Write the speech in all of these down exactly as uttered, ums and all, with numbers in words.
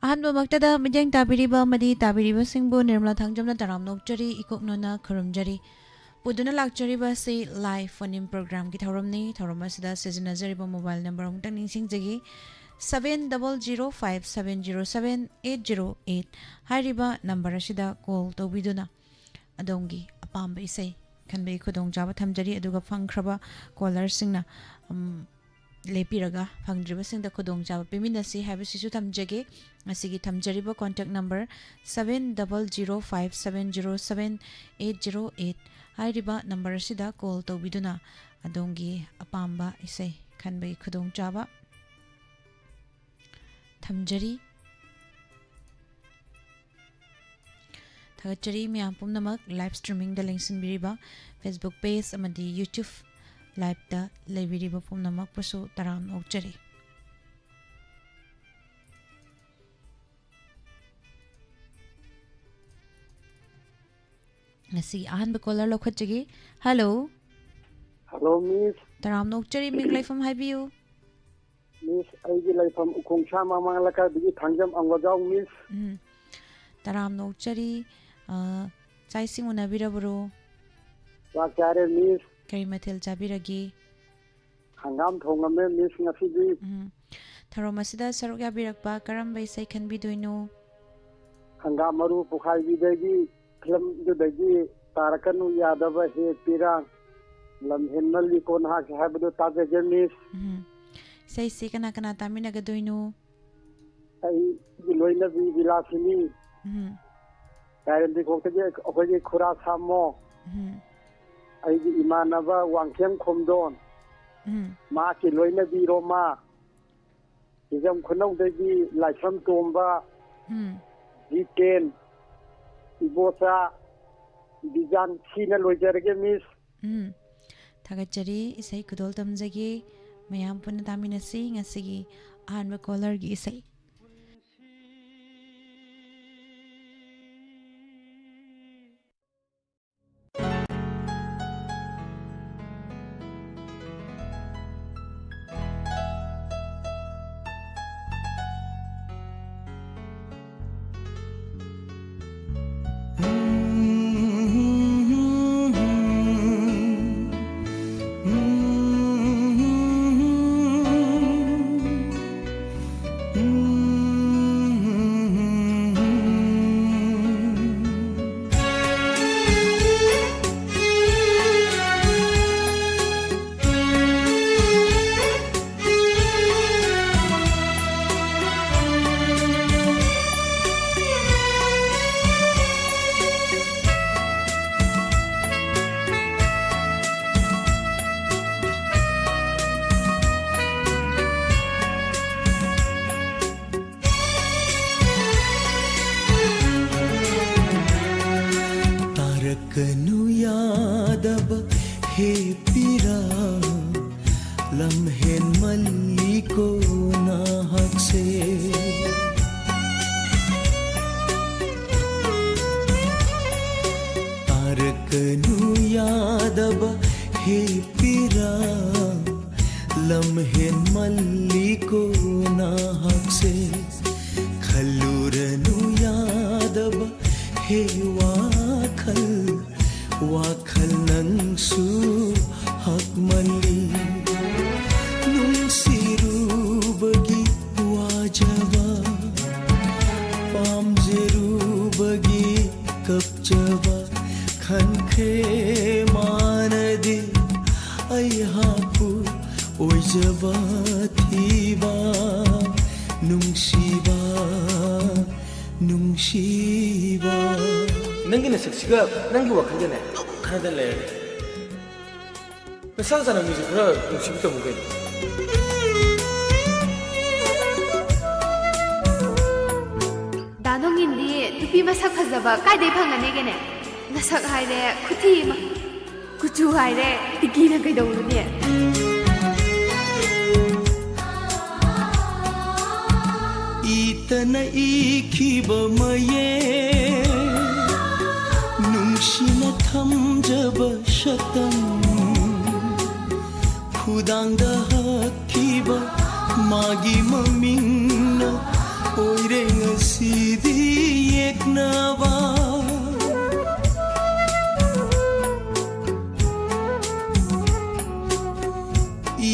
ꯑꯍꯥꯟꯕꯃꯛꯇꯗ ꯃꯤꯠꯌꯦꯡ ꯇꯥꯕꯤꯔꯤꯕ ꯑꯃꯗꯤ ꯇꯥꯕꯤꯔꯤꯕꯁꯤꯡꯕꯨ ꯅꯤꯔꯃꯂꯥ ꯊꯥꯡꯖꯝꯅ ꯇꯔꯥꯝꯅ ꯑꯣꯛꯆꯔꯤ, ꯏꯀꯣꯛꯅꯣꯅ ꯈꯨꯔꯨꯝꯖꯔꯤ꯫ ꯄꯨꯗꯨꯅ ꯂꯥꯛꯆꯔꯤꯕ ꯑꯁꯤ live phone-in program-ꯒꯤ ꯊꯧꯔꯝꯅꯤ꯫ ꯊꯧꯔꯝ ꯑꯁꯤꯗ ꯁꯤꯖꯤꯟꯅꯖꯔꯤꯕ mobile number ꯑꯃꯨꯛꯇꯪ ꯅꯤꯡꯁꯤꯡꯖꯒꯦ, seven double zero five seven zero seven eight zero eight ꯍꯥꯏꯔꯤꯕ number ꯑꯁꯤꯗ call ꯇꯧꯕꯤꯗꯨꯅ ꯑꯗꯣꯝꯒꯤ ꯑꯄꯥꯝꯕ ꯏꯁꯩ ꯈꯟꯕꯒꯤ ꯈꯨꯗꯣꯡꯆꯥꯕ ꯊꯝꯖꯔꯤ꯫ ꯑꯗꯨꯒ ꯐꯪꯈ꯭ꯔꯕ caller-ꯁꯤꯡꯅ, ꯎꯝ, ꯂꯦꯞꯄꯤꯔꯒ ꯐꯪꯗ꯭ꯔꯤꯕꯁꯤꯡꯗ ꯈꯨꯗꯣꯡꯆꯥꯕ ꯄꯤꯃꯤꯟꯅꯁꯤ ꯍꯥꯏꯕꯁꯤꯁꯨ ꯊꯝꯖꯒꯦ꯫ ꯉꯁꯤꯒꯤ ꯊꯝꯖꯔꯤꯕ contact number seven double zero five seven zero seven eight zero eight ꯍꯥꯏꯔꯤꯕ number ꯑꯁꯤꯗ call ꯇꯧꯕꯤꯗꯨꯅ ꯑꯗꯣꯝꯒꯤ ꯑꯄꯥꯝꯕ ꯏꯁꯩ ꯈꯟꯕꯒꯤ ꯈꯨꯗꯣꯡꯆꯥꯕ ꯊꯝꯖꯔꯤ꯫ ꯊꯥꯒꯠꯆꯔꯤ ꯃꯌꯥꯝ ꯄꯨꯝꯅꯃꯛ live streaming-ꯗ ꯂꯦꯡꯁꯤꯟꯕꯤꯔꯤꯕ Facebook page ꯑꯃꯗꯤ YouTube live-ꯇ ꯂꯩꯕꯤꯔꯤꯕ ꯄꯨꯝꯅꯃꯛꯄꯨꯁꯨ ꯇꯔꯥꯝꯅ ꯑꯣꯛꯆꯔꯤ꯫ ꯉꯁꯤꯒꯤ ꯑꯍꯥꯟꯕ caller ꯂꯧꯈꯠꯆꯒꯦ꯫ Hello꯫ Hello, Miss꯫ ꯇꯔꯥꯝꯅ ꯑꯣꯛꯆꯔꯤ, ꯃꯤꯡ ꯂꯩꯐꯝ ꯍꯥꯏꯕꯤꯌꯨ꯫ Miss, ꯑꯩꯒꯤ ꯂꯩꯐꯝ ꯎꯈꯣꯡꯁꯥ ꯃꯃꯥꯡ ꯂꯩꯀꯥꯏꯗꯒꯤ ꯊꯥꯡꯖꯝ ꯑꯪꯒꯣꯖꯥꯎ, Miss꯫ ꯎꯝ꯫ ꯇꯔꯥꯝꯅ ꯑꯣꯛꯆꯔꯤ꯫ ꯑ, ꯆꯥꯛ ꯏꯁꯤꯡ ꯎꯅꯕꯤꯔꯕ꯭ꯔꯣ? ꯆꯥꯛ ꯆꯥꯔꯦ, Miss꯫ ꯀꯔꯤ ꯃꯊꯦꯜ ꯆꯥꯕꯤꯔꯒꯦ? ꯍꯪꯒꯥꯝ ꯊꯣꯡꯉꯝꯃꯦ, Miss, ꯉꯁꯤꯗꯤ꯫ ꯎꯝ꯫ ꯊꯧꯔꯝ ꯑꯁꯤꯗ ꯁꯔꯨꯛ ꯌꯥꯕꯤꯔꯛꯄ ꯀꯔꯝꯕ ꯏꯁꯩ ꯈꯟꯕꯤꯗꯣꯏꯅꯣ? ꯍꯪꯒꯥꯝ ꯃꯔꯨ ꯄꯣꯈꯥꯏꯕꯤꯗꯒꯤ ꯐꯤꯂꯝꯗꯨꯗꯒꯤ ꯇꯥꯔꯛꯀꯅꯨ ꯌꯥꯗꯕ ꯍꯦ ꯄꯤꯔꯥꯡ, ꯂꯝ ꯍꯦꯟꯃꯜꯂꯤ ꯀꯣꯟꯍꯥꯛ ꯍꯥꯏꯕꯗꯨ ꯇꯥꯖꯒꯦ, Miss꯫ ꯎꯝ꯫ ꯏꯁꯩꯁꯤ ꯀꯅꯥ ꯀꯅꯥ ꯇꯥꯃꯤꯟꯅꯒꯗꯣꯏꯅꯣ? ꯑꯩꯒꯤ ꯂꯣꯏꯅꯕꯤ ꯕꯤꯂꯥꯁꯤꯅꯤ꯫ ꯎꯝ꯫ ꯀꯥꯏꯔꯦꯝꯕꯤꯈꯣꯛꯇꯒꯤ ꯑꯩꯈꯣꯏꯒꯤ ꯈꯨꯔꯥ ꯁꯥꯃꯣ꯫ ꯎꯝ꯫ ꯑꯩꯒꯤ ꯏꯃꯥꯟꯅꯕ ꯋꯥꯡꯈꯦꯝ ꯈꯣꯝꯗꯣꯟ꯫ ꯎꯝ꯫ ꯃꯍꯥꯛꯀꯤ ꯂꯣꯏꯅꯕꯤ ꯔꯣꯃꯥ꯫ ꯍꯤꯖꯝ ꯈꯨꯅꯧꯗꯒꯤ ꯂꯥꯏꯁ꯭ꯔꯝ ꯇꯣꯝꯕ, ꯎꯝ꯫ ꯖꯤꯇꯦꯟ, ꯏꯕꯣꯆꯥ, ꯕꯤꯖꯥꯟ, ꯁꯤꯅ ꯂꯣꯏꯖꯔꯒꯦ, Miss꯫ ꯎꯝ꯫ ꯊꯥꯒꯠꯆꯔꯤ꯫ ꯏꯁꯩ ꯈꯨꯗꯣꯜ ꯇꯝꯖꯒꯦ꯫ ꯃꯌꯥꯝ ꯄꯨꯟꯅ ꯇꯥꯃꯤꯟꯅꯁꯤ ꯉꯁꯤꯒꯤ ꯑꯍꯥꯟꯕ caller-ꯒꯤ ꯏꯁꯩ꯫ ꯂꯝꯍꯦꯟꯃꯜꯂꯤꯀꯣ ꯅꯍꯥꯛꯁꯦ꯫ ꯈꯜꯂꯨꯔꯅꯨ ꯌꯥꯗꯕ ꯍꯦ ꯋꯥꯈꯜ, ꯋꯥꯈꯜ ꯅꯪꯁꯨ ꯍꯛꯃꯜꯂꯤ꯫ ꯅꯨꯡꯁꯤꯔꯨꯕꯒꯤ ꯋꯥꯖꯕ, ꯄꯥꯝꯖꯔꯨꯕꯒꯤ ꯀꯞꯆꯕ, ꯈꯟꯈ꯭ꯔꯦ ꯃꯥꯅꯗꯤ ꯑꯩꯍꯥꯛꯄꯨ ꯑꯣꯏꯖꯕ ꯊꯤꯕ꯫ ꯅꯨꯡꯁꯤꯕ, ꯅꯨꯡꯁꯤꯕ꯫ ꯅꯪꯒꯤ ꯅꯁꯛꯁꯤꯒ ꯅꯪꯒꯤ ꯋꯥꯈꯜꯒꯅꯦ ꯈꯔꯗ ꯂꯩꯔꯦ꯫ ꯅꯁꯥ ꯆꯥꯅ ꯃꯤꯁꯦ ꯈꯔ ꯅꯨꯡꯁꯤꯕ ꯇꯝꯃꯨ ꯀꯩꯅꯣ꯫ ꯗꯥ ꯅꯣꯡꯏꯟꯗꯤ ꯅꯨꯄꯤ ꯃꯁꯛ ꯐꯖꯕ ꯀꯥꯏꯗꯩ ꯐꯪꯒꯅꯤꯒꯦꯅꯦ? ꯅꯁꯛ ꯍꯥꯏꯔꯦ ꯈꯨꯊꯤ ꯑꯃ, ꯀꯨꯆꯨ ꯍꯥꯏꯔꯦ ꯇꯤꯀꯤꯅ ꯀꯩꯗꯧꯔꯨꯅꯤ? ꯏꯇꯅ ꯏꯈꯤꯕ ꯃꯌꯦꯛ, ꯅꯨꯡꯁꯤꯅ ꯊꯝꯖꯕ ꯁꯛꯇꯝ, ꯈꯨꯗꯥꯡꯗ ꯍꯛꯈꯤꯕ ꯃꯥꯒꯤ ꯃꯃꯤꯡꯅ ꯑꯣꯏꯔꯦ ꯉꯁꯤꯗꯤ ꯌꯦꯛꯅꯕ꯫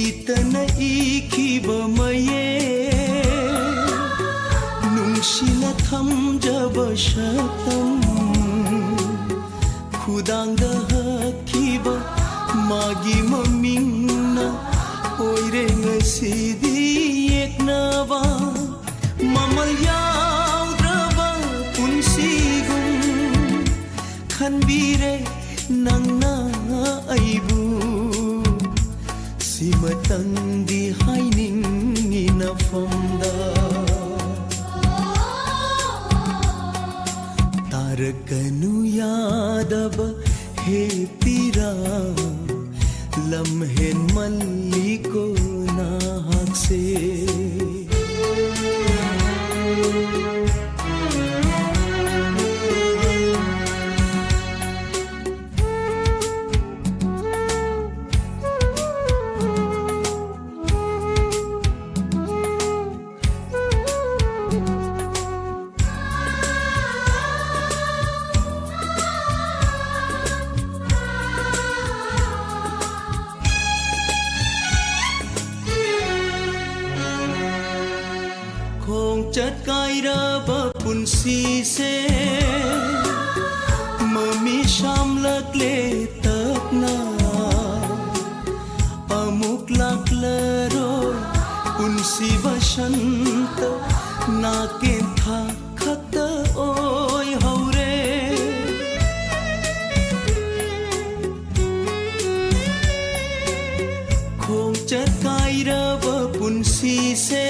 ꯏꯇꯅ ꯏꯈꯤꯕ ꯃꯌꯦꯛ, ꯅꯨꯡꯁꯤꯅ ꯊꯝꯖꯕ ꯁꯛꯇꯝ, ꯈꯨꯗꯥꯡꯗ ꯍꯛꯈꯤꯕ ꯃꯥꯒꯤ ꯃꯃꯤꯡꯅ ꯑꯣꯏꯔꯦ ꯉꯁꯤꯗꯤ ꯌꯦꯛꯅꯕ꯫ ꯃꯃꯜ ꯌꯥꯎꯗ꯭ꯔꯕ ꯄꯨꯟꯁꯤꯒꯨꯝ ꯈꯟꯕꯤꯔꯦ ꯅꯪꯅ ꯑꯩꯕꯨ꯫ ꯁꯤꯃꯇꯪꯗꯤ ꯍꯥꯏꯅꯤꯡꯉꯤ ꯅꯐꯝꯗ꯫ ꯇꯥꯔꯛꯀꯅꯨ ꯌꯥꯗꯕ ꯍꯦ ꯄꯤꯔꯥ, ꯂꯝ ꯍꯦꯟꯃꯜꯂꯤꯀꯣ ꯅꯍꯥꯛꯁꯦ꯫ ꯆꯠꯀꯥꯏꯔꯕ ꯄꯨꯟꯁꯤꯁꯦ ꯃꯃꯤꯠ ꯁꯥꯝꯂꯛꯂꯦ ꯇꯞꯅ꯫ ꯑꯃꯨꯛ ꯂꯥꯛꯂꯔꯣꯏ ꯄꯨꯟꯁꯤ ꯕꯁꯟꯇ, ꯅꯥꯀꯦꯟꯊꯥ ꯈꯛꯇ ꯑꯣꯏꯍꯧꯔꯦ꯫ ꯈꯣꯡꯆꯠ ꯀꯥꯏꯔꯕ ꯄꯨꯟꯁꯤꯁꯦ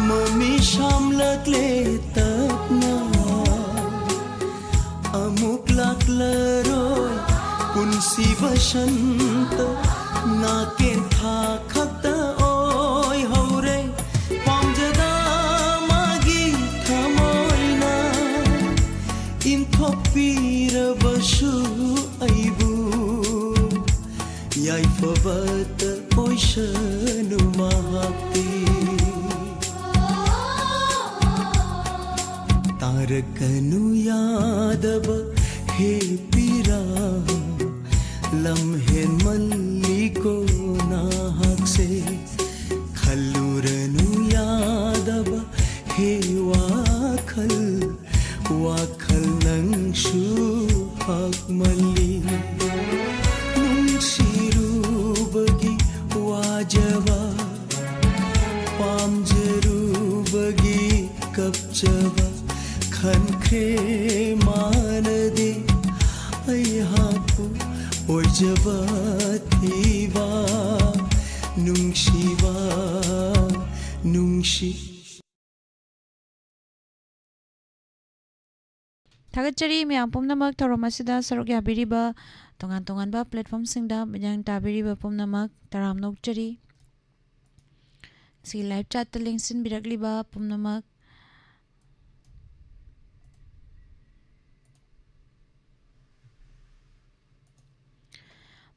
ꯃꯃꯤꯠ ꯁꯥꯝꯂꯛꯂꯦ ꯇꯞꯅ꯫ ꯑꯃꯨꯛ ꯂꯥꯛꯂꯔꯣꯏ ꯄꯨꯟꯁꯤ ꯕꯁꯟꯇ, ꯅꯥꯀꯦꯟꯊꯥ ꯈꯛꯇ ꯑꯣꯏꯍꯧꯔꯦ꯫ ꯄꯥꯝꯖꯗ ꯃꯥꯒꯤ ꯊꯃꯣꯏꯅ ꯏꯟꯊꯣꯛꯄꯤꯔꯕꯁꯨ ꯑꯩꯕꯨ ꯌꯥꯏꯐꯕꯇ ꯑꯣꯏꯁꯅꯨ ꯃꯍꯥꯛꯇꯤ꯫ ꯇꯥꯔꯛꯀꯅꯨ ꯌꯥꯗꯕ ꯍꯦ ꯄꯤꯔꯥ, ꯂꯝ ꯍꯦꯟꯃꯜꯂꯤꯀꯣ ꯅꯍꯥꯛꯁꯦ꯫ ꯈꯜꯂꯨꯔꯅꯨ ꯌꯥꯗꯕ ꯍꯦ ꯋꯥꯈꯜ, ꯋꯥꯈꯜ ꯅꯪꯁꯨ ꯍꯛꯃꯜꯂꯤ꯫ ꯅꯨꯡꯁꯤꯔꯨꯕꯒꯤ ꯋꯥꯖꯕ, ꯄꯥꯝꯖꯔꯨꯕꯒꯤ ꯀꯞꯆꯕ, ꯈꯟꯈ꯭ꯔꯦ ꯃꯥꯅꯗꯤ ꯑꯩꯍꯥꯛꯄꯨ ꯑꯣꯏꯖꯕ ꯊꯤꯕ꯫ ꯅꯨꯡꯁꯤꯕ, ꯅꯨꯡꯁꯤ꯫ ꯊꯥꯒꯠꯆꯔꯤ ꯃꯌꯥꯝ ꯄꯨꯝꯅꯃꯛ ꯊꯧꯔꯝ ꯑꯁꯤꯗ ꯁꯔꯨꯛ ꯌꯥꯕꯤꯔꯤꯕ, ꯇꯣꯉꯥꯟ ꯇꯣꯉꯥꯟꯕ platformꯁꯤꯡꯗ ꯃꯤꯠꯌꯦꯡ ꯇꯥꯕꯤꯔꯤꯕ ꯄꯨꯝꯅꯃꯛ ꯇꯔꯥꯝꯅ ꯑꯣꯛꯆꯔꯤ꯫ ꯁꯤ live chatꯇ ꯂꯦꯡꯁꯤꯟꯕꯤꯔꯛꯂꯤꯕ ꯄꯨꯝꯅꯃꯛ꯫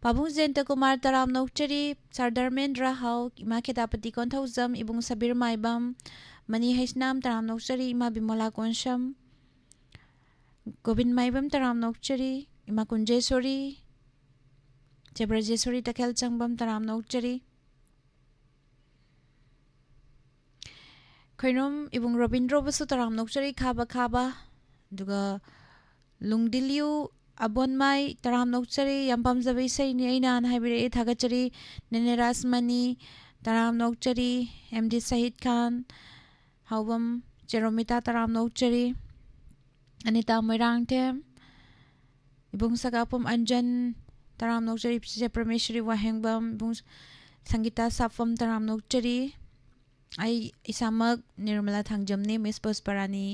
ꯄꯥꯕꯨꯡ ꯖꯌꯟꯇ ꯀꯨꯃꯥꯔ ꯇꯔꯥꯝꯅ ꯑꯣꯛꯆꯔꯤ, ꯁꯥꯔ ꯙꯔꯃꯦꯟꯗ꯭ꯔ ꯍꯥꯎ, ꯏꯃꯥ ꯈꯦꯇꯥꯄꯇꯤ ꯀꯣꯟꯊꯧꯖꯝ, ꯏꯕꯨꯡ ꯁꯕꯤꯔ ꯃꯥꯏꯕꯝ, ꯃꯅꯤ ꯍꯩꯁꯅꯥꯝ ꯇꯔꯥꯝꯅ ꯑꯣꯛꯆꯔꯤ, ꯏꯃꯥ ꯕꯤꯃꯣꯂꯥ ꯀꯣꯟꯁꯝ, ꯒꯣꯕꯤꯟ ꯃꯥꯏꯕꯝ ꯇꯔꯥꯝꯅ ꯑꯣꯛꯆꯔꯤ, ꯏꯃꯥ ꯀꯨꯟꯖꯦꯁꯣꯔꯤ, ꯆꯦ ꯕ꯭ꯔꯖꯦꯁꯣꯔꯤ ꯇꯈꯦꯜ ꯆꯪꯕꯝ ꯇꯔꯥꯝꯅ ꯑꯣꯛꯆꯔꯤ꯫ ꯈꯣꯏꯔꯝ ꯏꯕꯨꯡ ꯔꯣꯕꯤꯟꯗ꯭ꯔꯣꯕꯨꯁꯨ ꯇꯔꯥꯝꯅ ꯑꯣꯛꯆꯔꯤ, ꯈꯥꯕ ꯈꯥꯕ꯫ ꯑꯗꯨꯒ ꯂꯨꯡꯗꯤꯂꯤꯌꯨ ꯑꯕꯣꯟꯃꯥꯏ, ꯇꯔꯥꯝꯅ ꯑꯣꯛꯆꯔꯤ, ꯌꯥꯝ ꯄꯥꯝꯖꯕ ꯏꯁꯩꯅꯤ ꯑꯩꯅ ꯍꯥꯏꯅ ꯍꯥꯏꯕꯤꯔꯛꯏ, ꯊꯥꯒꯠꯆꯔꯤ꯫ ꯅꯦꯅꯦ ꯔꯥꯖꯃꯅꯤ, ꯇꯔꯥꯝꯅ ꯑꯣꯛꯆꯔꯤ꯫ ꯑꯦꯝ ꯗꯤ ꯁꯍꯤꯗ ꯈꯥꯟ, ꯍꯥꯎꯕꯝ ꯆꯦꯔꯣꯃꯤꯇꯥ, ꯇꯔꯥꯝꯅ ꯑꯣꯛꯆꯔꯤ꯫ ꯑꯅꯤꯇꯥ ꯃꯣꯏꯔꯥꯡꯊꯦꯝ, ꯏꯕꯨꯡ ꯁꯒꯥꯄꯝ ꯑꯟꯖꯟ, ꯇꯔꯥꯝꯅ ꯑꯣꯛꯆꯔꯤ꯫ ꯆꯤꯆꯦ ꯄ꯭ꯔꯃꯦꯁꯔꯤ ꯋꯥꯍꯦꯡꯕꯝ, ꯏꯕꯨꯡ ꯁꯪꯒꯤꯇꯥ ꯁꯥꯄꯝ, ꯇꯔꯥꯝꯅ ꯑꯣꯛꯆꯔꯤ꯫ ꯑꯩ ꯏꯁꯥꯃꯛ ꯅꯤꯔꯃꯂꯥ ꯊꯥꯡꯖꯝꯅꯤ, ꯃꯤꯁ ꯄꯨꯁꯄꯔꯥꯅꯤ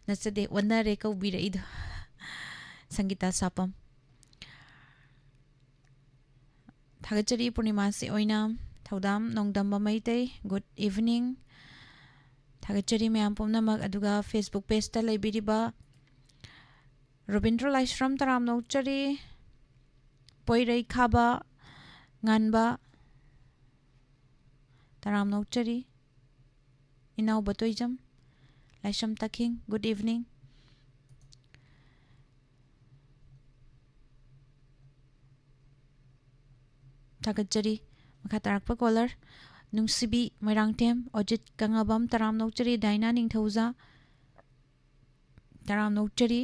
ꯅꯠꯆꯗꯦ, ꯑꯣꯟꯅꯔꯦ ꯀꯧꯕꯤꯔꯛꯏꯗꯣ꯫ ꯁꯪꯒꯤꯇꯥ ꯁꯥꯄꯝ꯫ ꯊꯥꯒꯠꯆꯔꯤ꯫ ꯄꯨꯔꯅꯤꯃꯥꯁꯤ ꯑꯣꯏꯅ ꯊꯧꯗꯥꯝ ꯅꯣꯡꯗꯝꯕ ꯃꯩꯇꯩ, good evening꯫ ꯊꯥꯒꯠꯆꯔꯤ ꯃꯌꯥꯝ ꯄꯨꯝꯅꯃꯛ꯫ ꯑꯗꯨꯒ Facebook pageꯇ ꯂꯩꯕꯤꯔꯤꯕ ꯔꯣꯕꯤꯟꯗ꯭ꯔꯣ ꯂꯥꯏꯁ꯭ꯔꯝ, ꯇꯔꯥꯝꯅ ꯑꯣꯛꯆꯔꯤ꯫ ꯄꯣꯏꯔꯩ ꯈꯥꯕ ꯉꯥꯟꯕ, ꯇꯔꯥꯝꯅ ꯑꯣꯛꯆꯔꯤ꯫ ꯏꯅꯥꯎꯕ ꯇꯣꯏꯖꯝ, ꯂꯥꯏꯁ꯭ꯔꯝ ꯇꯈꯤꯡ, good evening꯫ ꯊꯥꯒꯠꯆꯔꯤ꯫ ꯃꯈꯥ ꯇꯥꯔꯛꯄ caller, ꯅꯨꯡꯁꯤꯕꯤ ꯃꯣꯏꯔꯥꯡꯊꯦꯝ, ꯑꯣꯖꯤꯠ ꯀꯪꯉꯕꯝ, ꯇꯔꯥꯝꯅ ꯑꯣꯛꯆꯔꯤ꯫ ꯗꯥꯏꯅꯥ ꯅꯤꯡꯊꯧꯖꯥ, ꯇꯔꯥꯝꯅ ꯑꯣꯛꯆꯔꯤ꯫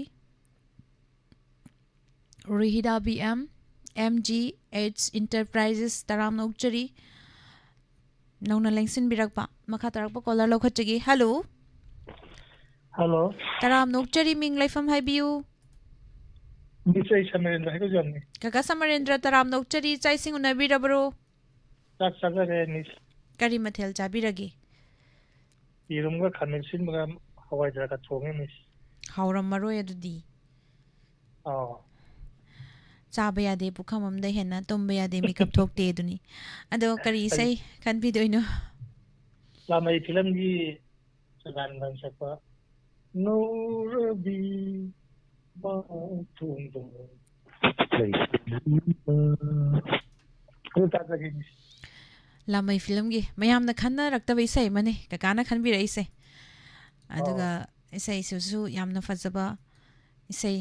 Ruhida B M, M G H Enterprises, ꯇꯔꯥꯝꯅ ꯑꯣꯛꯆꯔꯤ꯫ ꯅꯧꯅ ꯂꯦꯡꯁꯤꯟꯕꯤꯔꯛꯄ꯫ ꯃꯈꯥ ꯇꯥꯔꯛꯄ caller ꯂꯧꯈꯠꯆꯒꯦ꯫ Hello꯫ Hello꯫ ꯇꯔꯥꯝꯅ ꯑꯣꯛꯆꯔꯤ, ꯃꯤꯡ ꯂꯩꯐꯝ ꯍꯥꯏꯕꯤꯌꯨ꯫ Miss, ꯑꯩ ꯁꯃꯔꯦꯟꯗ꯭ꯔ ꯍꯥꯏꯒꯖꯕꯅꯤ꯫ ꯀꯀꯥ ꯁꯃꯔꯦꯟꯗ꯭ꯔ, ꯇꯔꯥꯝꯅ ꯑꯣꯛꯆꯔꯤ, ꯆꯥꯛ ꯏꯁꯤꯡ ꯎꯅꯕꯤꯔꯕ꯭ꯔꯣ? ꯆꯥꯛ ꯆꯥꯖꯔꯦ, Miss꯫ ꯀꯔꯤ ꯃꯊꯦꯜ ꯆꯥꯕꯤꯔꯒꯦ? ꯌꯦꯔꯨꯝꯒ ꯈꯥꯃꯦꯟ ꯑꯁꯤꯟꯕꯒ ꯍꯋꯥꯏꯖꯥꯔꯒ ꯊꯣꯡꯉꯦ, Miss꯫ ꯍꯥꯎꯔꯝꯃꯔꯣꯏ ꯑꯗꯨꯗꯤ꯫ ꯑꯥꯎ꯫ ꯆꯥꯕ ꯌꯥꯗꯦ ꯄꯨꯈꯝ ꯑꯃꯗ ꯍꯦꯟꯅ, ꯇꯨꯝꯕ ꯌꯥꯗꯦ ꯃꯤꯀꯞ ꯊꯣꯛꯇꯦ ꯑꯗꯨꯅꯤ꯫ ꯑꯗꯣ ꯀꯔꯤ ꯀꯔꯤ? ꯏꯁꯩ ꯈꯟꯕꯤꯗꯣꯏꯅꯣ? ꯂꯥꯃꯩ ꯐꯤꯂꯝꯒꯤ ꯁꯗꯥꯅꯟꯗꯅ ꯁꯛꯄ ꯉꯧꯔꯕꯤ ꯃꯥꯊꯣꯡꯗꯣ ꯂꯩꯁꯤꯟꯕ꯫ ꯑꯗꯨ ꯇꯥꯖꯒꯦ, Miss꯫ ꯂꯥꯃꯩ ꯐꯤꯂꯝꯒꯤ ꯃꯌꯥꯝꯅ ꯈꯟꯅꯔꯛꯇꯕ ꯏꯁꯩ ꯑꯃꯅꯤ ꯀꯀꯥꯅ ꯈꯟꯕꯤꯔꯛꯏꯁꯦ꯫ ꯑꯗꯨꯒ ꯑꯣ꯫ ꯏꯁꯩꯁꯤꯁꯨ ꯌꯥꯝꯅ ꯐꯖꯕ ꯏꯁꯩ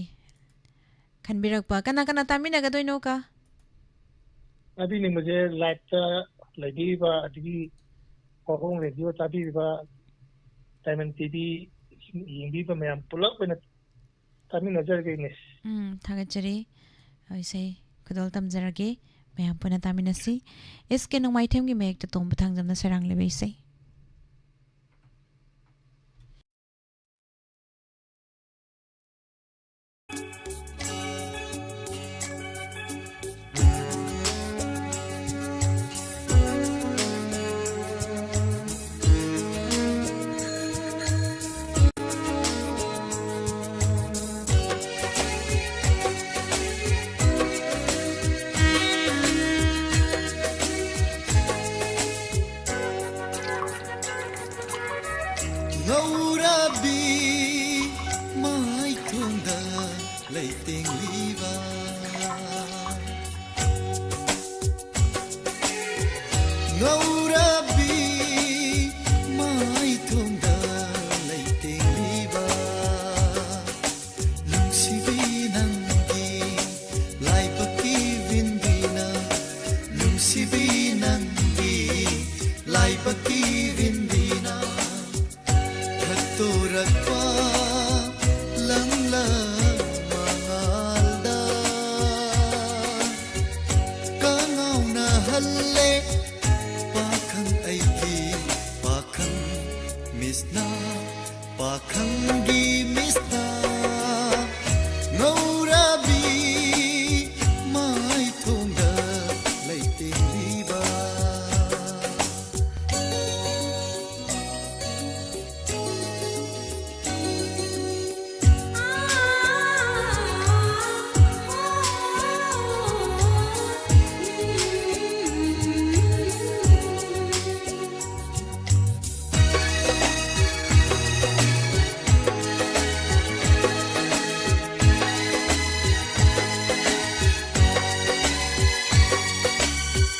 ꯈꯟꯕꯤꯔꯛꯄ꯫ ꯀꯅꯥ ꯀꯅꯥ ꯇꯥꯃꯤꯟꯅꯒꯗꯣꯏꯅꯣ, ꯀꯥ? ꯇꯥꯕꯤꯅꯤꯡꯕꯁꯦ liveꯇ ꯂꯩꯕꯤꯔꯤꯕ ꯑꯗꯒꯤ ꯋꯥꯍꯣꯡ Radio ꯇꯥꯕꯤꯔꯤꯕ ꯗꯥꯏꯃꯟ ꯇꯤ ꯚꯤ ꯌꯦꯡꯕꯤꯕ ꯃꯌꯥꯝ ꯄꯨꯂꯞ ꯑꯣꯏꯅ ꯇꯥꯃꯤꯟꯅꯖꯔꯒꯦ, ꯃꯤꯁ꯫ ꯎꯝ, ꯊꯥꯒꯠꯆꯔꯤ꯫ ꯏꯁꯩ ꯈꯨꯗꯣꯜ ꯇꯝꯖꯔꯒꯦ꯫ ꯃꯌꯥꯝ ꯄꯨꯟꯅ ꯇꯥꯃꯤꯟꯅꯁꯤ꯫ ꯑꯦꯁ ꯀꯦ ꯅꯣꯡꯃꯥꯏꯊꯦꯝꯒꯤ ꯃꯌꯦꯛꯇ ꯇꯣꯝꯕ ꯊꯥꯡꯖꯝꯅ ꯁꯩꯔꯥꯡꯂꯤꯕ ꯏꯁꯩ꯫ ꯉꯧꯔꯕꯤ ꯃꯥꯏꯊꯣꯡꯗ ꯂꯩꯇꯦꯡꯂꯤꯕ, ꯉꯧꯔꯕꯤ ꯃꯥꯏꯊꯣꯡꯗ ꯂꯩꯇꯦꯡꯂꯤꯕ, ꯅꯨꯡꯁꯤꯕꯤ ꯅꯪꯒꯤ ꯂꯥꯏꯕꯛꯀꯤ ꯋꯤꯟꯕꯤꯅ, ꯅꯨꯡꯁꯤꯕꯤ ꯅꯪꯒꯤ ꯂꯥꯏꯕꯛꯀꯤ ꯋꯤꯟꯕꯤꯅ ꯊꯛꯇꯣꯔꯛꯄ ꯂꯪꯂ ꯃꯉꯥꯜꯗ ꯀꯉꯥꯎꯅꯍꯜꯂꯦ ꯄꯥꯈꯪ ꯑꯩꯒꯤ ꯄꯥꯈꯪ ꯃꯤꯁꯅ, ꯄꯥꯈꯪꯒꯤ ꯃꯤꯁꯅ ꯉꯧꯔꯕꯤ ꯃꯥꯏꯊꯣꯡꯗ ꯂꯩꯇꯦꯡꯂꯤꯕ꯫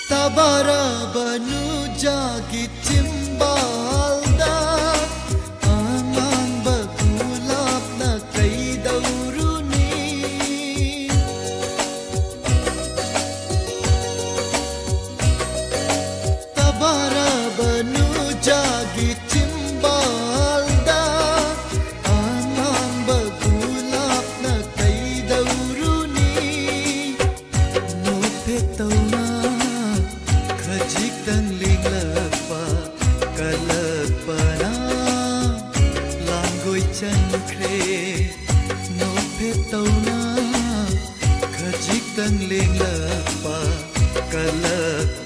ꯇꯕꯥꯔꯕ ꯅꯨꯖꯥꯒꯤ ꯆꯤꯝꯕꯥꯜꯗ ꯑꯉꯥꯡꯕ ꯒꯨꯂꯥꯞꯅ ꯀꯩꯗꯧꯔꯨꯅꯤ? ꯇꯕꯥꯔꯕ ꯅꯨꯖꯥꯒꯤ ꯆꯤꯝꯕꯥꯜ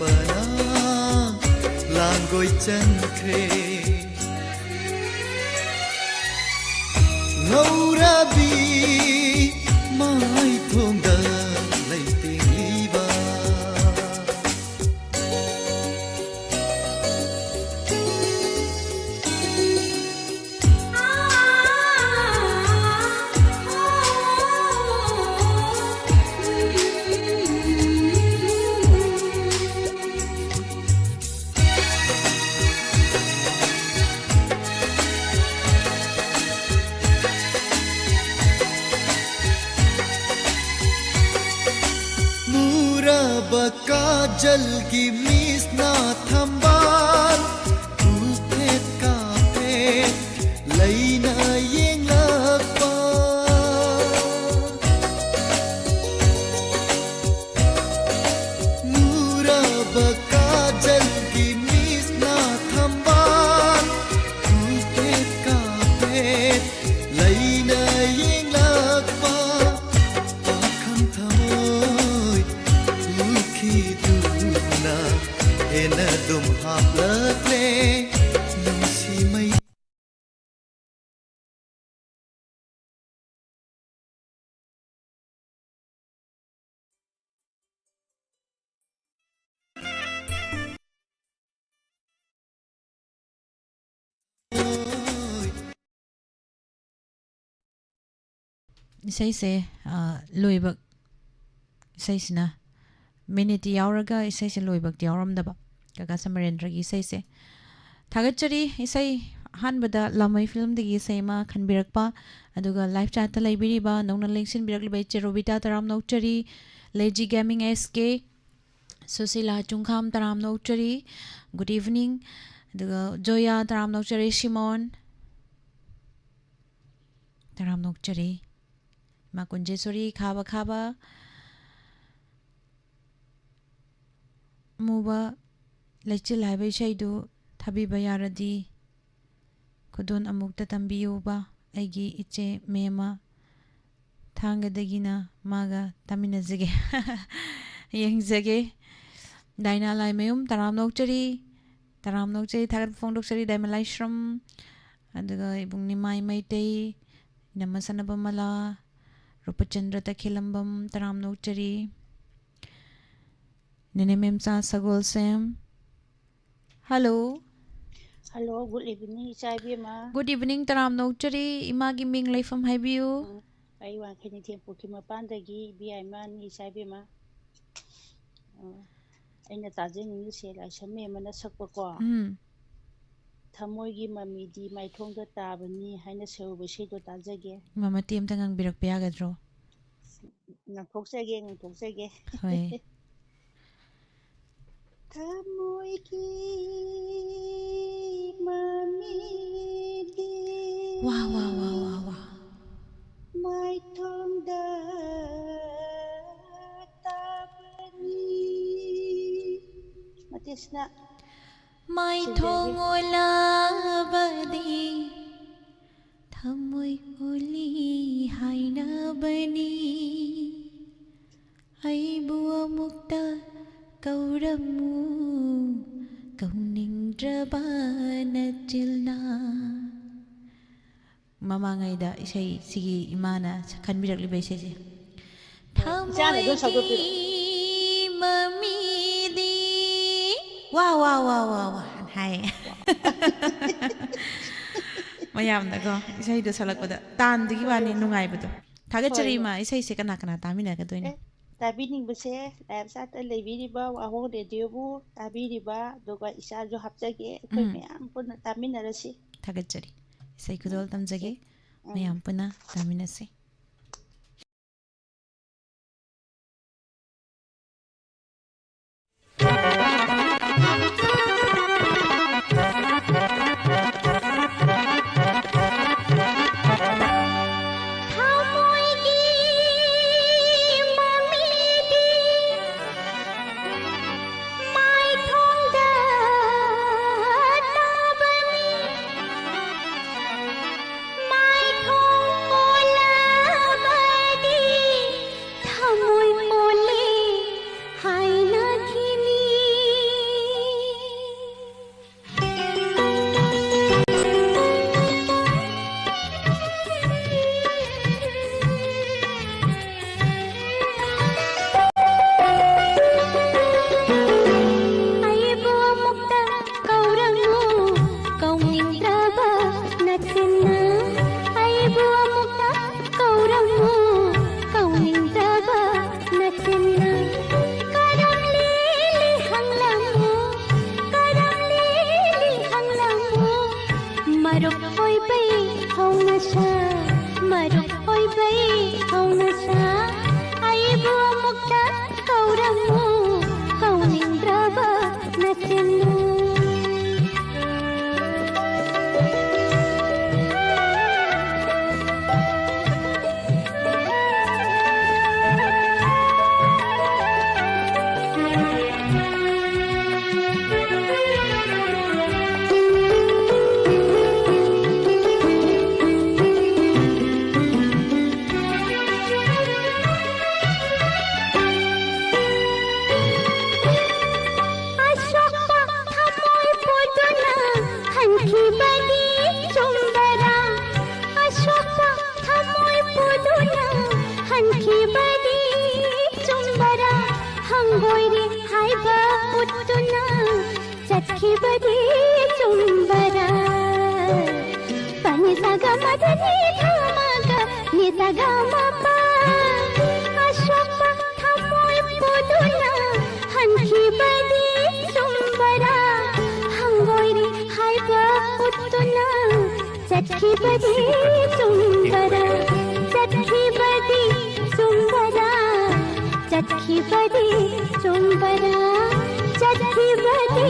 ꯅ ꯂꯥꯡꯒꯣꯏ ꯆꯟꯈ꯭ꯔꯦ꯫ ꯉꯧꯔꯕꯤ ꯃꯥꯏꯊꯣꯡꯗ ꯂꯩꯇꯦꯡꯂꯤꯕ꯫ ꯃꯨꯔꯕ ꯀꯥꯖꯜꯒꯤ ꯃꯤꯁꯅ ꯊꯝꯕꯥꯜ ꯎꯐꯦꯠ ꯀꯥꯐꯦꯠ ꯂꯩꯅ ꯌꯦꯡꯂꯛꯄ꯫ ꯃꯨꯔꯕ ꯀꯥꯖꯜꯒꯤ ꯃꯤꯁꯅ ꯊꯝꯕꯥꯜ ꯎꯐꯦꯠ ꯀꯥꯐꯦꯠ ꯂꯩꯅ ꯌꯦꯡꯂꯛꯄ꯫ ꯄꯥꯈꯪ ꯊꯃꯣꯏ ꯎꯈꯤꯗꯨꯅ ꯍꯦꯟꯅ ꯑꯗꯨꯝ ꯍꯥꯞꯂꯛꯂꯦ ꯅꯨꯡꯁꯤ ꯃꯩ꯫ ꯏꯁꯩꯁꯦ, ꯑ, ꯂꯣꯏꯕ, ꯏꯁꯩꯁꯤꯅ ꯃꯤꯅꯤꯠꯇꯤ ꯌꯥꯎꯔꯒ ꯏꯁꯩꯁꯦ ꯂꯣꯏꯕꯛꯇꯤ ꯌꯥꯎꯔꯝꯗꯕ, ꯀꯀꯥ ꯁꯃꯔꯦꯟꯗ꯭ꯔꯒꯤ ꯏꯁꯩꯁꯦ꯫ ꯊꯥꯒꯠꯆꯔꯤ꯫ ꯏꯁꯩ ꯑꯍꯥꯟꯕꯗ ꯂꯥꯃꯩ ꯐꯤꯂꯝꯗꯒꯤ ꯏꯁꯩ ꯑꯃ ꯈꯟꯕꯤꯔꯛꯄ, ꯑꯗꯨꯒ ꯂꯥꯏꯚ ꯆꯥꯠꯇ ꯂꯩꯕꯤꯔꯤꯕ ꯅꯧꯅ ꯂꯦꯡꯁꯤꯟꯕꯤꯔꯛꯂꯤꯕ ꯏꯆꯦ ꯔꯣꯕꯤꯇꯥ ꯇꯔꯥꯝ ꯅꯣꯛꯆꯔꯤ, ꯂꯦꯖꯤ ꯒꯦꯃꯤꯡ ꯑꯦꯁ ꯀꯦ, ꯁꯨꯁꯤꯂꯥ ꯆꯨꯡꯈꯥꯝ ꯇꯔꯥꯝ ꯅꯣꯛꯆꯔꯤ, good evening꯫ ꯑꯗꯨꯒ ꯖꯣꯌꯥ ꯇꯔꯥꯝ ꯅꯣꯛꯆꯔꯤ, ꯁꯤꯃꯣꯟ ꯇꯔꯥꯝ ꯅꯣꯛꯆꯔꯤ, ꯏꯃꯥ ꯀꯨꯟꯖꯦꯁꯣꯔꯤ ꯈꯥꯕ ꯈꯥꯕ꯫ ꯃꯨꯕ ꯂꯩꯆꯤꯜ ꯍꯥꯏꯕ ꯏꯁꯩꯗꯨ ꯊꯥꯕꯤꯕ ꯌꯥꯔꯗꯤ꯫ ꯈꯨꯗꯣꯜ ꯑꯃꯨꯛꯇ ꯇꯝꯕꯤꯌꯨꯕ, ꯑꯩꯒꯤ ꯏꯆꯦ ꯃꯦꯝꯃ ꯊꯥꯡꯒꯗꯒꯤꯅ ꯃꯥꯒ ꯇꯥꯃꯤꯟꯅꯖꯒꯦ꯫ ꯌꯦꯡꯖꯒꯦ꯫ ꯗꯥꯏꯅꯥ ꯂꯥꯏꯃꯌꯨꯝ, ꯇꯔꯥꯝꯅ ꯑꯣꯛꯆꯔꯤ꯫ ꯇꯔꯥꯝꯅ ꯑꯣꯛꯆꯔꯤ, ꯊꯥꯒꯠꯄ ꯐꯣꯡꯗꯣꯛꯆꯔꯤ, ꯗꯥꯏꯃꯟ ꯂꯥꯏꯁ꯭ꯔꯝ꯫ ꯑꯗꯨꯒ ꯏꯕꯨꯡ ꯅꯤꯃꯥꯏ ꯃꯩꯇꯩ, ꯏꯅꯝꯃ ꯁꯅꯕ ꯃꯂꯥ, ꯔꯨꯄꯆꯟꯗ꯭ꯔ ꯇꯈꯦꯂꯝꯕꯝ, ꯇꯔꯥꯝꯅ ꯑꯣꯛꯆꯔꯤ꯫ ꯅꯦꯅꯦ ꯃꯦꯝꯆꯥ ꯁꯒꯣꯜꯁꯦꯝ꯫ ꯍꯜꯂꯣ꯫ ꯍꯜꯂꯣ, good evening, ꯏꯆꯥ ꯏꯕꯦꯝꯃ꯫ Good evening, ꯇꯔꯥꯝꯅ ꯑꯣꯛꯆꯔꯤ꯫ ꯏꯃꯥꯒꯤ ꯃꯤꯡ ꯂꯩꯐꯝ ꯍꯥꯏꯕꯤꯌꯨ꯫ ꯎꯝ, ꯑꯩ ꯋꯥꯡꯈꯩ ꯅꯤꯡꯊꯦꯝ ꯄꯨꯈ꯭ꯔꯤ ꯃꯄꯥꯟꯗꯒꯤ ꯏꯕꯦꯌꯥꯏꯃꯅꯤ, ꯏꯆꯥ ꯏꯕꯦꯝꯃ꯫ ꯎꯝ, ꯑꯩꯅ ꯇꯥꯖꯅꯤꯡꯉꯤꯁꯦ ꯂꯥꯏꯁ꯭ꯔꯝ ꯃꯦꯝ ꯑꯃꯅ ꯁꯛꯄꯀꯣ, ꯎꯝ꯫ "ꯊꯃꯣꯏꯒꯤ ꯃꯃꯤꯗꯤ ꯃꯥꯏꯊꯣꯡꯗ ꯇꯥꯕꯅꯤ" ꯍꯥꯏꯅ ꯁꯩꯍꯧꯕ ꯏꯁꯩꯗꯣ ꯇꯥꯖꯒꯦ꯫ ꯏꯃꯥ, ꯃꯇꯦꯛ ꯑꯝꯇ ꯉꯪꯕꯤꯔꯛꯄ ꯌꯥꯒꯗ꯭ꯔꯣ? ꯉꯪꯊꯣꯛꯆꯒꯦ, ꯉꯪꯊꯣꯛꯆꯒꯦ꯫ ꯍꯣꯏ꯫ ꯊꯃꯣꯏꯒꯤ ꯃꯃꯤꯗꯤ ꯋꯥ, ꯋꯥ, ꯋꯥ, ꯋꯥ, ꯋꯥ꯫ ꯃꯥꯏꯊꯣꯡꯗ ꯇꯥꯕꯅꯤ꯫ ꯃꯇꯦꯛꯁꯤꯅ ꯃꯥꯏꯊꯣꯡ ꯁꯤꯟꯖꯒꯦ꯫ ꯑꯣꯂꯥꯕꯗꯤ ꯊꯃꯣꯏ ꯑꯣꯂꯤ ꯍꯥꯏꯅꯕꯅꯤ꯫ ꯑꯩꯕꯨ ꯑꯃꯨꯛꯇ ꯀꯧꯔꯝꯃꯨ, ꯀꯧꯅꯤꯡꯗ꯭ꯔꯕ ꯅꯆꯤꯜꯅ꯫ ꯃꯃꯥꯡꯉꯩꯗ ꯏꯁꯩ ꯁꯤꯒꯤ ꯏꯃꯥꯅ ꯈꯟꯕꯤꯔꯛꯂꯤꯕ ꯏꯁꯩꯁꯦ꯫ ꯍꯣꯏ, ꯏꯆꯥꯅ ꯑꯗꯨꯝ ꯁꯛꯇꯣꯛꯄꯤꯔꯣ꯫ ꯊꯃꯣꯏꯒꯤ ꯃꯃꯤꯗꯤ ꯋꯥ, ꯋꯥ, ꯋꯥ, ꯋꯥ, ꯋꯥ ꯍꯥꯏ꯫ ꯃꯌꯥꯝꯅꯀꯣ ꯏꯁꯩꯗꯣ ꯁꯛꯂꯛꯄꯗ ꯇꯥꯟꯗꯨꯒꯤ ꯋꯥꯅꯤ ꯅꯨꯡꯉꯥꯏꯕꯗꯣ꯫ ꯊꯥꯒꯠꯆꯔꯤ ꯍꯣꯏ, ꯍꯣꯏ꯫ ꯏꯃꯥ, ꯏꯁꯩꯁꯦ ꯀꯅꯥ ꯀꯅꯥ ꯇꯥꯃꯤꯟꯅꯒꯗꯣꯏꯅꯣ? ꯑꯦ, ꯇꯥꯕꯤꯅꯤꯡꯕꯁꯦ ꯂꯥꯏꯕ ꯁꯥꯠꯇ ꯂꯩꯕꯤꯔꯤꯕ ꯋꯥꯍꯣꯡ ꯔꯦꯗꯤꯑꯣꯕꯨ ꯇꯥꯕꯤꯔꯤꯕ, ꯑꯗꯨꯒ ꯏꯆꯥꯁꯨ ꯍꯥꯞꯆꯒꯦ, ꯑꯩꯈꯣꯏ ꯎꯝ꯫ ꯃꯌꯥꯝ ꯄꯨꯟꯅ ꯇꯥꯃꯤꯟꯅꯔꯁꯤ꯫ ꯊꯥꯒꯠꯆꯔꯤ꯫ ꯏꯁꯩ ꯈꯨꯗꯣꯜ ꯎꯝ, ꯇꯝꯖꯒꯦ꯫ ꯎꯝ꯫ ꯃꯌꯥꯝ ꯄꯨꯟꯅ ꯇꯥꯃꯤꯟꯅꯁꯤ꯫ ꯆꯠꯈꯤꯕꯗꯤ ꯆꯨꯝꯕꯔꯥ? ꯄꯅꯤ ꯁꯒ ꯃꯗꯅꯤ ꯊꯃꯒ ꯅꯤ ꯁꯒ ꯃꯄ ꯑꯁꯣꯛꯄ ꯊꯃꯣꯏ ꯄꯨꯗꯨꯅ ꯍꯟꯈꯤꯕꯗꯤ ꯆꯨꯝꯕꯔꯥ? ꯍꯪꯒꯣꯏꯔꯤ ꯍꯥꯏꯕ ꯎꯠꯇꯨꯅ ꯆꯠꯈꯤꯕꯗꯤ ꯆꯨꯝꯕꯔꯥ? ꯆꯠꯈꯤꯕꯗꯤ ꯆꯨꯝꯕꯔꯥ? ꯆꯠꯈꯤꯕꯗꯤ ꯆꯨꯝꯕꯔꯥ? ꯆꯠꯈꯤꯕꯗꯤ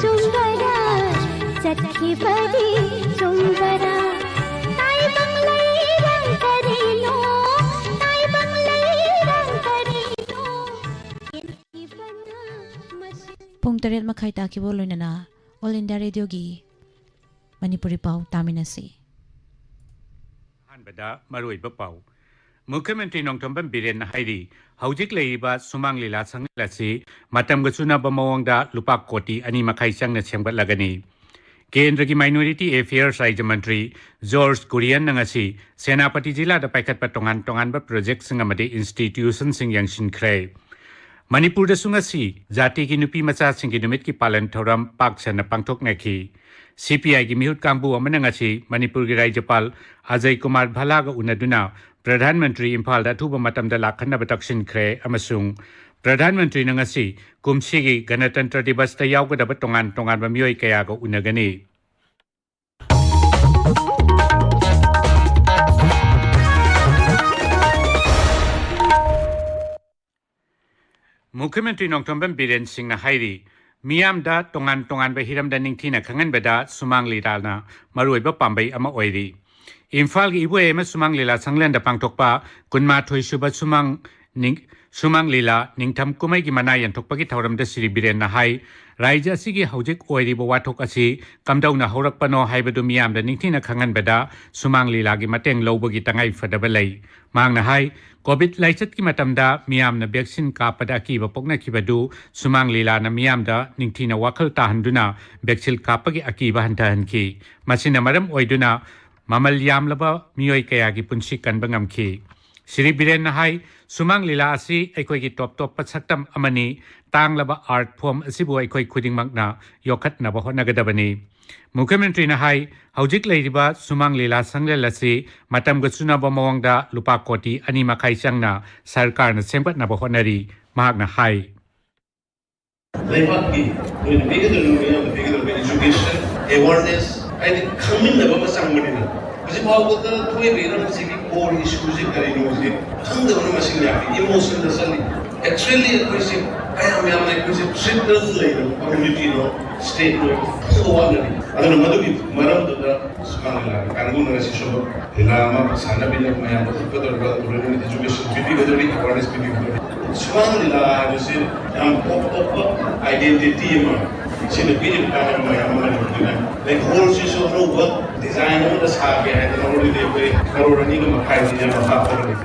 ꯆꯨꯝꯕꯔꯥ? ꯆꯠꯈꯤꯕꯗꯤ ꯆꯨꯝꯕꯔꯥ? ꯇꯥꯏꯕꯪ ꯂꯩꯔꯝ ꯀꯔꯤꯅꯣ? ꯇꯥꯏꯕꯪ ꯂꯩꯔꯝ ꯀꯔꯤꯅꯣ? ꯌꯦꯡꯈꯤꯕꯅ ꯃꯁꯤ ꯄꯨꯡ ꯇꯔꯦꯠ ꯃꯈꯥꯏ ꯇꯥꯈꯤꯕ ꯂꯣꯏꯅꯅ ꯑꯣꯜ ꯏꯟꯗꯤꯌꯥ ꯔꯦꯗꯤꯑꯣꯒꯤ ꯃꯅꯤꯄꯨꯔꯤ ꯄꯥꯎ ꯇꯥꯃꯤꯟꯅꯁꯤ꯫ ꯑꯍꯥꯟꯕꯗ ꯃꯔꯨꯑꯣꯏꯕ ꯄꯥꯎ꯫ ꯃꯨꯈ꯭ꯌ ꯃꯟꯇ꯭ꯔꯤ ꯅꯣꯡꯊꯣꯝꯕꯝ ꯕꯤꯔꯦꯟꯅ ꯍꯥꯏꯔꯤ, ꯍꯧꯖꯤꯛ ꯂꯩꯔꯤꯕ ꯁꯨꯃꯥꯡ ꯂꯤꯂꯥ ꯁꯪꯂꯦꯟ ꯑꯁꯤ ꯃꯇꯝꯒ ꯆꯨꯅꯕ ꯃꯑꯣꯡꯗ ꯂꯨꯄꯥ ꯀꯣꯇꯤ ꯑꯅꯤ ꯃꯈꯥꯏ ꯆꯪꯅ ꯁꯦꯝꯒꯠꯂꯒꯅꯤ꯫ ꯀꯦꯟꯗ꯭ꯔꯒꯤ ꯃꯥꯏꯅꯣꯔꯤꯇꯤ ꯑꯦꯐꯤꯌꯔꯁ ꯔꯥꯖ꯭ꯌ ꯃꯟꯇ꯭ꯔꯤ ꯖꯣꯔꯖ ꯀꯨꯔꯤꯌꯟꯅ ꯉꯁꯤ ꯁꯦꯅꯥꯄꯇꯤ ꯖꯤꯂꯥꯗ ꯄꯥꯏꯈꯠꯄ ꯇꯣꯉꯥꯟ ꯇꯣꯉꯥꯟꯕ ꯄ꯭ꯔꯣꯖꯦꯛꯁꯤꯡ ꯑꯃꯗꯤ ꯏꯟꯁꯇꯤꯇ꯭ꯌꯨꯁꯟꯁꯤꯡ ꯌꯦꯡꯁꯤꯟꯈ꯭ꯔꯦ꯫ ꯃꯅꯤꯄꯨꯔꯗꯁꯨ ꯉꯁꯤ ꯖꯥꯇꯤꯒꯤ ꯅꯨꯄꯤ ꯃꯆꯥꯁꯤꯡꯒꯤ ꯅꯨꯃꯤꯠꯀꯤ ꯄꯥꯂꯟ ꯊꯧꯔꯝ ꯄꯥꯛ ꯁꯟꯅ ꯄꯥꯡꯊꯣꯛꯅꯈꯤ꯫ ꯁꯤꯄꯤꯑꯥꯏꯒꯤ ꯃꯤꯍꯨꯠ ꯀꯥꯡꯕꯨ ꯑꯃꯅ ꯉꯁꯤ ꯃꯅꯤꯄꯨꯔꯒꯤ ꯔꯥꯖ꯭ꯌꯄꯥꯜ ꯑꯖꯌ ꯀꯨꯃꯥꯔ ꯚꯜꯂꯥꯒ ꯎꯅꯗꯨꯅ ꯄ꯭ꯔꯙꯥꯟ ꯃꯟꯇ꯭ꯔꯤ ꯏꯝꯐꯥꯜꯗ ꯑꯊꯨꯕ ꯃꯇꯝꯗ ꯂꯥꯛꯍꯟꯅꯕ ꯇꯛꯁꯤꯟꯈ꯭ꯔꯦ ꯑꯃꯁꯨꯡ ꯄ꯭ꯔꯙꯥꯟ ꯃꯟꯇ꯭ꯔꯤꯅ ꯉꯁꯤ ꯀꯨꯝꯁꯤꯒꯤ ꯒꯅꯇꯟꯇ꯭ꯔ ꯗꯤꯕꯁꯇ ꯌꯥꯎꯒꯗꯕ ꯇꯣꯉꯥꯟ ꯇꯣꯉꯥꯟꯕ ꯃꯤꯑꯣꯏ ꯀꯌꯥꯒ ꯎꯅꯒꯅꯤ꯫ ꯃꯨꯈ꯭ꯌ ꯃꯟꯇ꯭ꯔꯤ ꯅꯣꯡꯊꯣꯝꯕꯝ ꯕꯤꯔꯦꯟ ꯁꯤꯡꯅ ꯍꯥꯏꯔꯤ, ꯃꯤꯌꯥꯝꯗ ꯇꯣꯉꯥꯟ ꯇꯣꯉꯥꯟꯕ ꯍꯤꯔꯝꯗ ꯅꯤꯡꯊꯤꯅ ꯈꯪꯍꯟꯕꯗ ꯁꯨꯃꯥꯡ ꯂꯤꯂꯥꯅ ꯃꯔꯨꯑꯣꯏꯕ ꯄꯥꯝꯕꯩ ꯑꯃ ꯑꯣꯏꯔꯤ꯫ ꯏꯝꯐꯥꯜꯒꯤ ꯏꯕꯣꯌꯥꯏꯃ ꯁꯨꯃꯥꯡ ꯂꯤꯂꯥ ꯁꯪꯂꯦꯟꯗ ꯄꯥꯡꯊꯣꯛꯄ ꯀꯨꯟꯃꯥꯊꯣꯏ ꯁꯨꯕ ꯁꯨꯃꯥꯡ ꯅꯤꯡ-, ꯁꯨꯃꯥꯡ ꯂꯤꯂꯥ ꯅꯤꯡꯊꯝ ꯀꯨꯝꯍꯩꯒꯤ ꯃꯅꯥ ꯌꯦꯟꯊꯣꯛꯄꯒꯤ ꯊꯧꯔꯝꯗ ꯁ꯭ꯔꯤ ꯕꯤꯔꯦꯟꯅ ꯍꯥꯏ, ꯔꯥꯖ꯭ꯌ ꯑꯁꯤꯒꯤ ꯍꯧꯖꯤꯛ ꯑꯣꯏꯔꯤꯕ ꯋꯥꯊꯣꯛ ꯑꯁꯤ ꯀꯝꯗꯧꯅ ꯍꯧꯔꯛꯄꯅꯣ ꯍꯥꯏꯕꯗꯨ ꯃꯤꯌꯥꯝꯗ ꯅꯤꯡꯊꯤꯅ ꯈꯪꯍꯟꯕꯗ ꯁꯨꯃꯥꯡ ꯂꯤꯂꯥꯒꯤ ꯃꯇꯦꯡ ꯂꯧꯕꯒꯤ ꯇꯉꯥꯏ ꯐꯗꯕ ꯂꯩ꯫ ꯃꯍꯥꯛꯅ ꯍꯥꯏ, ꯀꯣꯚꯤꯗ ꯂꯥꯏꯆꯠꯀꯤ ꯃꯇꯝꯗ ꯃꯤꯌꯥꯝꯅ ꯚꯦꯛꯁꯤꯟ ꯀꯥꯞꯄꯗ ꯑꯀꯤꯕ ꯄꯣꯛꯅꯈꯤꯕꯗꯨ ꯁꯨꯃꯥꯡ ꯂꯤꯂꯥꯅ ꯃꯤꯌꯥꯝꯗ ꯅꯤꯡꯊꯤꯅ ꯋꯥꯈꯜ ꯇꯥꯍꯟꯗꯨꯅ ꯚꯦꯛꯁꯤꯟ ꯀꯥꯞꯄꯒꯤ ꯑꯀꯤꯕ ꯍꯟꯊꯍꯟꯈꯤ꯫ ꯃꯁꯤꯅ ꯃꯔꯝ ꯑꯣꯏꯗꯨꯅ ꯃꯃꯜ ꯌꯥꯝꯂꯕ ꯃꯤꯑꯣꯏ ꯀꯌꯥꯒꯤ ꯄꯨꯟꯁꯤ ꯀꯟꯕ ꯉꯝꯈꯤ꯫ ꯁ꯭ꯔꯤ ꯕꯤꯔꯦꯟꯅ ꯍꯥꯏ, ꯁꯨꯃꯥꯡ ꯂꯤꯂꯥ ꯑꯁꯤ ꯑꯩꯈꯣꯏꯒꯤ ꯇꯣꯞ ꯇꯣꯞꯄ ꯁꯛꯇꯝ ꯑꯃꯅꯤ꯫ ꯇꯥꯡꯂꯕ art form ꯑꯁꯤꯕꯨ ꯑꯩꯈꯣꯏ ꯈꯨꯗꯤꯡꯃꯛꯅ ꯌꯣꯛꯈꯠꯅꯕ ꯍꯣꯠꯅꯒꯗꯕꯅꯤ꯫ ꯃꯨꯈ꯭ꯌꯃꯟꯇ꯭ꯔꯤꯅ ꯍꯥꯏ, ꯍꯧꯖꯤꯛ ꯂꯩꯔꯤꯕ ꯁꯨꯃꯥꯡ ꯂꯤꯂꯥ ꯁꯪꯂꯦꯟ ꯑꯁꯤ ꯃꯇꯝꯒ ꯆꯨꯅꯕ ꯃꯑꯣꯡꯗ ꯂꯨꯄꯥ ꯀꯣꯇꯤ ꯑꯅꯤ ꯃꯈꯥꯏ ꯆꯪꯅ ꯁꯔꯀꯥꯔꯅ ꯁꯦꯝꯒꯠꯅꯕ ꯍꯣꯠꯅꯔꯤ꯫ ꯃꯍꯥꯛꯅ ꯍꯥꯏ, ꯂꯩꯕꯥꯛꯀꯤ ꯑꯣꯏꯅ ꯄꯤꯒꯗꯧꯔꯤꯕ ꯃꯤꯌꯥꯝꯗ ꯄꯤꯒꯗꯧꯔꯤꯕ education, awareness ꯍꯥꯏꯗꯤ ꯈꯪꯃꯤꯟꯅꯕ ꯑꯃ ꯆꯪꯕꯅꯤꯅ, ꯍꯧꯖꯤꯛ ꯐꯥꯎꯕꯗ ꯊꯣꯛꯏꯕ ꯏꯔꯝꯁꯤꯒꯤ core issue ꯁꯤ ꯀꯔꯤꯅꯣ ꯍꯧꯖꯤꯛ ꯈꯪꯗꯕꯅ ꯃꯁꯤꯡ ꯌꯥꯝꯃꯤ꯫ Emotion ꯗ ꯆꯠꯂꯤ꯫ Actually ꯑꯩꯈꯣꯏꯁꯦ ꯀꯌꯥꯝ ꯌꯥꯝꯅ ꯑꯩꯈꯣꯏꯁꯦ ꯁꯤꯠꯇ꯭ꯔꯁꯨ ꯂꯩꯔꯕ community ꯅꯣ, state ꯅꯣ, ꯈꯪꯕ ꯋꯥꯠꯂꯅꯤ꯫ ꯑꯗꯨꯅ ꯃꯗꯨꯒꯤ ꯃꯔꯝꯗꯨꯗ ꯁꯨꯃꯥꯡ ꯂꯤꯂꯥꯒꯤ ꯀꯥꯡꯕꯨꯅ ꯉꯁꯤ ꯁꯨꯝꯕ ꯂꯤꯂꯥ ꯑꯃ ꯁꯥꯟꯅꯕꯤꯅ ꯃꯌꯥꯝꯗ ꯎꯠꯀꯗꯧꯔꯤꯕ, ꯂꯣꯏꯅꯅ education ꯄꯤꯕꯤꯒꯗꯧꯔꯤ, awareness ꯄꯤꯕꯤꯒꯗꯧꯔꯤ꯫ ꯁꯨꯃꯥꯡ ꯂꯤꯂꯥ ꯍꯥꯏꯕꯁꯤ ꯌꯥꯝ ꯇꯣꯞ ꯇꯣꯞꯄ identity ꯑꯃ, ꯁꯤꯅ ꯄꯤꯔꯤꯕ ꯀꯥꯟꯅꯕ ꯃꯌꯥꯝ ꯑꯃ ꯂꯩꯕꯅꯤꯅ, ꯂꯩꯀꯣꯜꯁꯤꯁꯨ ꯑꯅꯧꯕ design ꯑꯃꯗ ꯁꯥꯒꯦ ꯍꯥꯏꯗꯅ already ꯑꯩꯈꯣꯏ ꯀꯔꯣꯔ ꯑꯅꯤꯒ ꯃꯈꯥꯏ ꯍꯦꯟꯅ ꯍꯥꯞꯄꯒ ꯂꯩ꯫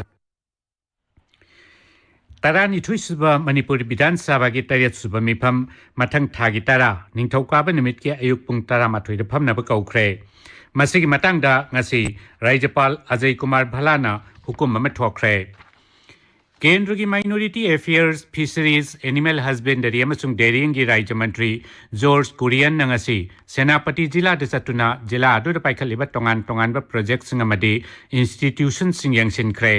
ꯇꯔꯥꯅꯤꯊꯣꯏ ꯁꯨꯕ ꯃꯅꯤꯄꯨꯔ ꯕꯤꯙꯥꯟ ꯁꯚꯥꯒꯤ ꯇꯔꯦꯠ ꯁꯨꯕ ꯃꯤꯐꯝ ꯃꯊꯪ ꯊꯥꯒꯤ ꯇꯔꯥ, ꯅꯤꯡꯊꯧꯀꯥꯕ ꯅꯨꯃꯤꯠꯀꯤ ꯑꯌꯨꯛ ꯄꯨꯡ ꯇꯔꯥꯃꯥꯊꯣꯏꯗ ꯐꯝꯅꯕ ꯀꯧꯈ꯭ꯔꯦ꯫ ꯃꯁꯤꯒꯤ ꯃꯇꯥꯡꯗ ꯉꯁꯤ ꯔꯥꯖ꯭ꯌꯄꯥꯜ ꯑꯖꯌ ꯀꯨꯃꯥꯔ ꯚꯜꯂꯥꯅ ꯍꯨꯀꯨꯝ ꯑꯃ ꯊꯣꯛꯈ꯭ꯔꯦ꯫ ꯀꯦꯟꯗ꯭ꯔꯒꯤ Minority Affairs, Fisheries, Animal Husbandry ꯑꯃꯁꯨꯡ Dairyingꯒꯤ ꯔꯥꯖ꯭ꯌ ꯃꯟꯇ꯭ꯔꯤ ꯖꯣꯔꯖ ꯀꯨꯔꯤꯌꯟꯅ ꯉꯁꯤ ꯁꯦꯅꯥꯄꯇꯤ ꯖꯤꯂꯥꯗ ꯆꯠꯇꯨꯅ ꯖꯤꯂꯥ ꯑꯗꯨꯗ ꯄꯥꯏꯈꯠꯂꯤꯕ ꯇꯣꯉꯥꯟ ꯇꯣꯉꯥꯟꯕ projectꯁꯤꯡ ꯑꯃꯗꯤ institutionꯁꯤꯡ ꯌꯦꯡꯁꯤꯟꯈ꯭ꯔꯦ꯫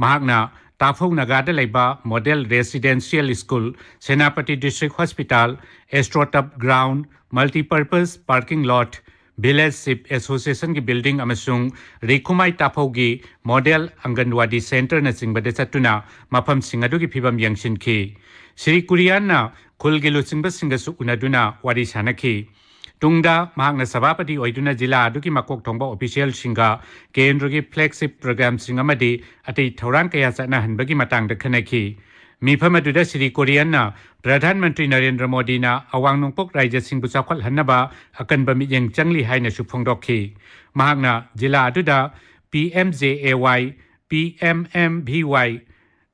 ꯃꯍꯥꯛꯅ ꯇꯥꯐꯧ ꯅꯥꯒꯥꯗ ꯂꯩꯕ Model Residential School, Senapati District Hospital, AstroTurf Ground, Multipurpose Parking Lot, Village Sheep Associationꯒꯤ building ꯑꯃꯁꯨꯡ ꯔꯤꯈꯨꯃꯥꯏ ꯇꯥꯐꯧꯒꯤ Model ꯑꯪꯒꯟꯋꯥꯗꯤ Centreꯅꯆꯤꯡꯕꯗ ꯆꯠꯇꯨꯅ ꯃꯐꯝꯁꯤꯡ ꯑꯗꯨꯒꯤ ꯐꯤꯕꯝ ꯌꯦꯡꯁꯤꯟꯈꯤ꯫ ꯁ꯭ꯔꯤ ꯀꯨꯔꯤꯌꯟꯅ ꯈꯨꯜꯒꯤ ꯂꯨꯆꯤꯡꯕꯁꯤꯡꯒꯁꯨ ꯎꯅꯗꯨꯅ ꯋꯥꯔꯤ ꯁꯥꯅꯈꯤ꯫ ꯇꯨꯡꯗ ꯃꯍꯥꯛꯅ ꯁꯚꯥꯄꯇꯤ ꯑꯣꯏꯗꯨꯅ ꯖꯤꯂꯥ ꯑꯗꯨꯒꯤ ꯃꯀꯣꯛ ꯊꯣꯡꯕ officialꯁꯤꯡꯒ ꯀꯦꯟꯗ꯭ꯔꯒꯤ flagship programꯁꯤꯡ ꯑꯃꯗꯤ ꯑꯇꯩ ꯊꯧꯔꯥꯡ ꯀꯌꯥ ꯆꯠꯅꯍꯟꯕꯒꯤ ꯃꯇꯥꯡꯗ ꯈꯟꯅꯈꯤ꯫ ꯃꯤꯐꯝ ꯑꯗꯨꯗ ꯁ꯭ꯔꯤ ꯀꯨꯔꯤꯌꯟꯅ ꯄ꯭ꯔꯙꯥꯟ ꯃꯟꯇ꯭ꯔꯤ ꯅꯔꯦꯟꯗ꯭ꯔ ꯃꯣꯗꯤꯅ ꯑꯋꯥꯡ ꯅꯣꯡꯄꯣꯛ ꯔꯥꯖ꯭ꯌꯁꯤꯡꯕꯨ ꯆꯥꯎꯈꯠꯍꯟꯅꯕ ꯑꯀꯟꯕ ꯃꯤꯠꯌꯦꯡ ꯆꯪꯂꯤ ꯍꯥꯏꯅꯁꯨ ꯐꯣꯡꯗꯣꯛꯈꯤ꯫ ꯃꯍꯥꯛꯅ ꯖꯤꯂꯥ ꯑꯗꯨꯗ P M J A Y, P M M V Y,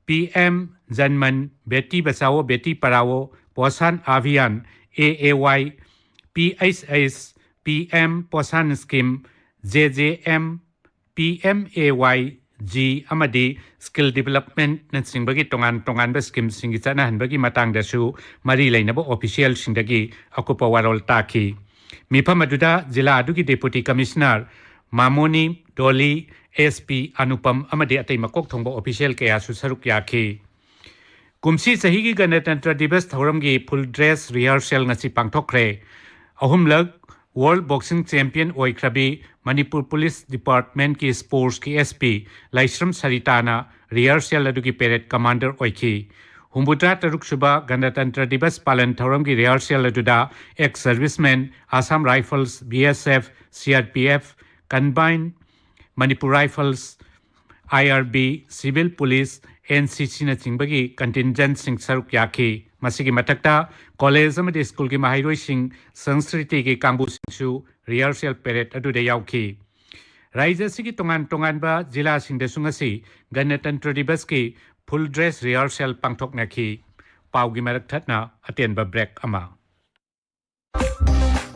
P M Janman, Beti Bachao Beti Padhao, Poshan Abhiyan, A A Y, P H S, P M Poshan Scheme, J J M, P M A Y, G ꯑꯃꯗꯤ skill ꯗꯤꯕꯂꯞꯃꯦꯟꯠꯅꯆꯤꯡꯕꯒꯤ ꯇꯣꯉꯥꯟ ꯇꯣꯉꯥꯟꯕ ꯁ꯭ꯀꯤꯝꯁꯤꯡꯒꯤ ꯆꯠꯅꯍꯟꯕꯒꯤ ꯃꯇꯥꯡꯗꯁꯨ ꯃꯔꯤ ꯂꯩꯅꯕ ꯑꯣꯐꯤꯁꯤꯌꯦꯜꯁꯤꯡꯗꯒꯤ ꯑꯀꯨꯞꯄ ꯋꯥꯔꯣꯜ ꯇꯥꯈꯤ꯫ ꯃꯤꯐꯝ ꯑꯗꯨꯗ ꯖꯤꯂꯥ ꯑꯗꯨꯒꯤ ꯗꯦꯄꯨꯇꯤ ꯀꯃꯤꯁꯅꯔ ꯃꯥꯃꯣꯅꯤ, ꯗꯣꯂꯤ, ꯑꯦꯁ ꯄꯤ ꯑꯅꯨꯄꯝ ꯑꯃꯗꯤ ꯑꯇꯩ ꯃꯀꯣꯛ ꯊꯣꯡꯕ ꯑꯣꯐꯤꯁꯤꯌꯦꯜ ꯀꯌꯥꯁꯨ ꯁꯔꯨꯛ ꯌꯥꯈꯤ꯫ ꯀꯨꯝꯁꯤ ꯆꯍꯤꯒꯤ ꯒꯅꯇꯟꯇ꯭ꯔ ꯗꯤꯕꯁ ꯊꯧꯔꯝꯒꯤ ꯐꯨꯜ ꯗ꯭ꯔꯦꯁ ꯔꯤꯍꯔꯁꯦꯜ ꯉꯁꯤ ꯄꯥꯡꯊꯣꯛꯈ꯭ꯔꯦ꯫ ꯑꯍꯨꯝꯂꯛ ꯋꯥꯔꯜꯗ ꯕꯣꯛꯁꯤꯡ ꯆꯦꯝꯄꯤꯌꯟ ꯑꯣꯏꯈ꯭ꯔꯕꯤ ꯃꯅꯤꯄꯨꯔ ꯄꯨꯂꯤꯁ ꯗꯤꯄꯥꯔꯠꯃꯦꯟꯠꯀꯤ ꯁ꯭ꯄꯣꯔꯠꯁꯀꯤ ꯑꯦꯁ ꯄꯤ ꯂꯥꯏꯁ꯭ꯔꯝ ꯁꯔꯤꯇꯥꯅ ꯔꯤꯍꯔꯁꯦꯜ ꯑꯗꯨꯒꯤ ꯄꯦꯔꯦꯗ ꯀꯃꯥꯟꯗꯔ ꯑꯣꯏꯈꯤ꯫ ꯍꯨꯝꯐꯨꯇꯔꯥ ꯇꯔꯨꯛ ꯁꯨꯕ ꯒꯅꯇꯟꯇ꯭ꯔ ꯗꯤꯕꯁ ꯄꯥꯂꯟ ꯊꯧꯔꯝꯒꯤ ꯔꯤꯍꯔꯁꯦꯜ ꯑꯗꯨꯗ ex servicemen, Assam rifles, B S F, C R P F, combine Manipur rifles, I R B, civil police, N C ꯁꯤꯅꯆꯤꯡꯕꯒꯤ ꯀꯟꯇꯤꯟꯖꯦꯟꯠꯁꯤꯡ ꯁꯔꯨꯛ ꯌꯥꯈꯤ꯫ ꯃꯁꯤꯒꯤ ꯃꯊꯛꯇ ꯀꯣꯂꯦꯖ ꯑꯃꯗꯤ ꯁ꯭ꯀꯨꯜꯒꯤ ꯃꯍꯩꯔꯣꯏꯁꯤꯡ, ꯁꯪꯁꯀ꯭ꯔꯤꯇꯤꯒꯤ ꯀꯥꯡꯕꯨꯁꯤꯡꯁꯨ ꯔꯤꯍꯔꯁꯦꯜ ꯄꯦꯔꯦꯗ ꯑꯗꯨꯗ ꯌꯥꯎꯈꯤ꯫ ꯔꯥꯏꯖ꯭ꯌ ꯑꯁꯤꯒꯤ ꯇꯣꯉꯥꯟ ꯇꯣꯉꯥꯟꯕ ꯖꯤꯂꯥꯁꯤꯡꯗꯁꯨ ꯉꯁꯤ ꯒꯅꯇꯟꯇ꯭ꯔ ꯗꯤꯕꯁꯀꯤ ꯐꯨꯜ ꯗ꯭ꯔꯦꯁ ꯔꯤꯍꯔꯁꯦꯜ ꯄꯥꯡꯊꯣꯛꯅꯈꯤ꯫ ꯄꯥꯎꯒꯤ ꯃꯔꯛ ꯊꯠꯅ ꯑꯇꯦꯟꯕ ꯕ꯭ꯔꯦꯛ ꯑꯃ꯫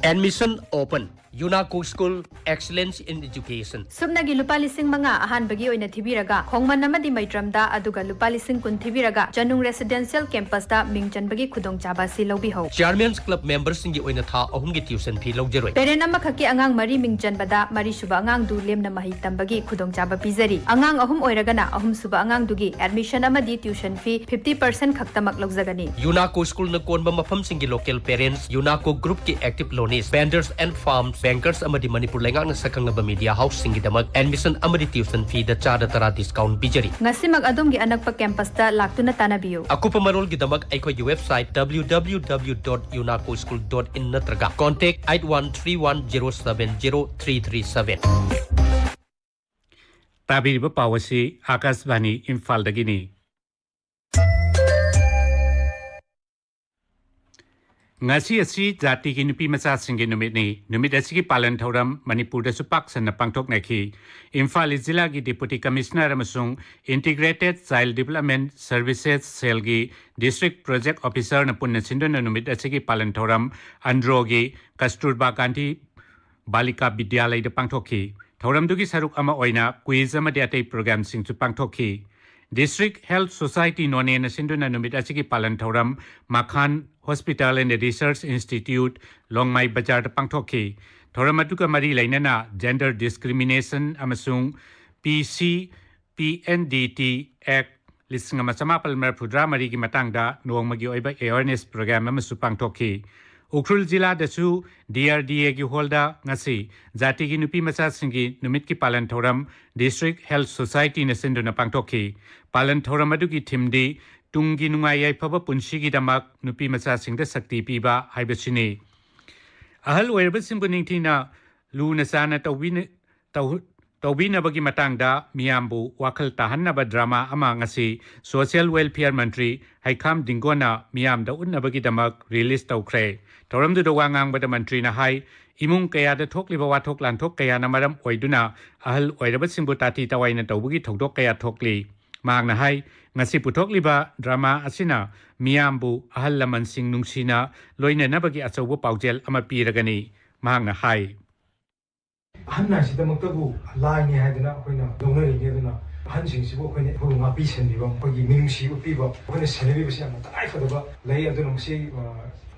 Admission open. UNACO School, Excellence in Education. ꯁꯨꯞꯅꯒꯤ ꯂꯨꯄꯥ ꯂꯤꯁꯤꯡ ꯃꯉꯥ ꯑꯍꯥꯟꯕꯒꯤ ꯑꯣꯏꯅ ꯊꯤꯕꯤꯔꯒ, ꯈꯣꯡꯃꯟ ꯑꯃꯗꯤ ꯃꯩꯇ꯭ꯔꯝꯗ, ꯑꯗꯨꯒ ꯂꯨꯄꯥ ꯂꯤꯁꯤꯡ ꯀꯨꯟ ꯊꯤꯕꯤꯔꯒ, ꯆꯅꯨꯡ ꯔꯦꯁꯤꯗꯦꯟꯁꯤꯌꯦꯜ ꯀꯦꯝꯄꯁꯇ ꯃꯤꯡ ꯆꯟꯕꯒꯤ ꯈꯨꯗꯣꯡꯆꯥꯕ ꯑꯁꯤ ꯂꯧꯕꯤꯍꯧ꯫ Chairman's Club memberꯁꯤꯡꯒꯤ ꯑꯣꯏꯅ ꯊꯥ ꯑꯍꯨꯝꯒꯤ tuition fee ꯂꯧꯖꯔꯣꯏ꯫ ꯄꯦꯔꯦꯟ ꯑꯃꯈꯛꯀꯤ ꯑꯉꯥꯡ ꯃꯔꯤ ꯃꯤꯡ ꯆꯟꯕꯗ, ꯃꯔꯤꯁꯨꯕ ꯑꯉꯥꯡꯗꯨ ꯂꯦꯝꯅ ꯃꯍꯩ ꯇꯝꯕꯒꯤ ꯈꯨꯗꯣꯡꯆꯥꯕ ꯄꯤꯖꯔꯤ꯫ ꯑꯉꯥꯡ ꯑꯍꯨꯝ ꯑꯣꯏꯔꯒꯅ, ꯑꯍꯨꯝꯁꯨꯕ ꯑꯉꯥꯡꯗꯨꯒꯤ admission ꯑꯃꯗꯤ tuition fee fifty percent ꯈꯛꯇꯃꯛ ꯂꯧꯖꯒꯅꯤ꯫ UNACO Schoolꯅ ꯀꯣꯟꯕ ꯃꯐꯝꯁꯤꯡꯒꯤ local parents, UNACO Groupꯀꯤ active loanees, vendors and firms, bankers ꯑꯃꯗꯤ ꯃꯅꯤꯄꯨꯔ ꯂꯩꯉꯥꯛꯅ ꯁꯛꯈꯪꯂꯕ media houseꯁꯤꯡꯒꯤꯗꯃꯛ admission ꯑꯃꯗꯤ tuition feeꯗ ꯆꯥꯗ ꯇꯔꯥ discount ꯄꯤꯖꯔꯤ꯫ ꯉꯁꯤꯃꯛ ꯑꯗꯣꯝꯒꯤ ꯑꯅꯛꯄ campusꯇ ꯂꯥꯛꯇꯨꯅ ꯇꯥꯟꯅꯕꯤꯌꯨ꯫ ꯑꯀꯨꯞꯄ ꯃꯔꯣꯜꯒꯤꯗꯃꯛ ꯑꯩꯈꯣꯏꯒꯤ website W W W dot unaco school dot in ꯅꯠꯇ꯭ꯔꯒ contact eight one three one zero seven zero three three seven꯫ ꯇꯥꯕꯤꯔꯤꯕ ꯄꯥꯎ ꯑꯁꯤ ꯑꯥꯀꯥꯁꯕꯥꯅꯤ ꯏꯝꯐꯥꯜꯗꯒꯤꯅꯤ꯫ ꯉꯁꯤ ꯑꯁꯤ ꯖꯥꯇꯤꯒꯤ ꯅꯨꯄꯤ ꯃꯆꯥꯁꯤꯡꯒꯤ ꯅꯨꯃꯤꯠꯅꯤ꯫ ꯅꯨꯃꯤꯠ ꯑꯁꯤꯒꯤ ꯄꯥꯂꯟ ꯊꯧꯔꯝ ꯃꯅꯤꯄꯨꯔꯗꯁꯨ ꯄꯥꯛ ꯁꯟꯅ ꯄꯥꯡꯊꯣꯛꯅꯈꯤ꯫ ꯏꯝꯐꯥꯜ ꯏꯁ ꯖꯤꯂꯥꯒꯤ Deputy Commissioner ꯑꯃꯁꯨꯡ Integrated Child Development Services Cellꯒꯤ District Project Officerꯅ ꯄꯨꯟꯅ ꯁꯤꯟꯗꯨꯅ ꯅꯨꯃꯤꯠ ꯑꯁꯤꯒꯤ ꯄꯥꯂꯟ ꯊꯧꯔꯝ ꯑꯟꯗ꯭ꯔꯣꯒꯤ ꯀꯁꯇꯨꯔꯕꯥ ꯒꯥꯟꯙꯤ ꯕꯥꯂꯤꯀꯥ ꯕꯤꯗ꯭ꯌꯥꯂꯌꯗ ꯄꯥꯡꯊꯣꯛꯈꯤ꯫ ꯊꯧꯔꯝꯗꯨꯒꯤ ꯁꯔꯨꯛ ꯑꯃ ꯑꯣꯏꯅ quiz ꯑꯃꯗꯤ ꯑꯇꯩ programꯁꯤꯡꯁꯨ ꯄꯥꯡꯊꯣꯛꯈꯤ꯫ District Health Society ꯅꯣꯅꯦꯅ ꯁꯤꯟꯗꯨꯅ ꯅꯨꯃꯤꯠ ꯑꯁꯤꯒꯤ ꯄꯥꯂꯟ ꯊꯧꯔꯝ ꯃꯈꯥꯟ Hospital and Research Institute ꯂꯣꯡꯃꯥꯏ ꯕꯖꯥꯔꯗ ꯄꯥꯡꯊꯣꯛꯈꯤ꯫ ꯊꯧꯔꯝ ꯑꯗꯨꯒ ꯃꯔꯤ ꯂꯩꯅꯅ Gender Discrimination ꯑꯃꯁꯨꯡ P C P N D T Act ꯂꯤꯁꯤꯡ ꯑꯃ ꯆꯃꯥꯄꯜ ꯃꯔꯤꯐꯨꯇꯔꯥ ꯃꯔꯤꯒꯤ ꯃꯇꯥꯡꯗ ꯅꯣꯡꯃꯒꯤ ꯑꯣꯏꯕ awareness program ꯑꯃꯁꯨ ꯄꯥꯡꯊꯣꯛꯈꯤ꯫ ꯎꯈ꯭ꯔꯨꯜ ꯖꯤꯂꯥꯗꯁꯨ D R D Aꯒꯤ ꯍꯣꯜꯗ ꯉꯁꯤ ꯖꯥꯇꯤꯒꯤ ꯅꯨꯄꯤ ꯃꯆꯥꯁꯤꯡꯒꯤ ꯅꯨꯃꯤꯠꯀꯤ ꯄꯥꯂꯟ ꯊꯧꯔꯝ District Health Societyꯅ ꯁꯤꯟꯗꯨꯅ ꯄꯥꯡꯊꯣꯛꯈꯤ꯫ ꯄꯥꯂꯟ ꯊꯧꯔꯝ ꯑꯗꯨꯒꯤ themeꯗꯤ ꯇꯨꯡꯒꯤ ꯅꯨꯡꯉꯥꯏ ꯌꯥꯏꯐꯕ ꯄꯨꯟꯁꯤꯒꯤꯗꯃꯛ ꯅꯨꯄꯤ ꯃꯆꯥꯁꯤꯡꯗ ꯁꯛꯇꯤ ꯄꯤꯕ ꯍꯥꯏꯕꯁꯤꯅꯤ꯫ ꯑꯍꯜ ꯑꯣꯏꯔꯕꯁꯤꯡꯕꯨ ꯅꯤꯡꯊꯤꯅ ꯂꯨꯅ ꯆꯥꯅ ꯇꯧꯕꯤꯅ-, ꯇꯧ-, ꯇꯧꯕꯤꯅꯕꯒꯤ ꯃꯇꯥꯡꯗ ꯃꯤꯌꯥꯝꯕꯨ ꯋꯥꯈꯜ ꯇꯥꯍꯟꯅꯕ drama ꯑꯃ ꯉꯁꯤ Social Welfare ꯃꯟꯇ꯭ꯔꯤ ꯍꯩꯈꯥꯝ ꯗꯤꯡꯒꯣꯅ ꯃꯤꯌꯥꯝꯗ ꯎꯠꯅꯕꯒꯤꯗꯃꯛ release ꯇꯧꯈ꯭ꯔꯦ꯫ ꯊꯧꯔꯝꯗꯨꯗ ꯋꯥ ꯉꯥꯡꯕꯗ ꯃꯟꯇ꯭ꯔꯤꯅ ꯍꯥꯏ, ꯏꯃꯨꯡ ꯀꯌꯥꯗ ꯊꯣꯛꯂꯤꯕ ꯋꯥꯊꯣꯛ ꯂꯥꯟꯊꯣꯛ ꯀꯌꯥꯅ ꯃꯔꯝ ꯑꯣꯏꯗꯨꯅ ꯑꯍꯜ ꯑꯣꯏꯔꯕꯁꯤꯡꯕꯨ ꯇꯥꯊꯤ ꯇꯋꯥꯏꯅ ꯇꯧꯕꯒꯤ ꯊꯧꯗꯣꯛ ꯀꯌꯥ ꯊꯣꯛꯂꯤ꯫ ꯃꯍꯥꯛꯅ ꯍꯥꯏ, ꯉꯁꯤ ꯄꯨꯊꯣꯛꯂꯤꯕ drama ꯑꯁꯤꯅ ꯃꯤꯌꯥꯝꯕꯨ ꯑꯍꯜ ꯂꯃꯟꯁꯤꯡ ꯅꯨꯡꯁꯤꯅ ꯂꯣꯏꯅꯅꯕꯒꯤ ꯑꯆꯧꯕ ꯄꯥꯎꯖꯦꯜ ꯑꯃ ꯄꯤꯔꯒꯅꯤ꯫ ꯃꯍꯥꯛꯅ ꯍꯥꯏ꯫ ꯑꯍꯟ ꯍꯥꯏꯁꯤꯗꯃꯛꯇꯕꯨ ꯂꯥꯏꯅꯤ ꯍꯥꯏꯗꯅ ꯑꯩꯈꯣꯏꯅ ꯂꯧꯅꯔꯤꯅꯤ꯫ ꯑꯗꯨꯅ ꯑꯍꯟꯁꯤꯡꯁꯤꯕꯨ ꯑꯩꯈꯣꯏꯅ, ꯑꯩꯈꯣꯏꯕꯨ ꯉꯥꯛꯄꯤ ꯁꯦꯟꯕꯤꯕ, ꯑꯩꯈꯣꯏꯒꯤ ꯃꯤꯅꯨꯡꯁꯤ ꯎꯠꯄꯤꯕ, ꯑꯩꯈꯣꯏꯅ ꯁꯦꯟꯅꯕꯤꯕꯁꯤ ꯌꯥꯝꯅ ꯇꯉꯥꯏ ꯐꯗꯕ ꯂꯩ꯫ ꯑꯗꯨꯅ ꯃꯁꯤ, ꯑ,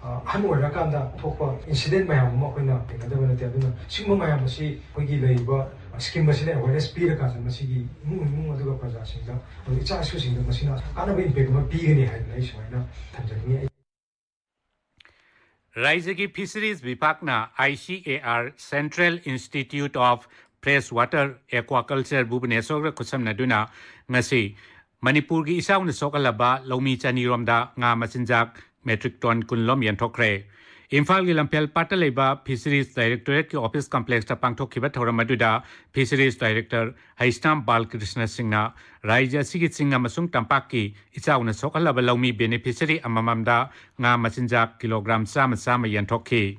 ꯑ, ꯑꯍꯟ ꯑꯣꯏꯔꯀꯥꯟꯗ ꯊꯣꯛꯄ incident ꯃꯌꯥꯝ ꯑꯃ ꯑꯩꯈꯣꯏꯅ ꯊꯦꯡꯅꯗꯕ ꯅꯠꯇꯦ꯫ ꯑꯗꯨꯅ ꯁꯤꯒꯨꯝꯕ ꯃꯌꯥꯝ ꯑꯁꯤ ꯑꯩꯈꯣꯏꯒꯤ ꯂꯩꯔꯤꯕ scheme ꯑꯁꯤꯅ awareness ꯄꯤꯔꯀꯥꯟꯗ ꯃꯁꯤꯒꯤ ꯏꯃꯨꯡ ꯃꯅꯨꯡ ꯑꯗꯨꯒ ꯄ꯭ꯔꯖꯥꯁꯤꯡꯗ, ꯑꯗꯨꯒ ꯏꯆꯥ ꯏꯁꯨꯁꯤꯡꯗ ꯃꯁꯤꯅ ꯀꯥꯟꯅꯕ impact ꯑꯃ ꯄꯤꯒꯅꯤ ꯍꯥꯏꯗꯅ ꯑꯩ ꯁꯨꯃꯥꯏꯅ ꯊꯝꯖꯅꯤꯡꯉꯤ꯫ ꯔꯥꯏꯖ꯭ꯌꯒꯤ Fisheries ꯕꯤꯚꯥꯒꯅ I C A R Central Institute of Freshwater Aquaculture ꯚꯨꯕꯅꯦꯁ꯭ꯋꯔꯒ ꯈꯨꯠꯁꯝꯅꯗꯨꯅ ꯉꯁꯤ ꯃꯅꯤꯄꯨꯔꯒꯤ ꯏꯆꯥꯎꯅ ꯁꯣꯛꯍꯜꯂꯕ ꯂꯧꯃꯤ ꯆꯅꯤꯔꯣꯝꯗ ꯉꯥ ꯃꯆꯤꯟꯖꯥꯛ metric ton ꯀꯨꯟ ꯂꯣꯝ ꯌꯦꯟꯊꯣꯛꯈ꯭ꯔꯦ꯫ ꯏꯝꯐꯥꯜꯒꯤ ꯂꯝꯐꯦꯜ ꯄꯥꯠꯇ ꯂꯩꯕ Fisheries Directorateꯀꯤ office complexꯇ ꯄꯥꯡꯊꯣꯛꯈꯤꯕ ꯊꯧꯔꯝ ꯑꯗꯨꯗ Fisheries Director ꯍꯩꯁꯅꯥꯝ ꯕꯥꯜꯀ꯭ꯔꯤꯁꯅ ꯁꯤꯡꯅ ꯔꯥꯏꯖ꯭ꯌ ꯑꯁꯤꯒꯤ ꯆꯤꯡ ꯑꯃꯁꯨꯡ ꯇꯝꯄꯥꯛꯀꯤ ꯏꯆꯥꯎꯅ ꯁꯣꯛꯍꯜꯂꯕ ꯂꯧꯃꯤ beneficiary ꯑꯃꯃꯝꯗ ꯉꯥ ꯃꯆꯤꯟꯖꯥꯛ kilogram ꯆꯥꯝꯃ ꯆꯥꯝꯃ ꯌꯦꯟꯊꯣꯛꯈꯤ꯫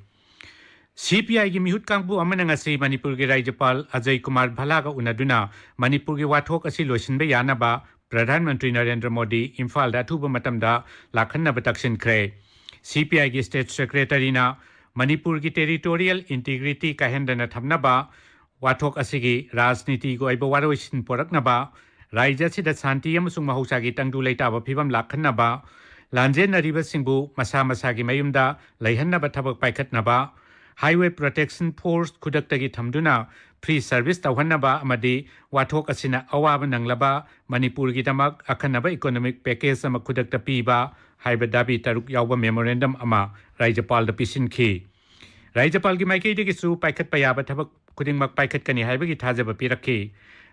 C P Iꯒꯤ ꯃꯤꯍꯨꯠ ꯀꯥꯡꯕꯨ ꯑꯃꯅ ꯉꯁꯤ ꯃꯅꯤꯄꯨꯔꯒꯤ ꯔꯥꯖ꯭ꯌꯄꯥꯜ ꯑꯖꯌ ꯀꯨꯃꯥꯔ ꯚꯜꯂꯥꯒ ꯎꯅꯗꯨꯅ ꯃꯅꯤꯄꯨꯔꯒꯤ ꯋꯥꯊꯣꯛ ꯑꯁꯤ ꯂꯣꯏꯁꯤꯟꯕ ꯌꯥꯅꯕ ꯄ꯭ꯔꯙꯥꯟ ꯃꯟꯇ꯭ꯔꯤ ꯅꯔꯦꯟꯗ꯭ꯔ ꯃꯣꯗꯤ ꯏꯝꯐꯥꯜꯗ ꯑꯊꯨꯕ ꯃꯇꯝꯗ ꯂꯥꯛꯍꯟꯅꯕ ꯇꯛꯁꯤꯟꯈ꯭ꯔꯦ꯫ C P Iꯒꯤ State Secretaryꯅ ꯃꯅꯤꯄꯨꯔꯒꯤ territorial integrity ꯀꯥꯏꯍꯟꯗꯅ ꯊꯝꯅꯕ ꯋꯥꯊꯣꯛ ꯑꯁꯤꯒꯤ ꯔꯥꯖꯅꯤꯇꯤꯒꯤ ꯑꯣꯏꯕ ꯋꯥꯔꯣꯏꯁꯤꯟ ꯄꯨꯔꯛꯅꯕ, ꯔꯥꯖ꯭ꯌ ꯑꯁꯤꯗ ꯁꯥꯟꯇꯤ ꯑꯃꯁꯨꯡ ꯃꯍꯧꯁꯥꯒꯤ ꯇꯪꯗꯨ ꯂꯩꯇꯥꯕ ꯐꯤꯕꯝ ꯂꯥꯛꯍꯟꯅꯕ, ꯂꯥꯟꯖꯦꯟꯅꯔꯤꯕꯁꯤꯡꯕꯨ ꯃꯁꯥ ꯃꯁꯥꯒꯤ ꯃꯌꯨꯝꯗ ꯂꯩꯍꯟꯅꯕ ꯊꯕꯛ ꯄꯥꯏꯈꯠꯅꯕ, Highway Protection Force ꯈꯨꯗꯛꯇꯒꯤ ꯊꯝꯗꯨꯅ free service ꯇꯧꯍꯟꯅꯕ ꯑꯃꯗꯤ ꯋꯥꯊꯣꯛ ꯑꯁꯤꯅ ꯑꯋꯥꯕ ꯅꯪꯂꯕ ꯃꯅꯤꯄꯨꯔꯒꯤꯗꯃꯛ ꯑꯈꯟꯅꯕ economic package ꯑꯃ ꯈꯨꯗꯛꯇ ꯄꯤꯕ ꯍꯥꯏꯕ ꯗꯥꯕꯤ ꯇꯔꯨꯛ ꯌꯥꯎꯕ memorandum ꯑꯃ ꯔꯥꯖ꯭ꯌꯄꯥꯜꯗ ꯄꯤꯁꯤꯟꯈꯤ꯫ ꯔꯥꯖ꯭ꯌꯄꯥꯜꯒꯤ ꯃꯥꯏꯀꯩꯗꯒꯤꯁꯨ ꯄꯥꯏꯈꯠꯄ ꯌꯥꯕ ꯊꯕꯛ ꯈꯨꯗꯤꯡꯃꯛ ꯄꯥꯏꯈꯠꯀꯅꯤ ꯍꯥꯏꯕꯒꯤ ꯊꯥꯖꯕ ꯄꯤꯔꯛꯈꯤ꯫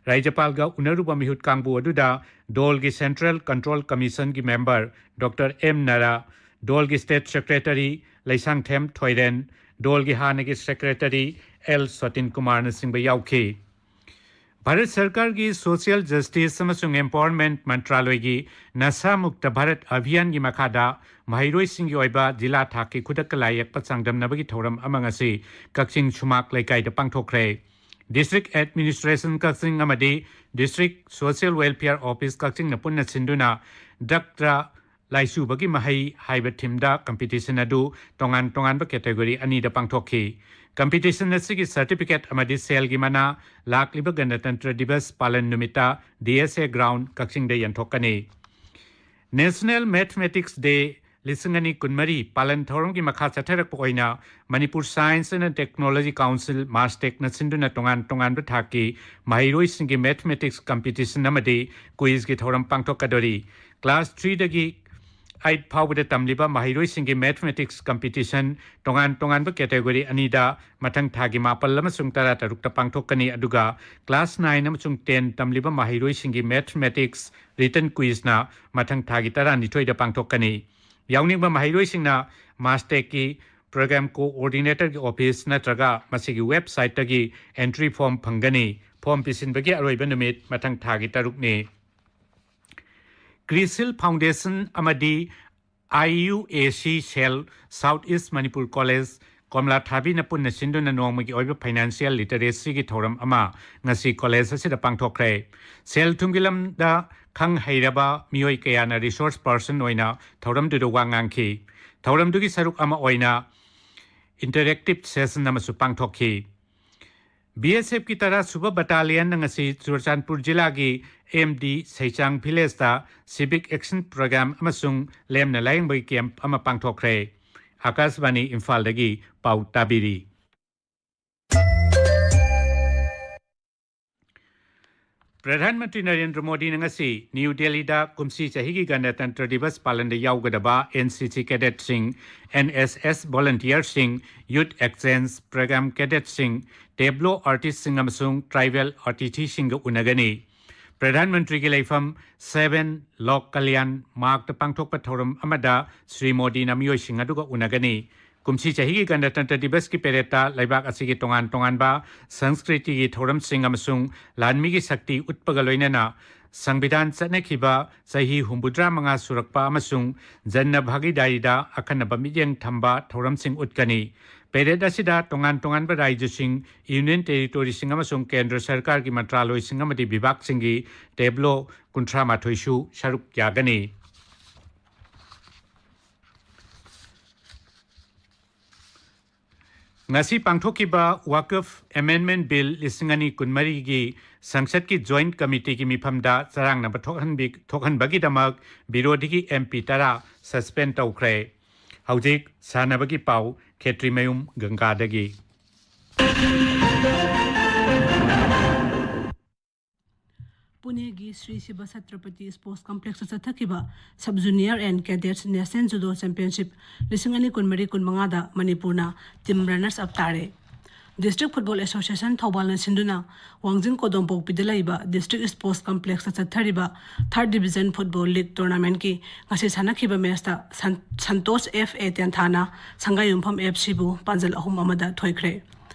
ꯔꯥꯖ꯭ꯌꯄꯥꯜꯒ ꯎꯅꯔꯨꯕ ꯃꯤꯍꯨꯠ ꯀꯥꯡꯕꯨ ꯑꯗꯨꯗ ꯗꯣꯜꯒꯤ Central Control Commissionꯒꯤ member Doctor M ꯅꯥꯔꯥ, ꯗꯣꯜꯒꯤ State Secretary Leishangthem ꯊꯣꯏꯔꯦꯟ, ꯗꯣꯜꯒꯤ ꯍꯥꯟꯅꯒꯤ Secretary L ꯁꯣꯇꯤꯟ ꯀꯨꯃꯥꯔꯅꯆꯤꯡꯕ ꯌꯥꯎꯈꯤ꯫ ꯚꯥꯔꯠ ꯁꯔꯀꯥꯔꯒꯤ Social Justice ꯑꯃꯁꯨꯡ Empowerment ꯃꯟꯇ꯭ꯔꯥꯂꯣꯏꯒꯤ ꯅꯁꯥ ꯃꯨꯛꯇ ꯚꯥꯔꯠ ꯑꯚꯤꯌꯥꯟꯒꯤ ꯃꯈꯥꯗ ꯃꯍꯩꯔꯣꯏꯁꯤꯡꯒꯤ ꯑꯣꯏꯕ ꯖꯤꯂꯥ ꯊꯥꯛꯀꯤ ꯈꯨꯗꯛ ꯂꯥꯏꯌꯦꯛꯄ ꯆꯥꯡꯗꯝꯅꯕꯒꯤ ꯊꯧꯔꯝ ꯑꯃ ꯉꯁꯤ ꯀꯛꯆꯤꯡ ꯁꯨꯃꯥꯛ ꯂꯩꯀꯥꯏꯗ ꯄꯥꯡꯊꯣꯛꯈ꯭ꯔꯦ꯫ District Administration ꯀꯛꯆꯤꯡ ꯑꯃꯗꯤ District Social Welfare Office ꯀꯛꯆꯤꯡꯅ ꯄꯨꯟꯅ ꯁꯤꯟꯗꯨꯅ ꯗ꯭ꯔꯛꯇ ꯂꯥꯏꯆꯨꯕꯒꯤ ꯃꯍꯩ ꯍꯥꯏꯕ themeꯗ competition ꯑꯗꯨ ꯇꯣꯉꯥꯟ ꯇꯣꯉꯥꯟꯕ category ꯑꯅꯤꯗ ꯄꯥꯡꯊꯣꯛꯈꯤ꯫ Competition ꯑꯁꯤꯒꯤ certificate ꯑꯃꯗꯤ ꯁꯦꯜꯒꯤ ꯃꯅꯥ ꯂꯥꯛꯂꯤꯕ ꯒꯅꯇꯟꯇ꯭ꯔ ꯗꯤꯕꯁ ꯄꯥꯂꯟ ꯅꯨꯃꯤꯠꯇ D S A ground ꯀꯛꯆꯤꯡꯗ ꯌꯦꯟꯊꯣꯛꯀꯅꯤ꯫ National Mathematics Day ꯂꯤꯁꯤꯡ ꯑꯅꯤ ꯀꯨꯟꯃꯔꯤ ꯄꯥꯂꯟ ꯊꯧꯔꯝꯒꯤ ꯃꯈꯥ ꯆꯠꯊꯔꯛꯄ ꯑꯣꯏꯅ Manipur Science and Technology Council, MASTECꯅ ꯁꯤꯟꯗꯨꯅ ꯇꯣꯉꯥꯟ ꯇꯣꯉꯥꯟꯕ ꯊꯥꯛꯀꯤ ꯃꯍꯩꯔꯣꯏꯁꯤꯡꯒꯤ mathematics competition ꯑꯃꯗꯤ quizꯒꯤ ꯊꯧꯔꯝ ꯄꯥꯡꯊꯣꯛꯀꯗꯧꯔꯤ꯫ Class threeꯗꯒꯤ eight ꯐꯥꯎꯕꯗ ꯇꯝꯂꯤꯕ ꯃꯍꯩꯔꯣꯏꯁꯤꯡꯒꯤ mathematics competition ꯇꯣꯉꯥꯟ ꯇꯣꯉꯥꯟꯕ category ꯑꯅꯤꯗ ꯃꯊꯪ ꯊꯥꯒꯤ ꯃꯥꯄꯜ ꯑꯃꯁꯨꯡ ꯇꯔꯥꯇꯔꯨꯛꯇ ꯄꯥꯡꯊꯣꯛꯀꯅꯤ, ꯑꯗꯨꯒ class nine ꯑꯃꯁꯨꯡ ten ꯇꯝꯂꯤꯕ ꯃꯍꯩꯔꯣꯏꯁꯤꯡꯒꯤ mathematics written quizꯅ ꯃꯊꯪ ꯊꯥꯒꯤ ꯇꯔꯥꯅꯤꯊꯣꯏꯗ ꯄꯥꯡꯊꯣꯛꯀꯅꯤ꯫ ꯌꯥꯎꯅꯤꯡꯕ ꯃꯍꯩꯔꯣꯏꯁꯤꯡꯅ MASTECꯀꯤ program coordinatorꯒꯤ office ꯅꯠꯇ꯭ꯔꯒ ꯃꯁꯤꯒꯤ websiteꯇꯒꯤ entry form ꯐꯪꯒꯅꯤ꯫ Form ꯄꯤꯁꯤꯟꯕꯒꯤ ꯑꯔꯣꯏꯕ ꯅꯨꯃꯤꯠ ꯃꯊꯪ ꯊꯥꯒꯤ ꯇꯔꯨꯛꯅꯤ꯫ CRISIL Foundation ꯑꯃꯗꯤ IUAC Cell South East Manipur College ꯀꯣꯝꯂꯥ ꯊꯥꯕꯤꯅ ꯄꯨꯟꯅ ꯁꯤꯟꯗꯨꯅ ꯅꯣꯡꯃꯒꯤ ꯑꯣꯏꯕ financial literacyꯒꯤ ꯊꯧꯔꯝ ꯑꯃ ꯉꯁꯤ college ꯑꯁꯤꯗ ꯄꯥꯡꯊꯣꯛꯈ꯭ꯔꯦ꯫ ꯁꯦꯜ ꯊꯨꯝꯒꯤ ꯂꯝꯗ ꯈꯪ ꯍꯩꯔꯕ ꯃꯤꯑꯣꯏ ꯀꯌꯥꯅ resource person ꯑꯣꯏꯅ ꯊꯧꯔꯝꯗꯨꯗ ꯋꯥ ꯉꯥꯡꯈꯤ꯫ ꯊꯧꯔꯝꯗꯨꯒꯤ ꯁꯔꯨꯛ ꯑꯃ ꯑꯣꯏꯅ interactive session ꯑꯃꯁꯨ ꯄꯥꯡꯊꯣꯛꯈꯤ꯫ ꯕꯤ ꯑꯦꯁ ꯑꯦꯐꯀꯤ ꯇꯔꯥ ꯁꯨꯕ ꯕꯠꯇꯥꯂꯤꯌꯟꯅ ꯉꯁꯤ ꯆꯨꯔꯆꯥꯟꯄꯨꯔ ꯖꯤꯂꯥꯒꯤ ꯑꯦꯝ ꯗꯤ ꯁꯩꯆꯥꯡ ꯚꯤꯂꯦꯖꯇ ꯁꯤꯚꯤꯛ ꯑꯦꯛꯁꯟ ꯄ꯭ꯔꯣꯒ꯭ꯔꯥꯝ ꯑꯃꯁꯨꯡ ꯂꯦꯝꯅ ꯂꯥꯌꯦꯡꯕꯒꯤ ꯀꯦꯝꯞ ꯑꯃ ꯄꯥꯡꯊꯣꯛꯈ꯭ꯔꯦ꯫ ꯑꯥꯀꯥꯁꯕꯥꯅꯤ ꯏꯝꯐꯥꯜꯗꯒꯤ ꯄꯥꯎ ꯇꯥꯕꯤꯔꯤ꯫ ꯄ꯭ꯔꯙꯥꯟ ꯃꯟꯇ꯭ꯔꯤ ꯅꯔꯦꯟꯗ꯭ꯔ ꯃꯣꯗꯤꯅ ꯉꯁꯤ ꯅ꯭ꯌꯨ ꯗꯦꯜꯂꯤꯗ ꯀꯨꯝꯁꯤ ꯆꯍꯤꯒꯤ ꯒꯅꯇꯟꯇ꯭ꯔ ꯗꯤꯕꯁ ꯄꯥꯂꯟꯗ ꯌꯥꯎꯒꯗꯕ ꯑꯦꯟ ꯁꯤ ꯁꯤ ꯀꯦꯗꯦꯠꯁꯤꯡ, ꯑꯦꯟ ꯑꯦꯁ ꯑꯦꯁ ꯚꯣꯂꯟꯇꯤꯌꯔꯁꯤꯡ, ꯌꯨꯊ ꯑꯦꯛꯁꯆꯦꯟꯖ ꯄ꯭ꯔꯣꯒ꯭ꯔꯥꯝ ꯀꯦꯗꯦꯠꯁꯤꯡ, ꯇꯦꯕ꯭ꯂꯣ ꯑꯥꯔꯇꯤꯁꯁꯤꯡ ꯑꯃꯁꯨꯡ ꯇ꯭ꯔꯥꯏꯕꯦꯜ ꯑꯥꯔꯇꯤꯁꯤꯁꯤꯡꯒ ꯎꯅꯒꯅꯤ꯫ ꯄ꯭ꯔꯙꯥꯟ ꯃꯟꯇ꯭ꯔꯤꯒꯤ ꯂꯩꯐꯝ ꯁꯦꯚꯦꯟ ꯂꯣꯛ ꯀꯂꯌꯥꯟ ꯃꯥꯔꯒꯇ ꯄꯥꯡꯊꯣꯛꯄ ꯊꯧꯔꯝ ꯑꯃꯗ ꯁ꯭ꯔꯤ ꯃꯣꯗꯤꯅ ꯃꯤꯑꯣꯏꯁꯤꯡ ꯑꯗꯨꯒ ꯎꯅꯒꯅꯤ꯫ ꯀꯨꯝꯁꯤ ꯆꯍꯤꯒꯤ ꯒꯅꯇꯟꯇ꯭ꯔ ꯗꯤꯕꯁꯀꯤ ꯄꯦꯔꯦꯗꯇ ꯂꯩꯕꯥꯛ ꯑꯁꯤꯒꯤ ꯇꯣꯉꯥꯟ ꯇꯣꯉꯥꯟꯕ ꯁꯪꯁꯀ꯭ꯔꯤꯇꯤꯒꯤ ꯊꯧꯔꯝꯁꯤꯡ ꯑꯃꯁꯨꯡ ꯂꯥꯟꯃꯤꯒꯤ ꯁꯛꯇꯤ ꯎꯠꯄꯒ ꯂꯣꯏꯅꯅ ꯁꯪꯕꯤꯙꯥꯟ ꯆꯠꯅꯈꯤꯕ ꯆꯍꯤ ꯍꯨꯝꯐꯨꯇꯔꯥ ꯃꯉꯥ ꯁꯨꯔꯛꯄ ꯑꯃꯁꯨꯡ ꯖꯟꯅ ꯚꯥꯒꯤꯗꯥꯔꯤꯗ ꯑꯈꯟꯅꯕ ꯃꯤꯠꯌꯦꯡ ꯊꯝꯕ ꯊꯧꯔꯝꯁꯤꯡ ꯎꯠꯀꯅꯤ꯫ ꯄꯦꯔꯦꯗ ꯑꯁꯤꯗ ꯇꯣꯉꯥꯟ ꯇꯣꯉꯥꯟꯕ ꯔꯥꯖ꯭ꯌꯁꯤꯡ, ꯌꯨꯅꯤꯌꯟ ꯇꯦꯔꯤꯇꯣꯔꯤꯁꯤꯡ ꯑꯃꯁꯨꯡ ꯀꯦꯟꯗ꯭ꯔ ꯁꯔꯀꯥꯔꯒꯤ ꯃꯟꯇ꯭ꯔꯥꯂꯣꯏꯁꯤꯡ ꯑꯃꯗꯤ ꯕꯤꯚꯥꯒꯁꯤꯡꯒꯤ ꯇꯦꯕ꯭ꯂꯣ ꯀꯨꯟꯊ꯭ꯔꯥ ꯃꯥꯊꯣꯏꯁꯨ ꯁꯔꯨꯛ ꯌꯥꯒꯅꯤ꯫ ꯉꯁꯤ ꯄꯥꯡꯊꯣꯛꯈꯤꯕ ꯋꯥꯀꯐ ꯑꯦꯃꯦꯟꯗꯃꯦꯟꯠ ꯕꯤꯜ ꯂꯤꯁꯤꯡ ꯑꯅꯤ ꯀꯨꯟꯃꯔꯤꯒꯤ ꯁꯪꯁꯠꯀꯤ ꯖꯣꯏꯟꯠ ꯀꯃꯤꯇꯤꯒꯤ ꯃꯤꯐꯝꯗ ꯆꯔꯥꯡꯅꯕ ꯊꯣꯛꯍꯟꯕꯤ-, ꯊꯣꯛꯍꯟꯕꯒꯤꯗꯃꯛ ꯕꯤꯔꯣꯙꯤꯒꯤ ꯑꯦꯝ ꯄꯤ ꯇꯔꯥ ꯁꯁꯄꯦꯟ ꯇꯧꯈ꯭ꯔꯦ꯫ ꯍꯧꯖꯤꯛ ꯁꯥꯟꯅꯕꯒꯤ ꯄꯥꯎ, ꯈꯦꯇ꯭ꯔꯤꯃꯌꯨꯝ ꯒꯪꯒꯥꯗꯒꯤ꯫ ꯄꯨꯅꯦꯒꯤ ꯁ꯭ꯔꯤ ꯁꯤꯕ ꯁꯇ꯭ꯔꯄꯇꯤ ꯁ꯭ꯄꯣꯔꯠꯁ ꯀꯝꯄ꯭ꯂꯦꯛꯁꯇ ꯆꯠꯊꯈꯤꯕ sub junior and cadets national judo championship ꯂꯤꯁꯤꯡ ꯑꯅꯤ ꯀꯨꯟꯃꯔꯤ ꯀꯨꯟꯃꯉꯥꯗ ꯃꯅꯤꯄꯨꯔꯅ ꯇꯤꯝ ꯔꯅꯔꯁ ꯑꯞ ꯇꯥꯔꯦ꯫ ꯗꯤꯁꯇ꯭ꯔꯤꯛ ꯐꯨꯠꯕꯣꯜ ꯑꯦꯁꯣꯁꯤꯌꯦꯁꯟ ꯊꯧꯕꯥꯜꯅ ꯁꯤꯟꯗꯨꯅ ꯋꯥꯡꯖꯤꯡ ꯀꯣꯗꯣꯝꯄꯣꯛꯄꯤꯗ ꯂꯩꯕ ꯗꯤꯁꯇ꯭ꯔꯤꯛ ꯁ꯭ꯄꯣꯔꯠꯁ ꯀꯝꯄ꯭ꯂꯦꯛꯁꯇ ꯆꯠꯊꯔꯤꯕ ꯊꯥꯔꯠ ꯗꯤꯕꯤꯖꯟ ꯐꯨꯠꯕꯣꯜ ꯂꯤꯒ ꯇꯣꯔꯅꯥꯃꯦꯟꯠꯀꯤ ꯉꯁꯤ ꯁꯥꯟꯅꯈꯤꯕ ꯃꯦꯆꯇ ꯁꯟ-, ꯁꯟꯇꯣꯁ ꯑꯦꯐ ꯑꯦ ꯇꯦꯟꯊꯥꯅ ꯁꯪꯒꯥꯏꯌꯨꯝꯐꯝ ꯑꯦꯐ ꯁꯤꯕꯨ ꯄꯥꯟꯖꯜ ꯑꯍꯨꯝ ꯑꯃꯗ ꯊꯣꯏꯈ꯭ꯔꯦ꯫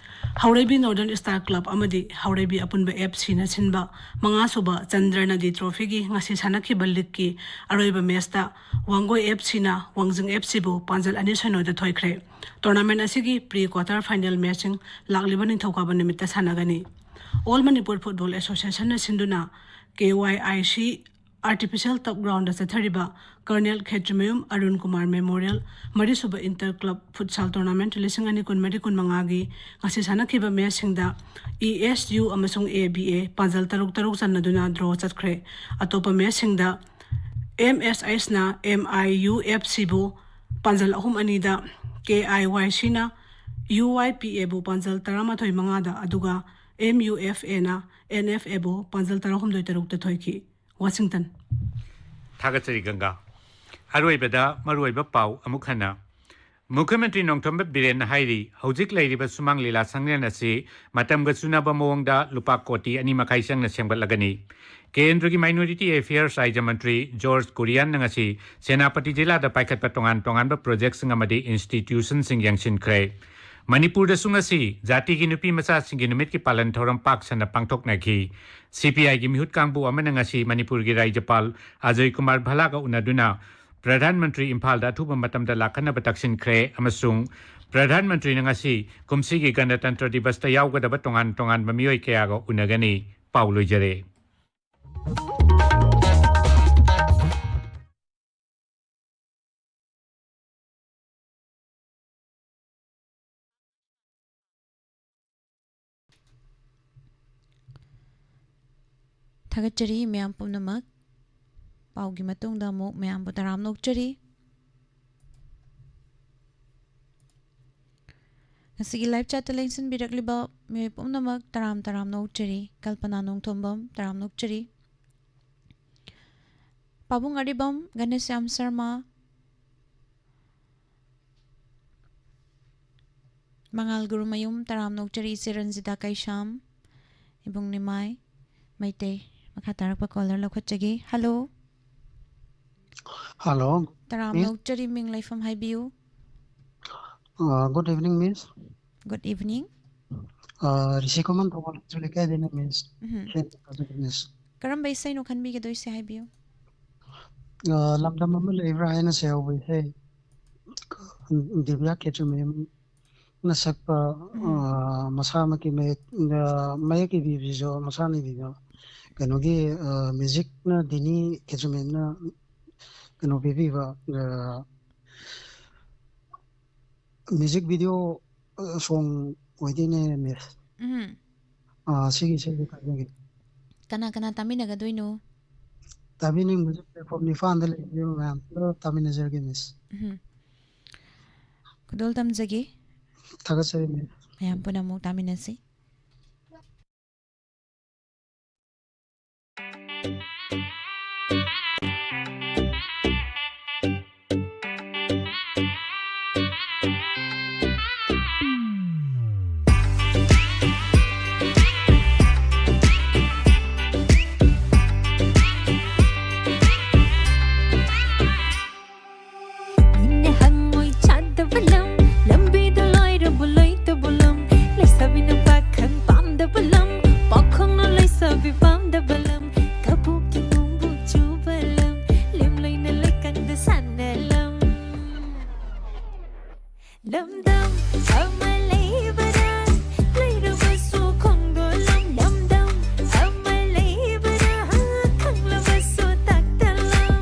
ꯍꯧꯔꯩꯕꯤ ꯅꯣꯔꯗꯔꯟ ꯁ꯭ꯇꯥꯔ ꯀ꯭ꯂꯕ ꯑꯃꯗꯤ ꯍꯧꯔꯩꯕꯤ ꯑꯄꯨꯟꯕ ꯑꯦꯐ ꯁꯤꯅ ꯁꯤꯟꯕ ꯃꯉꯥꯁꯨꯕ ꯆꯟꯗ꯭ꯔ ꯅꯗꯤ ꯇ꯭ꯔꯣꯐꯤꯒꯤ ꯉꯁꯤ ꯁꯥꯟꯅꯈꯤꯕ ꯂꯤꯒꯀꯤ ꯑꯔꯣꯏꯕ ꯃꯦꯆꯇ ꯋꯥꯡꯒꯣꯏ ꯑꯦꯐ ꯁꯤꯅ ꯋꯥꯡꯖꯤꯡ ꯑꯦꯐ ꯁꯤꯕꯨ ꯄꯥꯟꯖꯜ ꯑꯅꯤ ꯁꯣꯏꯅꯣꯗ ꯊꯣꯏꯈ꯭ꯔꯦ꯫ ꯇꯣꯔꯅꯥꯃꯦꯟꯠ ꯑꯁꯤꯒꯤ ꯄ꯭ꯔꯤ ꯀ꯭ꯋꯥꯇꯔ ꯐꯥꯏꯅꯦꯜ ꯃꯦꯆꯁꯤꯡ ꯂꯥꯛꯂꯤꯕ ꯅꯤꯡꯊꯧꯀꯥꯕ ꯅꯨꯃꯤꯠꯇ ꯁꯥꯟꯅꯒꯅꯤ꯫ ꯑꯣꯜ ꯃꯅꯤꯄꯨꯔ ꯐꯨꯠꯕꯣꯜ ꯑꯦꯁꯣꯁꯤꯌꯦꯁꯟꯅ ꯁꯤꯟꯗꯨꯅ K Y I C artificial turf ground ꯆꯠꯊꯔꯤꯕ ꯀꯔꯅꯦꯜ ꯈꯦꯇ꯭ꯔꯤꯃꯌꯨꯝ ꯑꯔꯨꯟ ꯀꯨꯃꯥꯔ ꯃꯦꯃꯣꯔꯤꯌꯦꯜ ꯃꯔꯤꯁꯨꯕ ꯏꯟꯇꯔ ꯀ꯭ꯂꯕ ꯐꯨꯠꯁꯥꯜ ꯇꯣꯔꯅꯥꯃꯦꯟꯠ ꯂꯤꯁꯤꯡ ꯑꯅꯤ ꯀꯨꯟꯃꯔꯤ ꯀꯨꯟꯃꯉꯥꯒꯤ ꯉꯁꯤ ꯁꯥꯟꯅꯈꯤꯕ ꯃꯦꯆꯁꯤꯡꯗ ꯏ ꯑꯦꯁ ꯌꯨ ꯑꯃꯁꯨꯡ ꯑꯦ ꯕꯤ ꯑꯦ ꯄꯥꯟꯖꯜ ꯇꯔꯨꯛ ꯇꯔꯨꯛ ꯆꯟꯅꯗꯨꯅ ꯗ꯭ꯔꯣ ꯆꯠꯈ꯭ꯔꯦ꯫ ꯑꯇꯣꯞꯄ ꯃꯦꯆꯁꯤꯡꯗ ꯑꯦꯝ ꯑꯦꯁ ꯑꯩꯁꯅ ꯑꯦꯝ ꯑꯥꯏ ꯌꯨ ꯑꯦꯐ ꯁꯤꯕꯨ ꯄꯥꯟꯖꯜ ꯑꯍꯨꯝ ꯑꯅꯤꯗ, ꯀꯦ ꯑꯥꯏ ꯋꯥꯏ ꯁꯤꯅ ꯌꯨ ꯋꯥꯏ ꯄꯤ ꯑꯦꯕꯨ ꯄꯥꯟꯖꯜ ꯇꯔꯥꯃꯥꯊꯣꯏ ꯃꯉꯥꯗ, ꯑꯗꯨꯒ ꯑꯦꯝ ꯌꯨ ꯑꯦꯐ ꯑꯦꯅ ꯑꯦꯟ ꯑꯦꯐ ꯑꯦꯕꯨ ꯄꯥꯟꯖꯜ ꯇꯔꯥꯍꯨꯝꯗꯣꯏ ꯇꯔꯨꯛꯇ ꯊꯣꯏꯈꯤ꯫ ꯋꯥꯁꯤꯡꯇꯟ꯫ ꯊꯥꯒꯠꯆꯔꯤ ꯒꯪꯒꯥ꯫ ꯑꯔꯣꯏꯕꯗ ꯃꯔꯨꯑꯣꯏꯕ ꯄꯥꯎ ꯑꯃꯨꯛ ꯍꯟꯅ꯫ ꯃꯨꯈ꯭ꯌ ꯃꯟꯇ꯭ꯔꯤ ꯅꯣꯡꯊꯣꯝꯕꯝ ꯕꯤꯔꯦꯟꯅ ꯍꯥꯏꯔꯤ, ꯍꯧꯖꯤꯛ ꯂꯩꯔꯤꯕ ꯁꯨꯃꯥꯡ ꯂꯤꯂꯥ ꯁꯪꯂꯦꯟ ꯑꯁꯤ ꯃꯇꯝꯒ ꯆꯨꯅꯕ ꯃꯑꯣꯡꯗ ꯂꯨꯄꯥ ꯀꯣꯇꯤ ꯑꯅꯤ ꯃꯈꯥꯏ ꯆꯪꯅ ꯁꯦꯝꯒꯠꯂꯒꯅꯤ꯫ ꯀꯦꯟꯗ꯭ꯔꯒꯤ ꯃꯥꯏꯅꯣꯔꯤꯇꯤ ꯑꯦꯐꯤꯌꯔꯁ ꯔꯥꯖ꯭ꯌ ꯃꯟꯇ꯭ꯔꯤ ꯖꯣꯔꯖ ꯀꯨꯔꯤꯌꯟꯅ ꯉꯁꯤ ꯁꯦꯅꯥꯄꯇꯤ ꯖꯤꯂꯥꯗ ꯄꯥꯏꯈꯠꯄ ꯇꯣꯉꯥꯟ ꯇꯣꯉꯥꯟꯕ ꯄ꯭ꯔꯣꯖꯦꯛꯁꯤꯡ ꯑꯃꯗꯤ ꯏꯟꯁꯇꯤꯇ꯭ꯌꯨꯁꯟꯁꯤꯡ ꯌꯦꯡꯁꯤꯟꯈ꯭ꯔꯦ꯫ ꯃꯅꯤꯄꯨꯔꯗꯁꯨ ꯉꯁꯤ ꯖꯥꯇꯤꯒꯤ ꯅꯨꯄꯤ ꯃꯆꯥꯁꯤꯡꯒꯤ ꯅꯨꯃꯤꯠꯀꯤ ꯄꯥꯂꯟ ꯊꯧꯔꯝ ꯄꯥꯛ ꯁꯟꯅ ꯄꯥꯡꯊꯣꯛꯅꯈꯤ꯫ ꯁꯤ ꯄꯤ ꯑꯥꯏꯒꯤ ꯃꯤꯍꯨꯠ ꯀꯥꯡꯕꯨ ꯑꯃꯅ ꯉꯁꯤ ꯃꯅꯤꯄꯨꯔꯒꯤ ꯔꯥꯖ꯭ꯌꯄꯥꯜ ꯑꯖꯣꯏ ꯀꯨꯃꯥꯔ ꯚꯂꯥꯒ ꯎꯅꯗꯨꯅ ꯄ꯭ꯔꯙꯥꯟ ꯃꯟꯇ꯭ꯔꯤ ꯏꯝꯐꯥꯜꯗ ꯑꯊꯨꯕ ꯃꯇꯝꯗ ꯂꯥꯛꯍꯟꯅꯕ ꯇꯛꯁꯤꯟꯈ꯭ꯔꯦ ꯑꯃꯁꯨꯡ ꯄ꯭ꯔꯙꯥꯟ ꯃꯟꯇ꯭ꯔꯤꯅ ꯉꯁꯤ ꯀꯨꯝꯁꯤꯒꯤ ꯒꯅꯇꯟꯇ꯭ꯔ ꯗꯤꯕꯁꯇ ꯌꯥꯎꯒꯗꯕ ꯇꯣꯉꯥꯟ ꯇꯣꯉꯥꯟꯕ ꯃꯤꯑꯣꯏ ꯀꯌꯥꯒ ꯎꯅꯒꯅꯤ꯫ ꯄꯥꯎ ꯂꯣꯏꯖꯔꯦ꯫ ꯊꯥꯒꯠꯆꯔꯤ ꯃꯌꯥꯝ ꯄꯨꯝꯅꯃꯛ꯫ ꯄꯥꯎꯒꯤ ꯃꯇꯨꯡꯗ ꯑꯃꯨꯛ ꯃꯌꯥꯝꯕꯨ ꯇꯔꯥꯝꯅ ꯑꯣꯛꯆꯔꯤ꯫ ꯉꯁꯤꯒꯤ live chatꯇ ꯂꯦꯡꯁꯤꯟꯕꯤꯔꯛꯂꯤꯕ ꯃꯤꯑꯣꯏ ꯄꯨꯝꯅꯃꯛ ꯇꯔꯥꯝ ꯇꯔꯥꯝꯅ ꯑꯣꯛꯆꯔꯤ꯫ ꯀꯜꯄꯅꯥ ꯅꯣꯡꯊꯣꯝꯕꯝ ꯇꯔꯥꯝꯅ ꯑꯣꯛꯆꯔꯤ꯫ ꯄꯥꯕꯨꯡ ꯑꯔꯤꯕꯝ, ꯒꯅꯦꯁ꯭ꯌꯥꯝ ꯁꯔꯃ, ꯃꯉꯥꯜ ꯒꯨꯔꯨꯃꯌꯨꯝ ꯇꯔꯥꯝꯅ ꯑꯣꯛꯆꯔꯤ꯫ ꯏꯆꯦ ꯔꯟꯖꯤꯇꯥ ꯀꯩꯁꯥꯝ, ꯏꯕꯨꯡ ꯅꯤꯃꯥꯏ ꯃꯩꯇꯩ꯫ ꯃꯈꯥ ꯇꯥꯔꯛꯄ caller ꯂꯧꯈꯠꯆꯒꯦ꯫ Hello꯫ Hello, ꯇꯔꯥꯝꯅ ꯑꯣꯛꯆꯔꯤ, ꯃꯤꯡ ꯂꯩꯐꯝ ꯍꯥꯏꯕꯤꯌꯨ꯫ Uh, good evening, Miss. Good evening꯫ Uh, ꯔꯤꯁꯤ ꯈꯨꯃꯟ ꯊꯧꯕꯥꯜ ꯂꯩꯀꯥꯏꯗꯩꯅ, Miss꯫ ꯎꯝ꯫ ꯍꯦꯟꯅ ꯐꯖꯕ, Miss꯫ ꯀꯔꯝꯕ ꯏꯁꯩꯅꯣ ꯈꯟꯕꯤꯒꯗꯣꯏꯁꯦ ꯍꯥꯏꯕꯤꯌꯨ꯫ Uh, ꯂꯝꯗꯝ ꯑꯃ ꯂꯩꯕ꯭ꯔꯥ ꯍꯥꯏꯅ ꯁꯩꯍꯧꯕ ꯏꯁꯩ, ꯗꯤꯕ꯭ꯌꯥ ꯈꯦꯇ꯭ꯔꯤꯃꯌꯨꯝꯅ ꯁꯛꯄ, ꯎꯝ꯫ uh, ꯃꯁꯥꯃꯛꯀꯤ ꯃꯌꯦꯛ, uh, ꯃꯌꯦꯛ ꯏꯕꯤꯕꯁꯤꯁꯨ ꯃꯁꯥꯅ ꯏꯕꯤꯕ ꯀꯩꯅꯣꯒꯤ, ꯑ, musicꯅ ꯗꯤꯅꯤ ꯈꯦꯖꯨꯃꯦꯟꯅ ꯀꯩꯅꯣ ꯄꯤꯕꯤꯕ, ꯑ, music video, ꯑ, song ꯑꯣꯏꯗꯣꯏꯅꯦ, miss꯫ ꯎꯝ꯫ ꯑ, ꯁꯤꯒꯤ ꯏꯁꯩꯁꯦ ꯇꯥꯖꯒꯦ꯫ ꯀꯅꯥ ꯀꯅꯥ ꯇꯥꯃꯤꯟꯅꯒꯗꯣꯏꯅꯣ? ꯇꯥꯕꯤꯅꯤꯡꯕꯁꯦ platform ꯅꯤꯄꯥꯟꯗ ꯂꯩꯕꯤꯕ ꯃꯌꯥꯝ ꯄꯨꯂꯞ ꯇꯥꯃꯤꯟꯅꯖꯔꯒꯦ, miss꯫ ꯎꯝ꯫ ꯈꯨꯗꯣꯜ ꯇꯝꯖꯒꯦ꯫ ꯊꯥꯒꯠꯆꯔꯤ, miss꯫ ꯃꯌꯥꯝ ꯄꯨꯟꯅ ꯑꯃꯨꯛ ꯇꯥꯃꯤꯟꯅꯁꯤ꯫ ꯃꯤꯅ ꯍꯪꯉꯣꯏ ꯆꯥꯗꯕ ꯂꯝ, ꯂꯝꯕꯤꯗ ꯂꯣꯏꯔꯕ ꯂꯩꯇꯕ ꯂꯝ, ꯂꯩꯁꯥꯕꯤꯅ ꯄꯥꯈꯪ ꯄꯥꯝꯗꯕ ꯂꯝ, ꯄꯥꯈꯪꯅ ꯂꯩꯁꯥꯕꯤ ꯄꯥꯝꯗꯕ ꯂꯝ, ꯀꯕꯣꯛꯀꯤ ꯅꯣꯡꯕꯨ ꯆꯨꯕ ꯂꯝ, ꯂꯦꯝꯂꯩꯅ ꯂꯩꯀꯪꯗ ꯁꯥꯟꯅ ꯂꯝ꯫ ꯂꯝꯗꯝ ꯑꯃ ꯂꯩꯕꯔꯥ, ꯂꯩꯔꯕꯁꯨ ꯈꯣꯡꯗꯣꯂꯝ꯫ ꯂꯝꯗꯝ ꯑꯃ ꯂꯩꯕꯔꯥ, ꯈꯪꯂꯕꯁꯨ ꯇꯥꯛꯇꯂꯝ꯫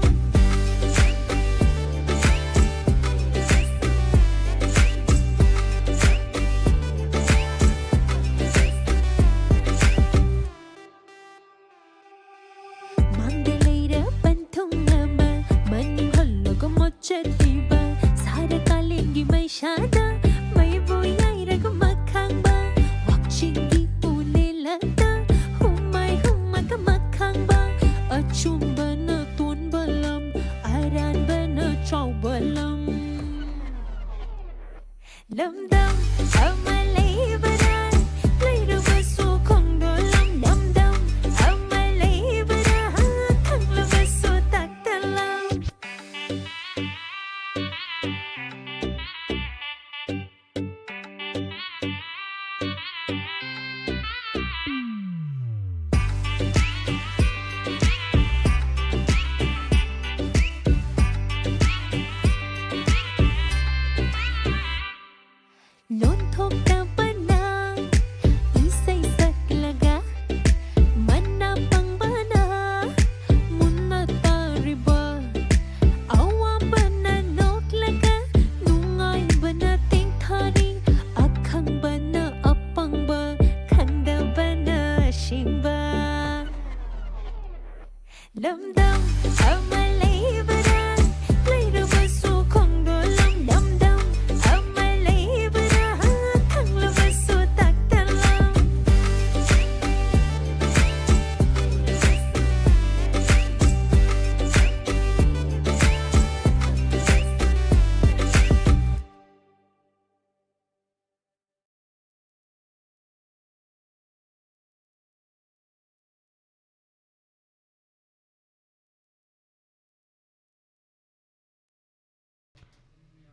ꯃꯥꯡꯗ ꯂꯩꯔ ꯄꯟꯊꯨꯡ ꯑꯃ, ꯃꯅꯤꯡ ꯍꯜꯂꯒ ꯃꯨꯠꯆꯠꯂꯤꯕ, ꯁꯥꯔ ꯀꯥꯂꯦꯟꯒꯤ ꯃꯩꯁꯥꯗ ꯃꯩꯕꯨ ꯌꯥꯏꯔꯒ ꯃꯈꯥꯡꯕ, ꯋꯥꯛꯆꯤꯡꯒꯤ ꯎꯂꯦꯂꯛꯇ ꯍꯨꯃꯥꯏ ꯍꯨꯝꯃꯒ ꯃꯈꯥꯡꯕ, ꯑꯆꯨꯝꯕꯅ ꯇꯣꯟꯕ ꯂꯝ, ꯑꯔꯥꯟꯕꯅ ꯆꯥꯎꯕ ꯂꯝ꯫ ꯂꯝꯗꯝ ꯑꯃ ꯂꯩꯕꯔꯥ, ꯂꯩꯔꯕꯁꯨ ꯈꯣꯡꯗꯣꯂꯝ꯫ ꯂꯝꯗꯝ ꯑꯃ ꯂꯩꯕꯔꯥ, ꯈꯪꯂꯕꯁꯨ ꯇꯥꯛꯇꯂꯝ꯫ ꯂꯣꯟꯊꯣꯛꯇꯕꯅ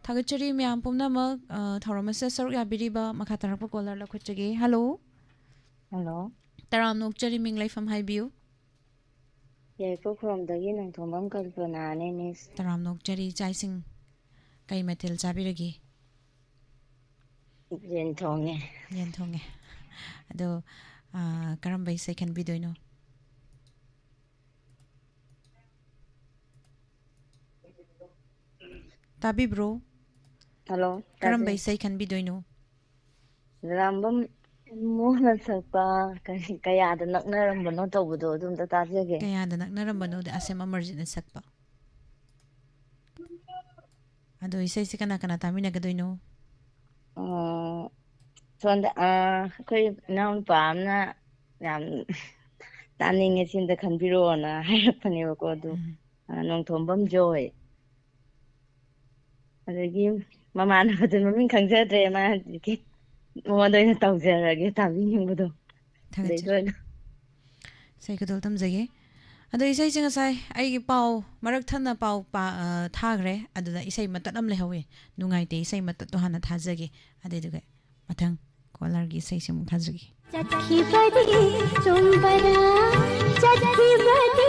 ꯊꯥꯒꯠꯆꯔꯤ ꯃꯌꯥꯝ ꯄꯨꯝꯅꯃꯛ, ꯑ, ꯊꯧꯔꯝ ꯑꯁꯤꯗ ꯁꯔꯨꯛ ꯌꯥꯕꯤꯔꯤꯕ꯫ ꯃꯈꯥ ꯇꯥꯔꯛꯄ caller ꯂꯧꯈꯠꯆꯒꯦ꯫ Hello꯫ Hello꯫ ꯇꯔꯥꯝꯅ ꯑꯣꯛꯆꯔꯤ, ꯃꯤꯡ ꯂꯩꯐꯝ ꯍꯥꯏꯕꯤꯌꯨ꯫ ꯌꯥꯏꯔꯤꯄꯣꯛ ꯈꯨꯔꯣꯝꯗꯒꯤ ꯅꯣꯡꯊꯣꯝꯕꯝ ꯀꯜꯄꯅꯥꯅꯦ, Miss꯫ ꯇꯔꯥꯝꯅ ꯑꯣꯛꯆꯔꯤ꯫ ꯆꯥꯛ ꯏꯁꯤꯡ ꯀꯩ ꯃꯊꯦꯜ ꯆꯥꯕꯤꯔꯒꯦ? ꯌꯦꯟ ꯊꯣꯡꯉꯦ꯫ ꯌꯦꯟ ꯊꯣꯡꯉꯦ꯫ ꯑꯗꯣ, ꯑ, ꯀꯔꯝꯕ ꯏꯁꯩ ꯈꯟꯕꯤꯗꯣꯏꯅꯣ? ꯇꯥꯕꯤꯕ꯭ꯔꯣ? Hello, ꯀꯔꯝꯕ ꯇꯥꯖꯩ꯫ ꯏꯁꯩ ꯈꯟꯕꯤꯗꯣꯏꯅꯣ? ꯖꯂꯥꯝꯕꯝ ꯃꯣꯍꯅ ꯁꯛꯄ ꯀꯔꯤ, "ꯀꯌꯥꯗ ꯅꯛꯅꯔꯝꯕꯅꯣ" ꯇꯧꯕꯗꯣ, ꯑꯗꯨꯝꯇ ꯇꯥꯖꯒꯦ꯫ "ꯀꯌꯥꯗ ꯅꯛꯅꯔꯝꯕꯅꯣꯗꯤ" ꯑꯁꯦꯝ ꯑꯃꯔꯖꯤꯠꯅ ꯁꯛꯄ꯫ ꯑꯗꯣ ꯏꯁꯩꯁꯦ ꯀꯅꯥ ꯀꯅꯥ ꯇꯥꯃꯤꯟꯅꯒꯗꯣꯏꯅꯣ? ꯑ, ꯁꯣꯝꯗ, ꯑ, ꯑꯩꯈꯣꯏ ꯏꯅꯥꯎꯅꯨꯄꯥ ꯑꯃꯅ ꯌꯥꯝ ꯇꯥꯅꯤꯡꯉꯦ, ꯁꯤ ꯑꯝꯇ ꯈꯟꯕꯤꯔꯛꯑꯣꯅ ꯍꯥꯏꯔꯛꯄꯅꯦꯕꯀꯣ, ꯑꯗꯨ, ꯎꯝ꯫ ꯑ, ꯅꯣꯡꯊꯣꯝꯕꯝ ꯖꯣꯏ꯫ ꯑꯗꯒꯤ ꯃꯃꯥꯟꯅꯕꯗꯨ ꯃꯃꯤꯡ ꯈꯪꯖꯗ꯭ꯔꯦ, ꯃꯥ ꯍꯧꯖꯤꯛꯀꯤ ꯃꯉꯣꯟꯗ ꯑꯣꯏꯅ ꯇꯧꯖꯔꯒꯦ, ꯇꯥꯕꯤꯅꯤꯡꯕꯗꯣ꯫ ꯊꯥꯒꯠꯆꯔꯤ꯫ ꯑꯗꯩꯗ ꯑꯣꯏꯅ꯫ ꯏꯁꯩ ꯈꯨꯗꯣꯜ ꯇꯝꯖꯒꯦ꯫ ꯑꯗꯣ ꯏꯁꯩꯁꯦ ꯉꯁꯥꯏ ꯑꯩꯒꯤ ꯄꯥꯎ, ꯃꯔꯛ ꯊꯠꯅ ꯄꯥꯎ ꯄꯥ-, ꯑ, ꯊꯥꯈ꯭ꯔꯦ꯫ ꯑꯗꯨꯗ ꯏꯁꯩ ꯃꯇꯠ ꯑꯃ ꯂꯩꯍꯧꯋꯦ꯫ ꯅꯨꯡꯉꯥꯏꯇꯦ, ꯏꯁꯩ ꯃꯇꯠꯇꯣ ꯍꯥꯟꯅ ꯊꯥꯖꯒꯦ꯫ ꯑꯗꯨꯏꯗꯨꯒ ꯃꯊꯪ caller ꯒꯤ ꯏꯁꯩꯁꯦ ꯑꯃꯨꯛ ꯊꯥꯖꯒꯦ꯫ ꯆꯠꯈꯤꯕꯗꯤ ꯆꯨꯝꯕꯔꯥ, ꯆꯠꯈꯤꯕꯗꯤ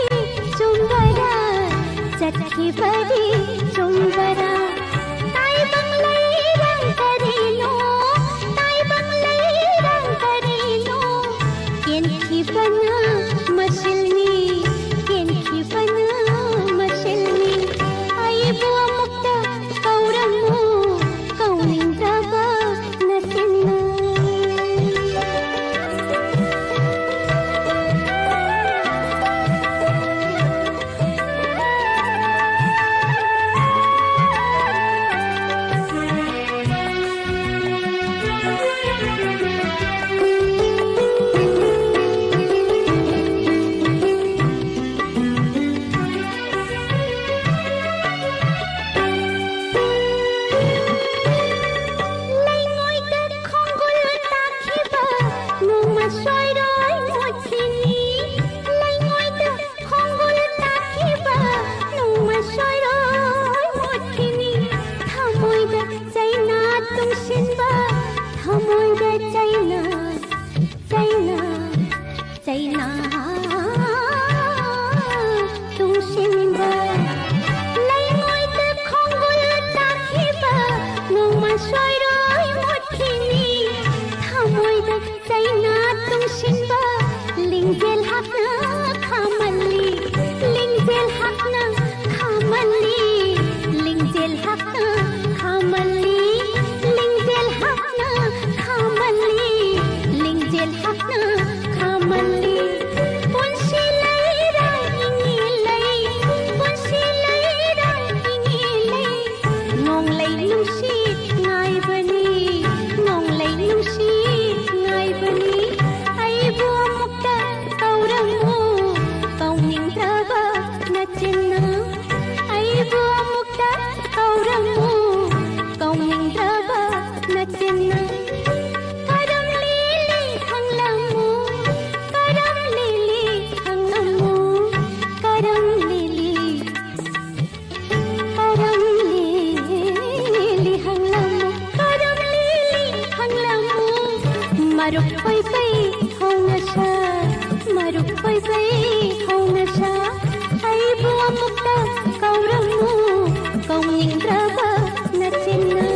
ꯆꯨꯝꯕꯔꯥ, ꯆꯠꯈꯤꯕꯗꯤ ꯆꯨꯝꯕꯔꯥ? ꯇꯥꯏꯕꯪ ꯂꯩꯔꯪ ꯀꯔꯤꯅꯣ, ꯇꯥꯏꯕꯪ ꯂꯩꯔꯪ ꯀꯔꯤꯅꯣ? ꯀꯦꯟꯈꯤꯕꯅ ꯃꯁꯤꯜꯅꯤ, ꯀꯦꯟꯈꯤꯕꯅ ꯃꯁꯤꯜꯅꯤ꯫ ꯑꯩꯕꯨ ꯑꯃꯨꯛꯇ ꯀꯧꯔꯝꯃꯨ, ꯀꯧꯅꯤꯡꯗꯕ ꯅꯆꯤꯟꯅ꯫ ꯂꯩꯉꯣꯏꯗ ꯈꯣꯡꯒꯨꯜ ꯇꯥꯈꯤꯕ ꯅꯣꯡꯃ ꯁꯣꯏꯔꯣꯏ ꯃꯨꯠꯈꯤꯅꯤ꯫ ꯂꯩꯉꯣꯏꯗ ꯈꯣꯡꯒꯨꯜ ꯇꯥꯈꯤꯕ ꯅꯣꯡꯃ ꯁꯣꯏꯔꯣꯏ ꯃꯨꯠꯈꯤꯅꯤ꯫ ꯊꯃꯣꯏ ꯀꯔꯝ ꯂꯤꯂꯤ ꯈꯪꯂꯝꯃꯨ, ꯀꯔꯝ ꯂꯤꯂꯤ ꯈꯪꯂꯝꯃꯨ, ꯀꯔꯝ ꯂꯤꯂꯤ, ꯀꯔꯝ ꯂꯤꯂꯤ ꯈꯪꯂꯝꯃꯨ, ꯀꯔꯝ ꯂꯤꯂꯤ ꯈꯪꯂꯝꯃꯨ꯫ ꯃꯔꯨꯞ ꯑꯣꯏꯕꯩ ꯍꯧꯅꯁꯥ, ꯃꯔꯨꯞ ꯑꯣꯏꯕꯩ ꯍꯧꯅꯁꯥ꯫ ꯑꯩꯕꯨ ꯑꯃꯨꯛꯇ ꯀꯧꯔꯝꯃꯨ, ꯀꯧꯅꯤꯡꯗ꯭ꯔꯕ ꯅꯆꯤꯟꯅ꯫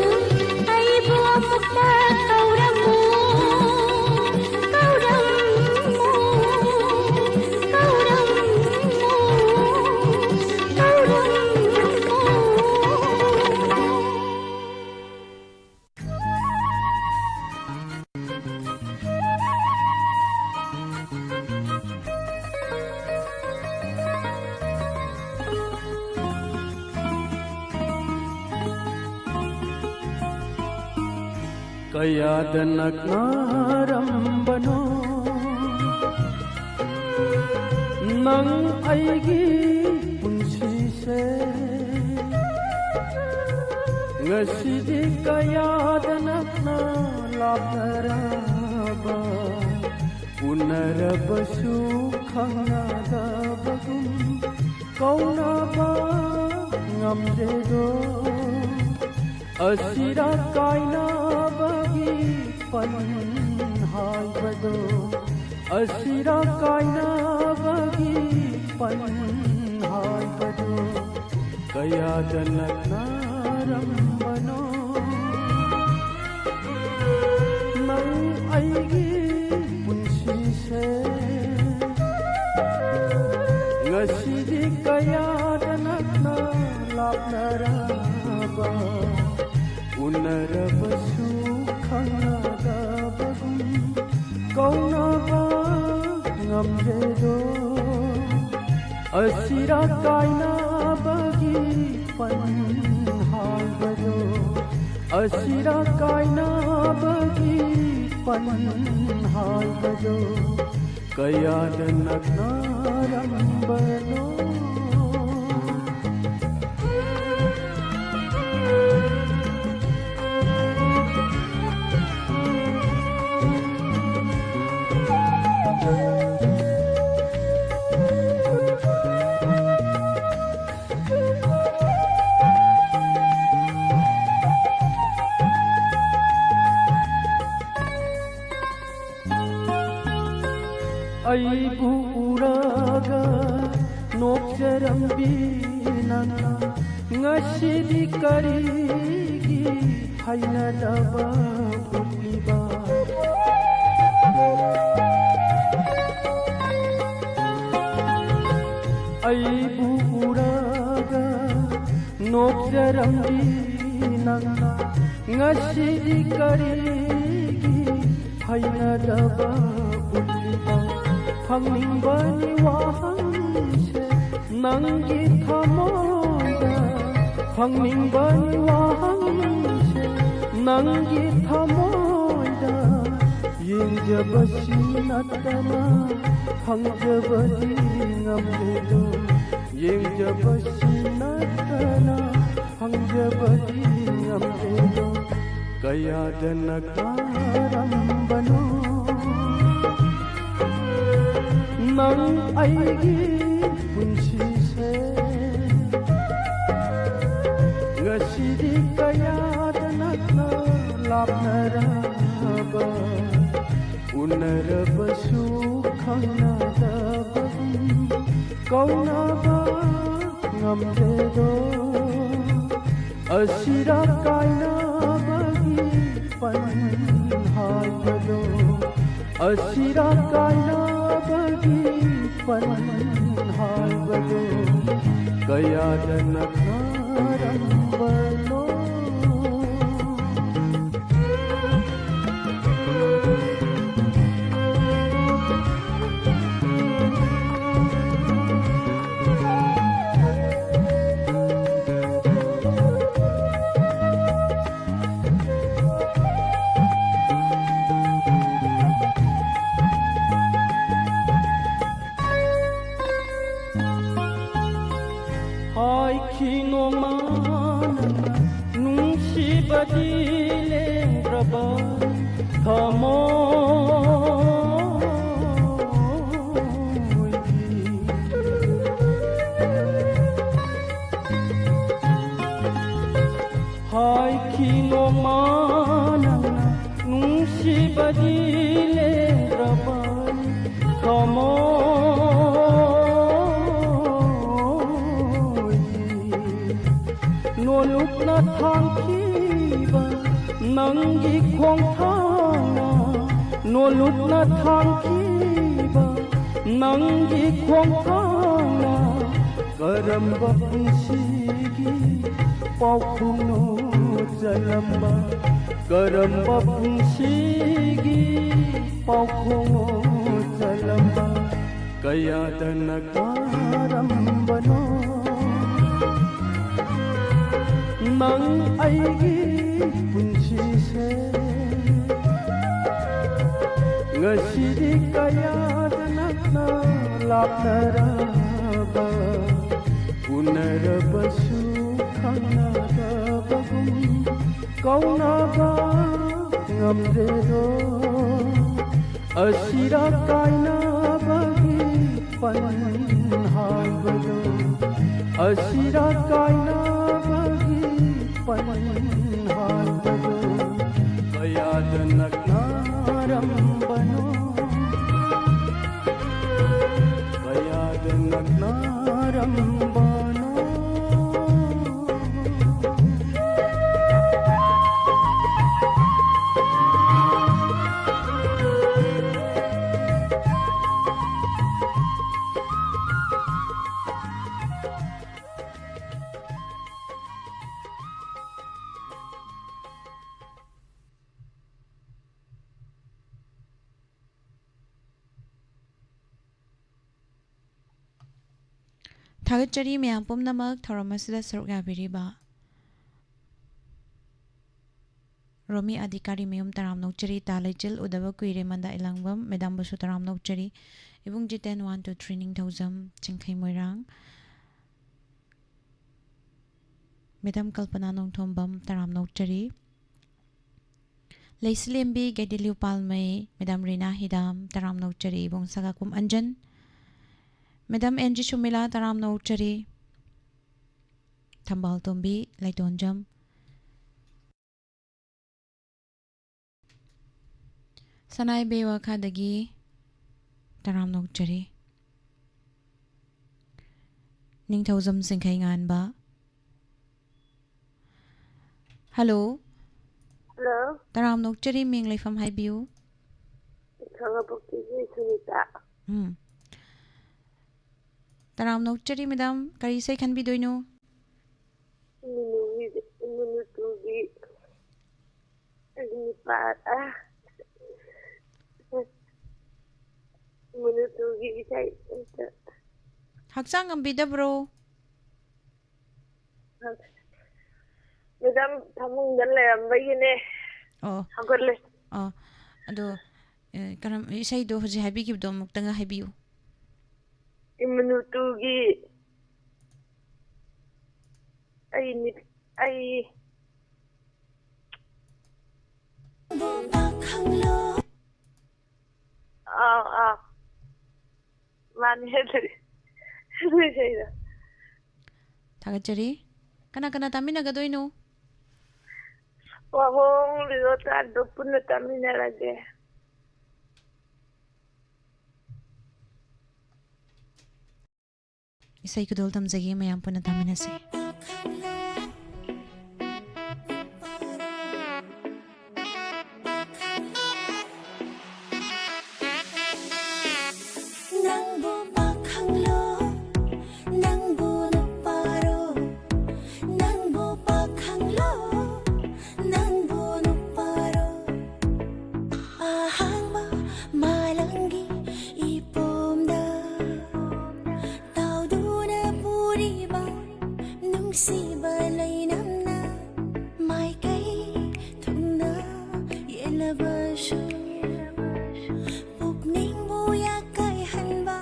ꯑꯩꯕꯨ ꯑꯃꯨꯛꯇ ꯀꯧꯔꯝꯃꯨ, ꯀꯧꯔꯝꯃꯨ, ꯀꯧꯔꯝꯃꯨ, ꯀꯧꯔꯝꯃꯨ꯫ ꯀꯌꯥꯗ ꯅꯛꯅꯔꯝꯕꯅꯣ ꯅꯪ ꯑꯩꯒꯤ ꯄꯨꯟꯁꯤꯁꯦ꯫ ꯉꯁꯤꯗꯤ ꯀꯌꯥꯗ ꯅꯛꯅ ꯂꯥꯞꯅꯔꯕ, ꯎꯅꯔꯕꯁꯨ ꯈꯪꯅꯗꯕꯒꯨꯝ ꯀꯧꯅꯕ ꯉꯝꯗꯦꯗꯣ꯫ ꯑꯁꯤꯔ ꯀꯥꯏꯅꯕꯒꯤ ꯄꯟ ꯍꯥꯏꯕꯗꯣ, ꯑꯁꯤꯔ ꯀꯥꯏꯅꯕꯒꯤ ꯄꯟ ꯍꯥꯏꯕꯗꯣ, ꯀꯌꯥꯗ ꯅꯛꯅꯔꯝꯕꯅꯣ ꯅꯪ ꯑꯩꯒꯤ ꯄꯨꯟꯁꯤꯁꯦ꯫ ꯉꯁꯤꯗꯤ ꯀꯌꯥꯗ ꯅꯛꯅ ꯂꯥꯞꯅꯔꯕ, ꯎꯅꯔꯕꯁꯨ ꯈꯪꯅꯗꯕꯒꯨꯝ ꯀꯧꯅꯕ ꯉꯝꯗꯦꯗꯣ꯫ ꯑꯁꯤꯔ ꯀꯥꯏꯅꯕꯒꯤ ꯄꯟ ꯍꯥꯏꯕꯗꯣ, ꯑꯁꯤꯔ ꯀꯥꯏꯅꯕꯒꯤ ꯄꯟ ꯍꯥꯏꯕꯗꯣ, ꯀꯌꯥꯗ ꯅꯛꯅꯔꯝꯕꯅꯣ꯫ ꯑꯩꯕꯨ ꯎꯔꯒ ꯅꯣꯛꯆꯔꯝꯕꯤ ꯅꯪꯅ ꯉꯁꯤꯗꯤ ꯀꯔꯤꯒꯤ ꯍꯩꯅꯗꯕ ꯎꯠꯂꯤꯕ? ꯑꯩꯕꯨ ꯎꯔꯒ ꯅꯣꯛꯆꯔꯝꯕꯤ ꯅꯪꯅ ꯉꯁꯤꯗꯤ ꯀꯔꯤꯒꯤ ꯍꯩꯅꯗꯕ ꯎꯠꯂꯤꯕ? ꯐꯪꯅꯤꯡꯕꯅꯤ ꯋꯥꯍꯪꯁꯦ ꯅꯪꯒꯤ ꯊꯃꯣꯏꯗ, ꯐꯪꯅꯤꯡꯕꯅꯤ ꯋꯥꯍꯪꯁꯦ ꯅꯪꯒꯤ ꯊꯃꯣꯏꯗ꯫ ꯌꯦꯡꯖꯕꯁꯤ ꯅꯠꯇꯅ ꯐꯪꯖꯕꯗꯤ ꯉꯝꯗꯦꯗꯣ, ꯌꯦꯡꯖꯕꯁꯤ ꯅꯠꯇꯅ ꯐꯪꯖꯕꯗꯤ ꯉꯝꯗꯦꯗꯣ꯫ ꯀꯌꯥꯗ ꯅꯛꯅꯔꯝꯕꯅꯣ ꯅꯪ ꯑꯩꯒꯤ ꯄꯨꯟꯁꯤꯁꯦ, ꯉꯁꯤꯗꯤ ꯀꯌꯥꯗ ꯅꯛꯅ ꯂꯥꯞꯅꯔꯕ, ꯎꯅꯔꯕꯁꯨ ꯈꯪꯅꯗꯕꯒꯨꯝ ꯀꯧꯅꯕ ꯉꯝꯗꯦꯗꯣ꯫ ꯑꯁꯤꯔ ꯀꯥꯏꯅꯕꯒꯤ ꯄꯟ ꯍꯥꯏꯕꯗꯣ, ꯑꯁꯤꯔ ꯀꯥꯏꯅꯕꯒꯤ ꯄꯟ ꯍꯥꯏꯕꯗꯣ, ꯀꯌꯥꯗ ꯅꯛꯅꯔꯝꯕꯅꯣ꯫ ꯍꯥꯏꯈꯤ ꯅꯣꯡꯃ ꯅꯪꯅ ꯅꯨꯡꯁꯤꯕꯗꯤ ꯂꯦꯡꯗ꯭ꯔꯕ ꯊꯃꯣꯏꯒꯤ꯫ ꯍꯥꯏꯈꯤ ꯅꯣꯡꯃ ꯅꯪꯅ ꯅꯨꯡꯁꯤꯕꯗꯤ ꯂꯦꯡꯗ꯭ꯔꯕ ꯊꯥꯡꯈꯤꯕ ꯅꯪꯒꯤ ꯈꯣꯡꯊꯥꯡꯅ, ꯅꯣꯂꯨꯛꯅ ꯊꯥꯡꯈꯤꯕ ꯅꯪꯒꯤ ꯈꯣꯡꯊꯥꯡꯅ, ꯀꯔꯝꯕ ꯄꯨꯟꯁꯤꯒꯤ ꯄꯥꯎꯈꯣꯡꯅꯣ ꯆꯜꯂꯝꯕ, ꯀꯔꯝꯕ ꯄꯨꯟꯁꯤꯒꯤ ꯄꯥꯎꯈꯣꯡꯅꯣ ꯆꯜꯂꯝꯕ, ꯀꯌꯥꯗ ꯅꯛꯅꯔꯝꯕꯅꯣ ꯅꯪ ꯑꯩꯒꯤ ꯄꯨꯟꯁꯤꯁꯦ꯫ ꯉꯁꯤꯗꯤ ꯀꯌꯥꯗ ꯅꯛꯅ ꯂꯥꯞꯅꯔꯕ, ꯎꯅꯔꯕꯁꯨ ꯈꯪꯅꯗꯕꯒꯨꯝ ꯀꯧꯅꯕ ꯉꯝꯗ꯭ꯔꯦꯗꯣ꯫ ꯑꯁꯤꯔ ꯀꯥꯏꯅꯕꯒꯤ ꯄꯟ ꯍꯥꯏꯕꯗꯣ, ꯑꯁꯤꯔ ꯀꯥꯏꯅꯕꯒꯤ ꯄꯟ ꯍꯥꯏꯕꯗꯣ, ꯀꯌꯥꯗ ꯅꯛꯅꯔꯝꯕꯅꯣ, ꯀꯌꯥꯗ ꯅꯛꯅꯔꯝꯕꯅꯣ꯫ ꯊꯥꯒꯠꯆꯔꯤ ꯃꯌꯥꯝ ꯄꯨꯝꯅꯃꯛ ꯊꯧꯔꯝ ꯑꯁꯤꯗ ꯁꯔꯨꯛ ꯌꯥꯕꯤꯔꯤꯕ꯫ ꯔꯣꯃꯤ ꯑꯙꯤꯀꯥꯔꯤ ꯃꯌꯨꯝ ꯇꯔꯥꯝꯅ ꯑꯣꯛꯆꯔꯤ, ꯇꯥ ꯂꯩꯆꯤꯜ ꯎꯗꯕ ꯀꯨꯏꯔꯦ, ꯃꯟꯗꯥ ꯏꯂꯥꯡꯕꯝ, ꯃꯦꯗꯥꯝꯕꯨꯁꯨ ꯇꯔꯥꯝꯅ ꯑꯣꯛꯆꯔꯤ, ꯏꯕꯨꯡ ꯖꯤꯇꯦꯟ ꯋꯥꯟ ꯇꯨ ꯊ꯭ꯔꯤ ꯅꯤꯡꯊꯧꯖꯝ, ꯆꯤꯡꯈꯩ ꯃꯣꯏꯔꯥꯡ, ꯃꯦꯗꯥꯝ ꯀꯜꯄꯅꯥ ꯅꯣꯡꯊꯣꯝꯕꯝ ꯇꯔꯥꯝꯅ ꯑꯣꯛꯆꯔꯤ, ꯂꯩꯁꯤꯂꯦꯝꯕꯤ ꯒꯦꯗꯤꯂꯤꯌꯨ ꯄꯥꯜꯃꯩ, ꯃꯦꯗꯥꯝ ꯔꯤꯅꯥ ꯍꯤꯗꯥꯝ ꯇꯔꯥꯝꯅ ꯑꯣꯛꯆꯔꯤ, ꯏꯕꯨꯡ ꯁꯒꯥꯀꯨꯝ ꯑꯟꯖꯟ, ꯃꯦꯗꯥꯝ ꯑꯦꯟ ꯖꯤ ꯁꯨꯃꯤꯂꯥ ꯇꯔꯥꯝꯅ ꯑꯣꯛꯆꯔꯤ, ꯊꯝꯕꯥꯜ ꯇꯣꯝꯕꯤ ꯂꯩꯇꯣꯟꯖꯝ, ꯁꯅꯥꯏꯕꯦ ꯋꯥꯈꯥꯗꯒꯤ ꯇꯔꯥꯝꯅ ꯑꯣꯛꯆꯔꯤ, ꯅꯤꯡꯊꯧꯖꯝ ꯆꯤꯡꯈꯩ ꯉꯥꯟꯕ, ꯍꯜꯂꯣ꯫ ꯍꯜꯂꯣ꯫ ꯇꯔꯥꯝꯅ ꯑꯣꯛꯆꯔꯤ, ꯃꯤꯡ ꯂꯩꯐꯝ ꯍꯥꯏꯕꯤꯌꯨ꯫ ꯈꯥꯉꯕꯣꯛꯇꯒꯤ ꯁꯨꯅꯤꯇꯥ꯫ ꯎꯝ꯫ ꯇꯔꯥꯝꯅ ꯑꯣꯛꯆꯔꯤ, ꯃꯦꯗꯥꯝ꯫ ꯀꯔꯤ ꯏꯁꯩ ꯈꯟꯕꯤꯗꯣꯏꯅꯣ? ꯏꯃꯨꯅꯨꯒꯤ, ꯏꯃꯨꯅꯨꯇꯨꯒꯤ ꯅꯨꯄꯥ, ꯑ, ꯏꯃꯨꯅꯨꯇꯨꯒꯤ ꯏꯁꯩ ꯑꯝꯇ꯫ ꯍꯛꯆꯥꯡ ꯉꯝꯕꯤꯗꯕ꯭ꯔꯣ? ꯃꯦꯗꯥꯝ, ꯐꯃꯨꯡꯗ ꯂꯩꯔꯝꯕꯒꯤꯅꯦ꯫ ꯑꯣ꯫ ꯍꯧꯒꯠꯂꯦ꯫ ꯑꯣ꯫ ꯑꯗꯣ, ꯑꯦ, ꯀꯔꯝ-, ꯏꯁꯩꯗꯣ ꯍꯧꯖꯤꯛ ꯍꯥꯏꯕꯤꯈꯤꯕꯗꯣ ꯑꯃꯨꯛꯇꯪꯒ ꯍꯥꯏꯕꯤꯌꯨ꯫ ꯏꯃꯨꯅꯨꯇꯨꯒꯤ ꯑꯩ ꯃꯤꯠ-, ꯑꯩ ꯑꯥ, ꯑꯥ꯫ ꯃꯥꯅꯤ, ꯍꯦꯜꯂꯔꯤ꯫ ꯍꯦꯜꯂꯔꯤ ꯏꯁꯩꯗꯣ꯫ ꯊꯥꯒꯠꯆꯔꯤ꯫ ꯀꯅꯥ ꯀꯅꯥ ꯇꯥꯃꯤꯟꯅꯒꯗꯣꯏꯅꯣ? ꯋꯥꯍꯣꯡ ꯂꯤꯂꯣ ꯇꯥꯗꯣ ꯄꯨꯟꯅ ꯇꯥꯃꯤꯟꯅꯔꯒꯦ꯫ ꯏꯁꯩ ꯈꯨꯗꯣꯜ ꯇꯝꯖꯒꯦ, ꯃꯌꯥꯝ ꯄꯨꯟꯅ ꯇꯥꯃꯤꯟꯅꯁꯤ꯫ ꯅꯪꯕꯨ ꯄꯥꯈꯪꯂꯣ, ꯅꯪꯕꯨ ꯅꯨꯄꯥꯔꯣ, ꯅꯪꯕꯨ ꯄꯥꯈꯪꯂꯣ, ꯅꯪꯕꯨ ꯅꯨꯄꯥꯔꯣ? ꯑꯍꯥꯡꯕ ꯃꯥꯂꯪꯒꯤ ꯏꯄꯣꯝꯗ ꯇꯥꯎꯗꯨꯅ ꯄꯨꯔꯤꯕ ꯅꯨꯡꯁꯤꯕ ꯂꯩꯅꯝꯅ ꯃꯥꯏꯀꯩ ꯊꯨꯡꯅ ꯌꯦꯜꯂꯕꯁꯨ, ꯄꯨꯛꯅꯤꯡꯕꯨ ꯌꯥꯀꯥꯏꯍꯟꯕ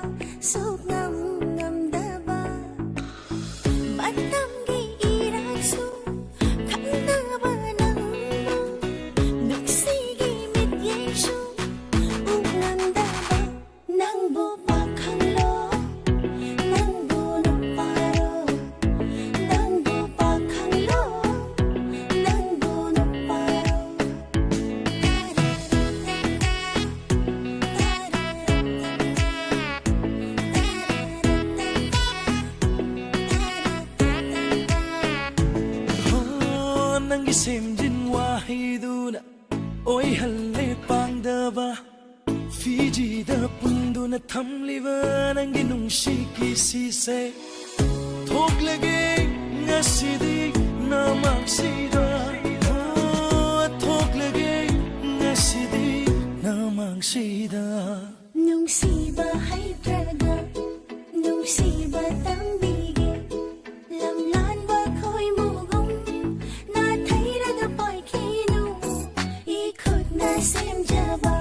ꯁꯨꯛꯉꯝ ꯉꯝꯗꯕ, ꯃꯇꯝꯒꯤ ꯏꯔꯥꯡꯁꯨ ꯈꯪꯗꯕ ꯅꯪꯕꯨ, ꯅꯨꯡꯁꯤꯒꯤ ꯃꯤꯠꯌꯦꯡꯁꯨ ꯎ ꯉꯝꯗꯕ, ꯅꯪꯕꯨ ꯄꯥꯈꯪꯂꯣ, ꯅꯪꯕꯨ ꯅꯨꯄꯥꯔꯣ, ꯅꯪꯕꯨ ꯄꯥꯈꯪꯂꯣ, ꯅꯪꯕꯨ ꯅꯨꯄꯥꯔꯣ? ꯑꯣꯏꯍꯜꯂꯦ ꯄꯥꯡꯗꯕ, ꯐꯤꯖꯤꯗ ꯄꯨꯟꯗꯨꯅ ꯊꯝꯂꯤꯕ ꯅꯪꯒꯤ ꯅꯨꯡꯁꯤ ꯀꯤꯁꯤꯁꯦ꯫ ꯊꯣꯛꯂꯒꯦ ꯉꯁꯤꯗꯤ ꯅꯃꯥꯡꯁꯤꯗ, ꯑꯣ, ꯊꯣꯛꯂꯒꯦ ꯉꯁꯤꯗꯤ ꯅꯃꯥꯡꯁꯤꯗ꯫ ꯅꯨꯡꯁꯤꯕ ꯍꯩꯇ꯭ꯔꯒ ꯅꯨꯡꯁꯤꯕ ꯇꯝꯕꯤꯒꯦ꯫ ꯂꯝꯂꯥꯟꯕ ꯈꯣꯏꯃꯨꯒꯨꯝ ꯅꯥꯊꯩꯔꯒ ꯄꯥꯏꯈꯤꯅꯨ꯫ ꯏꯈꯨꯠꯅ ꯁꯦꯝꯖꯕ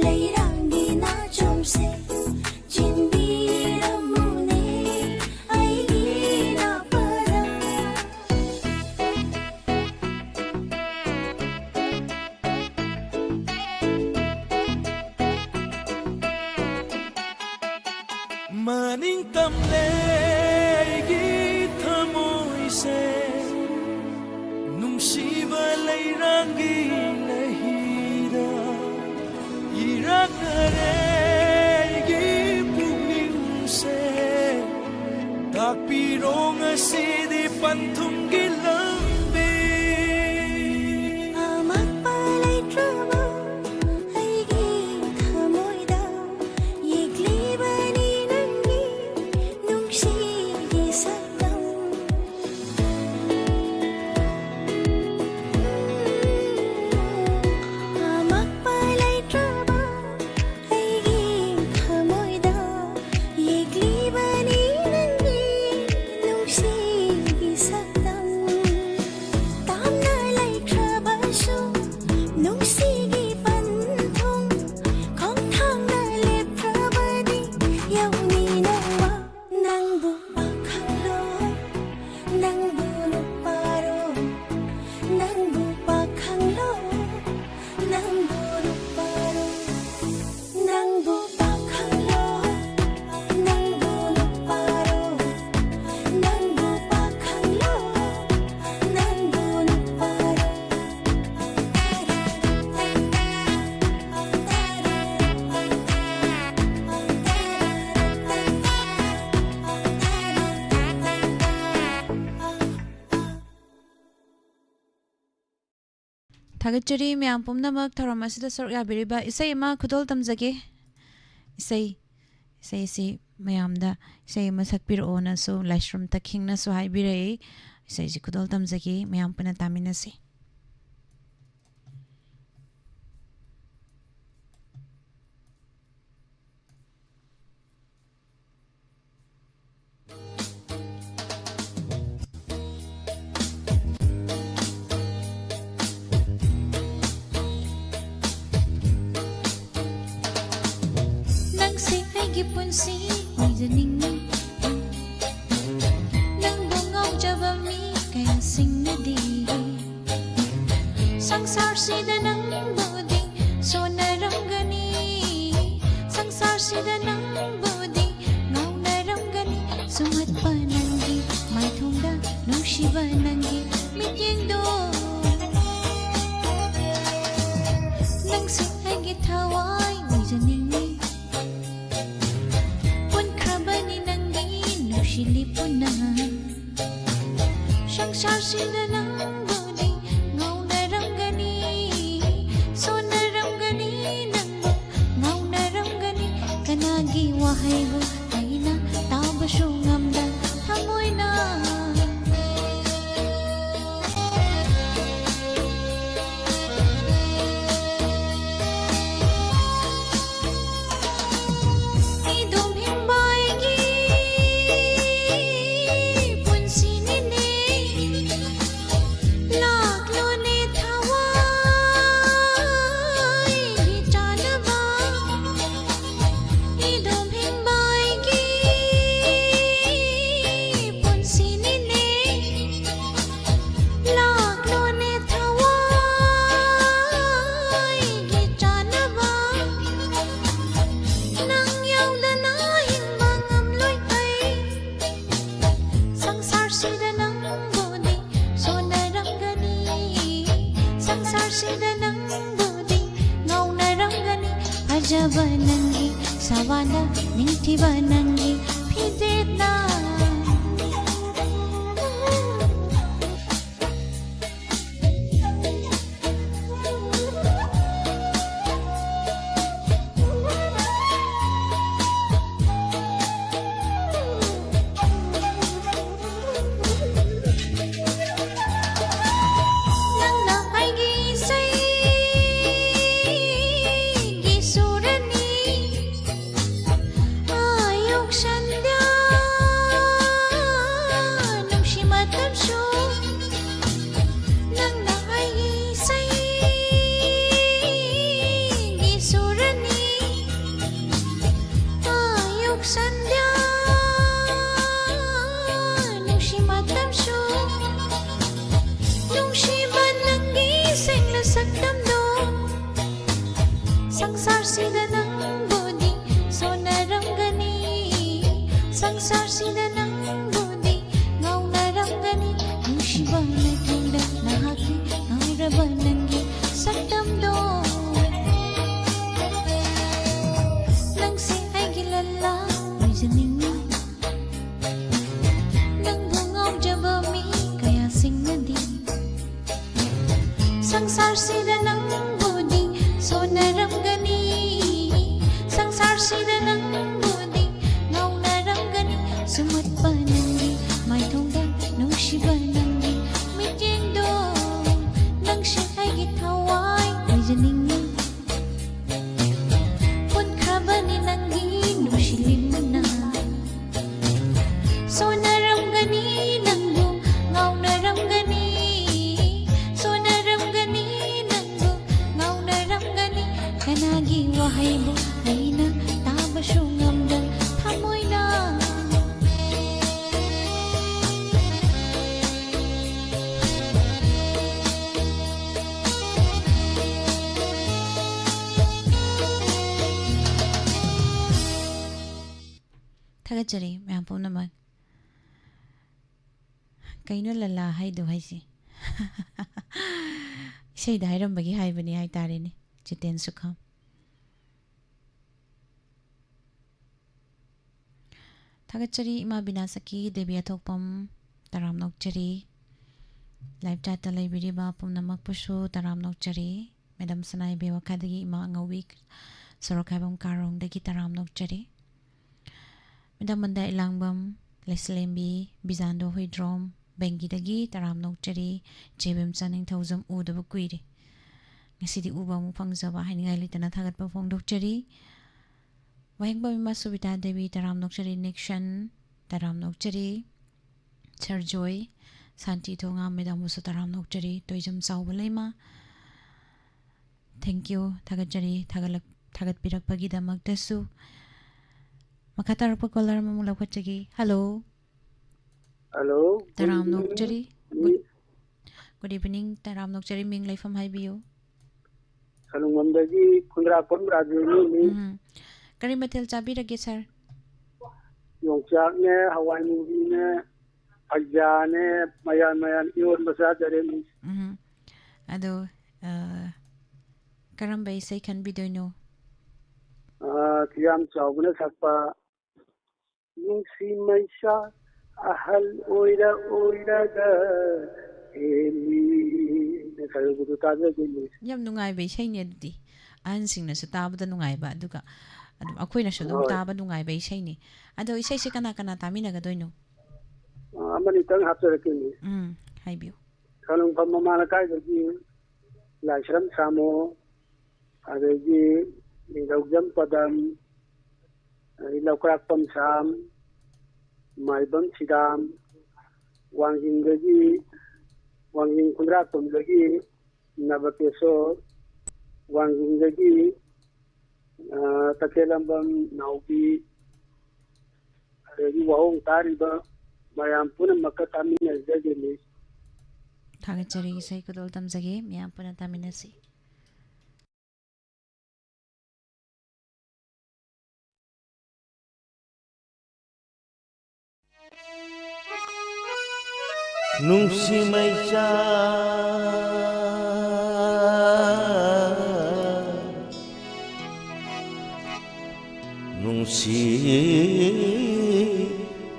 ꯂꯩꯔꯥꯡꯒꯤ ꯅꯥꯆꯣꯝꯁꯦ ꯆꯤꯟꯕꯤꯔꯝꯃꯨꯅꯦ ꯑꯩꯒꯤ ꯅꯥꯄꯔꯝ꯫ ꯃꯅꯤꯡ ꯇꯝꯂꯦ ꯑꯩꯒꯤ ꯊꯃꯣꯏꯁꯦ ꯅꯨꯡꯁꯤꯕ ꯂꯩꯔꯥꯡꯒꯤ ꯂꯩꯍꯤꯗ꯫ ꯊꯥꯒꯠꯆꯔꯤ ꯃꯌꯥꯝ ꯄꯨꯝꯅꯃꯛ ꯊꯧꯔꯝ ꯑꯁꯤꯗ ꯁꯔꯨꯛ ꯌꯥꯕꯤꯔꯤꯕ꯫ ꯏꯁꯩ ꯑꯃ ꯈꯨꯗꯣꯜ ꯇꯝꯖꯒꯦ꯫ ꯏꯁꯩ, ꯏꯁꯩ ꯑꯁꯤ ꯃꯌꯥꯝꯗ ꯏꯁꯩ ꯑꯃ ꯁꯛꯄꯤꯔꯛꯑꯣꯅꯁꯨ ꯂꯥꯏꯁ꯭ꯔꯝ ꯇꯈꯤꯡꯅꯁꯨ ꯍꯥꯏꯕꯤꯔꯛꯏ꯫ ꯏꯁꯩꯁꯤ ꯈꯨꯗꯣꯜ ꯇꯝꯖꯒꯦ, ꯃꯌꯥꯝ ꯄꯨꯟꯅ ꯇꯥꯃꯤꯟꯅꯁꯤ꯫ ꯅꯪꯁꯦ ꯑꯩꯒꯤ ꯄꯨꯟꯁꯤ ꯑꯣꯏꯖꯅꯤꯡꯉꯤ꯫ ꯅꯪꯕꯨ ꯉꯥꯎꯖꯕ ꯃꯤ ꯀꯌꯥꯁꯤꯡꯅꯗꯤ ꯁꯪꯁꯥꯔꯁꯤꯗ ꯅꯪꯕꯨꯗꯤ ꯁꯣꯟꯅꯔꯝꯒꯅꯤ꯫ ꯁꯪꯁꯥꯔꯁꯤꯗ ꯅꯪꯕꯨꯗꯤ ꯉꯥꯎꯅꯔꯝꯒꯅꯤ꯫ ꯁꯨꯝꯍꯠꯄ ꯅꯪꯒꯤ ꯃꯥꯏꯊꯣꯡꯗ ꯅꯨꯡꯁꯤꯕ ꯅꯪꯒꯤ ꯃꯤꯠꯌꯦꯡꯗꯣ꯫ ꯅꯪꯁꯦ ꯑꯩꯒꯤ ꯊꯋꯥꯏ ꯑꯣꯏꯖꯅꯤꯡꯉꯤ꯫ ꯄꯨꯟꯈ꯭ꯔꯕꯅꯤ ꯅꯪꯒꯤ ꯅꯨꯡꯁꯤꯂꯤ ꯄꯨꯟꯅ꯫ ꯁꯪꯁꯥꯔꯁꯤꯗ ꯅꯪꯕꯨꯗꯤ ꯉꯥꯎꯅꯔꯝꯒꯅꯤ, ꯁꯣꯟꯅꯔꯝꯒꯅꯤ, ꯅꯪꯕꯨ ꯉꯥꯎꯅꯔꯝꯒꯅꯤ꯫ ꯀꯅꯥꯒꯤ ꯋꯥꯍꯩꯕꯨ ꯑꯩꯅ ꯇꯥꯕꯁꯨ ꯉꯝꯗ ꯊꯃꯣꯏꯅ꯫ ꯏꯗꯣꯝ ꯍꯤꯡꯕ ꯑꯩꯒꯤ ꯄꯨꯟꯁꯤꯅꯤꯅꯦ꯫ ꯂꯥꯛꯂꯣꯅꯦ ꯊꯋꯥꯏꯒꯤ ꯆꯥꯅꯕ꯫ ꯏꯗꯣꯝ ꯍꯤꯡꯕ ꯑꯩꯒꯤ ꯄꯨꯟꯁꯤꯅꯤꯅꯦ꯫ ꯂꯥꯛꯂꯣꯅꯦ ꯊꯋꯥꯏꯒꯤ ꯆꯥꯅꯕ꯫ ꯅꯪ ꯌꯥꯎꯗꯅ ꯍꯤꯡꯕ ꯉꯝꯂꯣꯏ ꯑꯩ꯫ ꯁꯪꯁꯥꯔꯁꯤꯗ ꯅꯪꯕꯨꯗꯤ ꯁꯣꯟꯅꯔꯝꯒꯅꯤ꯫ ꯁꯪꯁꯥꯔꯁꯤꯗ ꯅꯪꯕꯨꯗꯤ ꯉꯥꯎꯅꯔꯝꯒꯅꯤ꯫ ꯐꯖꯕ ꯅꯪꯒꯤ ꯁꯕꯥꯟꯗ, ꯅꯤꯡꯊꯤꯕ ꯅꯪꯒꯤ ꯐꯤꯖꯦꯠꯅ꯫ ꯁꯪꯁꯥꯔꯁꯤꯗ ꯅꯪꯕꯨꯗꯤ ꯁꯣꯟꯅꯔꯝꯒꯅꯤ, ꯁꯪꯁꯥꯔꯁꯤꯗ ꯅꯪꯕꯨꯗꯤ ꯉꯥꯎꯅꯔꯝꯒꯅꯤ, ꯅꯨꯡꯁꯤꯕ ꯃꯇꯨꯡꯗ ꯅꯍꯥꯛꯀꯤ ꯉꯥꯎꯔꯕ ꯅꯪꯒꯤ ꯁꯛꯇꯝꯗꯣ꯫ ꯅꯪꯁꯦ ꯑꯩꯒꯤ ꯂꯂꯥ ꯑꯣꯏꯖꯅꯤꯡꯉꯤ, ꯅꯪꯕꯨ ꯉꯥꯎꯖꯕ ꯃꯤ ꯀꯌꯥꯁꯤꯡꯅꯗꯤ ꯁꯪꯁꯥꯔꯁꯤꯗ ꯅꯪꯕꯨꯗꯤ ꯁꯣꯟꯅꯔꯝꯒꯅꯤ, ꯁꯪꯁꯥꯔꯁꯤꯗ ꯅꯪꯕꯨꯗꯤ ꯉꯥꯎꯅꯔꯝꯒꯅꯤ꯫ ꯁꯨꯝꯍꯠꯄ ꯅꯪꯒꯤ ꯃꯥꯏꯊꯣꯡꯗ ꯅꯨꯡꯁꯤꯕ ꯅꯪꯒꯤ ꯃꯤꯠꯌꯦꯡꯗꯣ, ꯅꯪꯁꯦ ꯑꯩꯒꯤ ꯊꯋꯥꯏ ꯑꯣꯏꯖꯅꯤꯡꯉꯤ꯫ ꯄꯨꯟꯈ꯭ꯔꯕꯅꯤ ꯅꯪꯒꯤ ꯅꯨꯡꯁꯤꯕꯤꯃꯅ꯫ ꯁꯣꯟꯅꯔꯝꯒꯅꯤ ꯅꯪꯕꯨ ꯉꯥꯎꯅꯔꯝꯒꯅꯤ, ꯁꯣꯟꯅꯔꯝꯒꯅꯤ ꯅꯪꯕꯨ ꯉꯥꯎꯅꯔꯝꯒꯅꯤ꯫ ꯀꯅꯥꯒꯤ ꯋꯥꯍꯩꯕꯨ ꯑꯩꯅ ꯇꯥꯕꯁꯨ ꯉꯝꯗ ꯊꯃꯣꯏꯅ꯫ ꯊꯥꯒꯠꯆꯔꯤ ꯃꯌꯥꯝ ꯄꯨꯝꯅꯃꯛ꯫ ꯀꯩꯅꯣ ꯂꯂꯥ ꯍꯥꯏꯗꯣ ꯍꯥꯏꯁꯦ? ꯏꯁꯩꯗ ꯍꯥꯏꯔꯝꯕꯒꯤ ꯍꯥꯏꯕꯅꯤ ꯍꯥꯏꯇꯥꯔꯦꯅꯦ, ꯖꯤꯇꯦꯟ ꯁꯨꯈꯝ꯫ ꯊꯥꯒꯠꯆꯔꯤ ꯏꯃꯥ ꯕꯤꯅꯥꯁꯛꯀꯤ ꯗꯦꯕꯤ ꯑꯊꯣꯛꯄꯝ, ꯇꯔꯥꯝꯅ ꯑꯣꯛꯆꯔꯤ꯫ Live chatꯇ ꯂꯩꯕꯤꯔꯤꯕ ꯄꯨꯝꯅꯃꯛꯄꯨꯁꯨ ꯇꯔꯥꯝꯅ ꯑꯣꯛꯆꯔꯤ꯫ Madam ꯁꯅꯥꯏ ꯕꯦꯋꯥꯈꯥꯗꯒꯤ ꯏꯃꯥ ꯑꯉꯧꯕꯤ, ꯁꯣꯔꯣꯛꯈꯥꯏꯕꯝ ꯀꯥꯔꯣꯡꯗꯒꯤ ꯇꯔꯥꯝꯅ ꯑꯣꯛꯆꯔꯤ꯫ Madam ꯃꯟꯗꯥ ꯏꯂꯥꯡꯕꯝ, ꯂꯩꯁꯂꯦꯝꯕꯤ, ꯕꯤꯖꯥꯟꯗꯣ ꯍꯨꯏꯗ꯭ꯔꯣꯝ, ꯕꯦꯡꯒꯤꯗꯒꯤ ꯇꯔꯥꯝꯅ ꯑꯣꯛꯆꯔꯤ꯫ ꯆꯦ ꯕꯦꯝꯆꯥ ꯅꯤꯡꯊꯧꯖꯝ ꯎꯗꯕ ꯀꯨꯏꯔꯦ꯫ ꯉꯁꯤꯗꯤ ꯎꯕ ꯑꯃꯨꯛ ꯐꯪꯖꯕ, ꯍꯥꯏꯅꯤꯡꯉꯥꯏ ꯂꯩꯇꯅ ꯊꯥꯒꯠꯄ ꯐꯣꯡꯗꯣꯛꯆꯔꯤ꯫ ꯋꯥꯍꯦꯡꯕꯝ ꯏꯃꯥ ꯁꯨꯕꯤꯇꯥ ꯗꯦꯕꯤ ꯇꯔꯥꯝꯅ ꯑꯣꯛꯆꯔꯤ꯫ ꯅꯤꯛꯁꯟ ꯇꯔꯥꯝꯅ ꯑꯣꯛꯆꯔꯤ꯫ ꯁꯔꯖꯣꯏ, ꯁꯥꯟꯇꯤ ꯊꯣꯉꯥꯝ, ꯃꯦꯗꯥꯝꯕꯨꯁꯨ ꯇꯔꯥꯝꯅ ꯑꯣꯛꯆꯔꯤ꯫ ꯇꯣꯏꯖꯝ ꯆꯥꯎꯕ ꯂꯩꯃ, thank you, ꯊꯥꯒꯠꯆꯔꯤ꯫ ꯊꯥꯒꯠꯂꯛ-, ꯊꯥꯒꯠꯄꯤꯔꯛꯄꯒꯤꯗꯃꯛꯇꯁꯨ꯫ ꯃꯈꯥ ꯇꯥꯔꯛꯄ caller ꯑꯃꯃꯨꯛ ꯂꯧꯈꯠꯆꯒꯦ꯫ Hello꯫ Hello, good ꯇꯔꯥꯝꯅ evening. ꯑꯣꯛꯆꯔꯤ꯫ Good, good evening, ꯇꯔꯥꯝꯅ ꯑꯣꯛꯆꯔꯤ꯫ ꯃꯤꯡ ꯂꯩꯐꯝ ꯍꯥꯏꯕꯤꯌꯨ꯫ ꯁꯂꯨꯡꯕꯝꯗꯒꯤ ꯈꯨꯟꯗ꯭ꯔꯥꯛꯄꯝ ꯔꯥꯖꯦꯟꯅꯤ꯫ ꯎꯝ꯫ ꯀꯔꯤ ꯃꯊꯦꯜ ꯆꯥꯕꯤꯔꯒꯦ, ꯁꯥꯔ? ꯌꯣꯡꯆꯥꯛꯅꯦ, ꯍꯋꯥꯏ ꯃꯨꯕꯤꯅꯦ, ꯐꯩꯖꯥꯅꯦ, ꯃꯌꯥꯟ ꯃꯌꯥꯟ ꯏꯔꯣꯟꯕ ꯆꯥꯖꯔꯦ, ꯃꯤꯁ꯫ ꯎꯝ꯫ ꯑꯗꯣ, ꯑ, ꯀꯔꯝꯕ ꯏꯁꯩ ꯈꯟꯕꯤꯗꯣꯏꯅꯣ? ꯑ, ꯊꯤꯌꯥꯝ ꯆꯥꯎꯕꯅ ꯁꯛꯄ ꯅꯨꯡꯁꯤ ꯃꯩꯁꯥ ꯑꯍꯜ ꯑꯣꯏꯔ ꯑꯣꯏꯔꯒ ꯍꯦꯜꯂꯤ꯫ ꯉꯁꯥꯏꯒꯤꯗꯨ ꯇꯥꯖꯒꯦ, ꯃꯤꯁ꯫ ꯌꯥꯝ ꯅꯨꯡꯉꯥꯏꯕ ꯏꯁꯩꯅꯦ ꯑꯗꯨꯗꯤ꯫ ꯑꯍꯟꯁꯤꯡꯅꯁꯨ ꯇꯥꯕꯗ ꯅꯨꯡꯉꯥꯏꯕ, ꯑꯗꯨꯒ ꯑꯗꯨꯝ ꯑꯩꯈꯣꯏꯅꯁꯨ ꯑꯗꯨꯝ ꯍꯣꯏ꯫ ꯇꯥꯕ ꯅꯨꯡꯉꯥꯏꯕ ꯏꯁꯩꯅꯤ꯫ ꯑꯗꯣ ꯏꯁꯩꯁꯦ ꯀꯅꯥ ꯀꯅꯥ ꯇꯥꯃꯤꯟꯅꯒꯗꯣꯏꯅꯣ? ꯑ, ꯑꯃꯅꯤꯇꯪ ꯍꯥꯞꯆꯔꯛꯀꯦ, ꯃꯤꯁ꯫ ꯎꯝ, ꯍꯥꯏꯕꯤꯌꯨ꯫ ꯁꯂꯨꯡꯐꯝ ꯃꯃꯥ ꯂꯩꯀꯥꯏꯗꯒꯤ ꯂꯥꯏꯁ꯭ꯔꯝ ꯁꯥꯃꯣ, ꯑꯗꯒꯤ ꯅꯤꯡꯊꯧꯖꯝ ꯄꯗꯝ, ꯑꯗꯒꯤ ꯂꯧꯀ꯭ꯔꯥꯛꯄꯝ ꯁꯥꯝ, ꯃꯥꯏꯕꯝ ꯁꯤꯗꯥꯝ, ꯋꯥꯡꯖꯤꯡꯗꯒꯤ, ꯋꯥꯡꯖꯤꯡ ꯈꯨꯟꯗ꯭ꯔꯥꯛꯄꯝꯗꯒꯤ ꯅꯕꯀꯦꯁꯣꯔ, ꯋꯥꯡꯖꯤꯡꯗꯒꯤ, ꯑ, ꯇꯈꯦꯜꯂꯝꯕꯝ ꯅꯥꯎꯕꯤ, ꯑꯗꯒꯤ ꯋꯥꯍꯣꯡ ꯇꯥꯔꯤꯕ ꯃꯌꯥꯝ ꯄꯨꯝꯅꯃꯛꯀ ꯇꯥꯃꯤꯟꯅꯖꯒꯦ, ꯃꯤꯁ꯫ ꯊꯥꯒꯠꯆꯔꯤ, ꯏꯁꯩ ꯈꯨꯗꯣꯜ ꯇꯝꯖꯒꯦ, ꯃꯌꯥꯝ ꯄꯨꯟꯅ ꯇꯥꯃꯤꯟꯅꯁꯤ꯫ ꯅꯨꯡꯁꯤ ꯃꯩꯆꯥ, ꯅꯨꯡꯁꯤ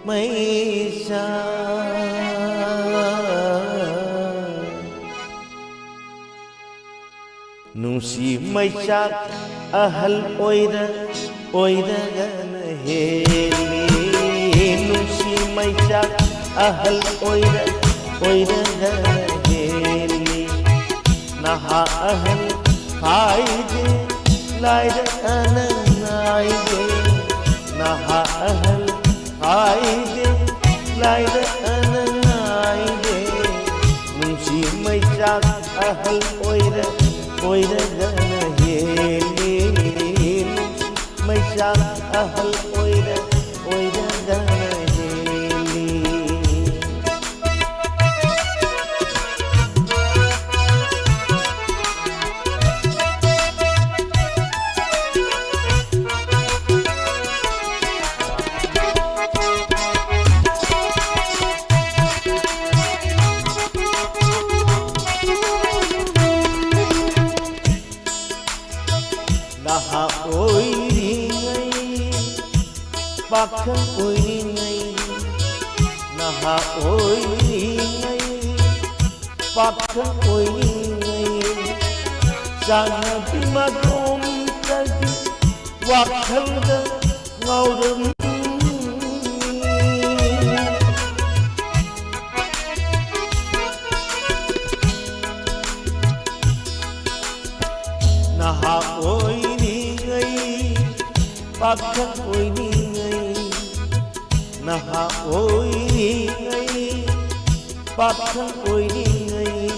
ꯃꯩꯆꯥ꯫ ꯅꯨꯡꯁꯤ ꯃꯩꯆꯥꯛ ꯑꯍꯜ ꯑꯣꯏꯔ ꯑꯣꯏꯔꯒꯅ ꯍꯦꯜꯂꯤ꯫ ꯅꯨꯡꯁꯤ ꯃꯩꯆꯥꯛ ꯑꯍꯜ ꯑꯣꯏꯔ ꯑꯣꯏꯔꯒꯅ ꯍꯦꯜꯂꯤ꯫ ꯅꯍꯥ ꯑꯍꯜ ꯈꯥꯏꯗꯦ, ꯂꯥꯏꯔ ꯑꯅꯪ ꯅꯥꯏꯗꯦ꯫ ꯅꯍꯥ ꯑꯍꯜ ꯈꯥꯏꯗꯦ, ꯂꯥꯏꯔ ꯑꯅꯪ ꯅꯥꯏꯗꯦ꯫ ꯅꯨꯡꯁꯤ ꯃꯩꯆꯥꯛ ꯑꯍꯜ ꯑꯣꯏꯔ ꯑꯣꯏꯔꯒꯅ ꯍꯦꯜꯂꯤ꯫ ꯅꯨꯡꯁꯤ ꯃꯩꯆꯥꯛ ꯑꯍꯜ ꯑꯣꯏꯔ ꯑꯣꯏꯔꯒꯅ ꯍꯦꯜꯂꯤ꯫ ꯅꯍꯥ ꯑꯣꯏꯔꯤꯉꯩ, ꯄꯥꯈꯪ ꯑꯣꯏꯔꯤꯉꯩ, ꯅꯍꯥ ꯑꯣꯏꯔꯤꯉꯩ, ꯄꯥꯈꯪ ꯑꯣꯏꯔꯤꯉꯩ, ꯆꯥꯟꯅꯕꯤ ꯃꯗꯣꯝꯇꯒꯤ ꯋꯥꯈꯜꯗ ꯉꯥꯎꯔꯝꯃꯤ꯫ ꯅꯍꯥ ꯑꯣꯏꯔꯤꯉꯩ, ꯄꯥꯈꯪ ꯑꯣꯏꯔꯤꯉꯩ, ꯅꯍꯥ ꯑꯣꯏꯔꯤꯉꯩ, ꯄꯥꯈꯪ ꯑꯣꯏꯔꯤꯉꯩ,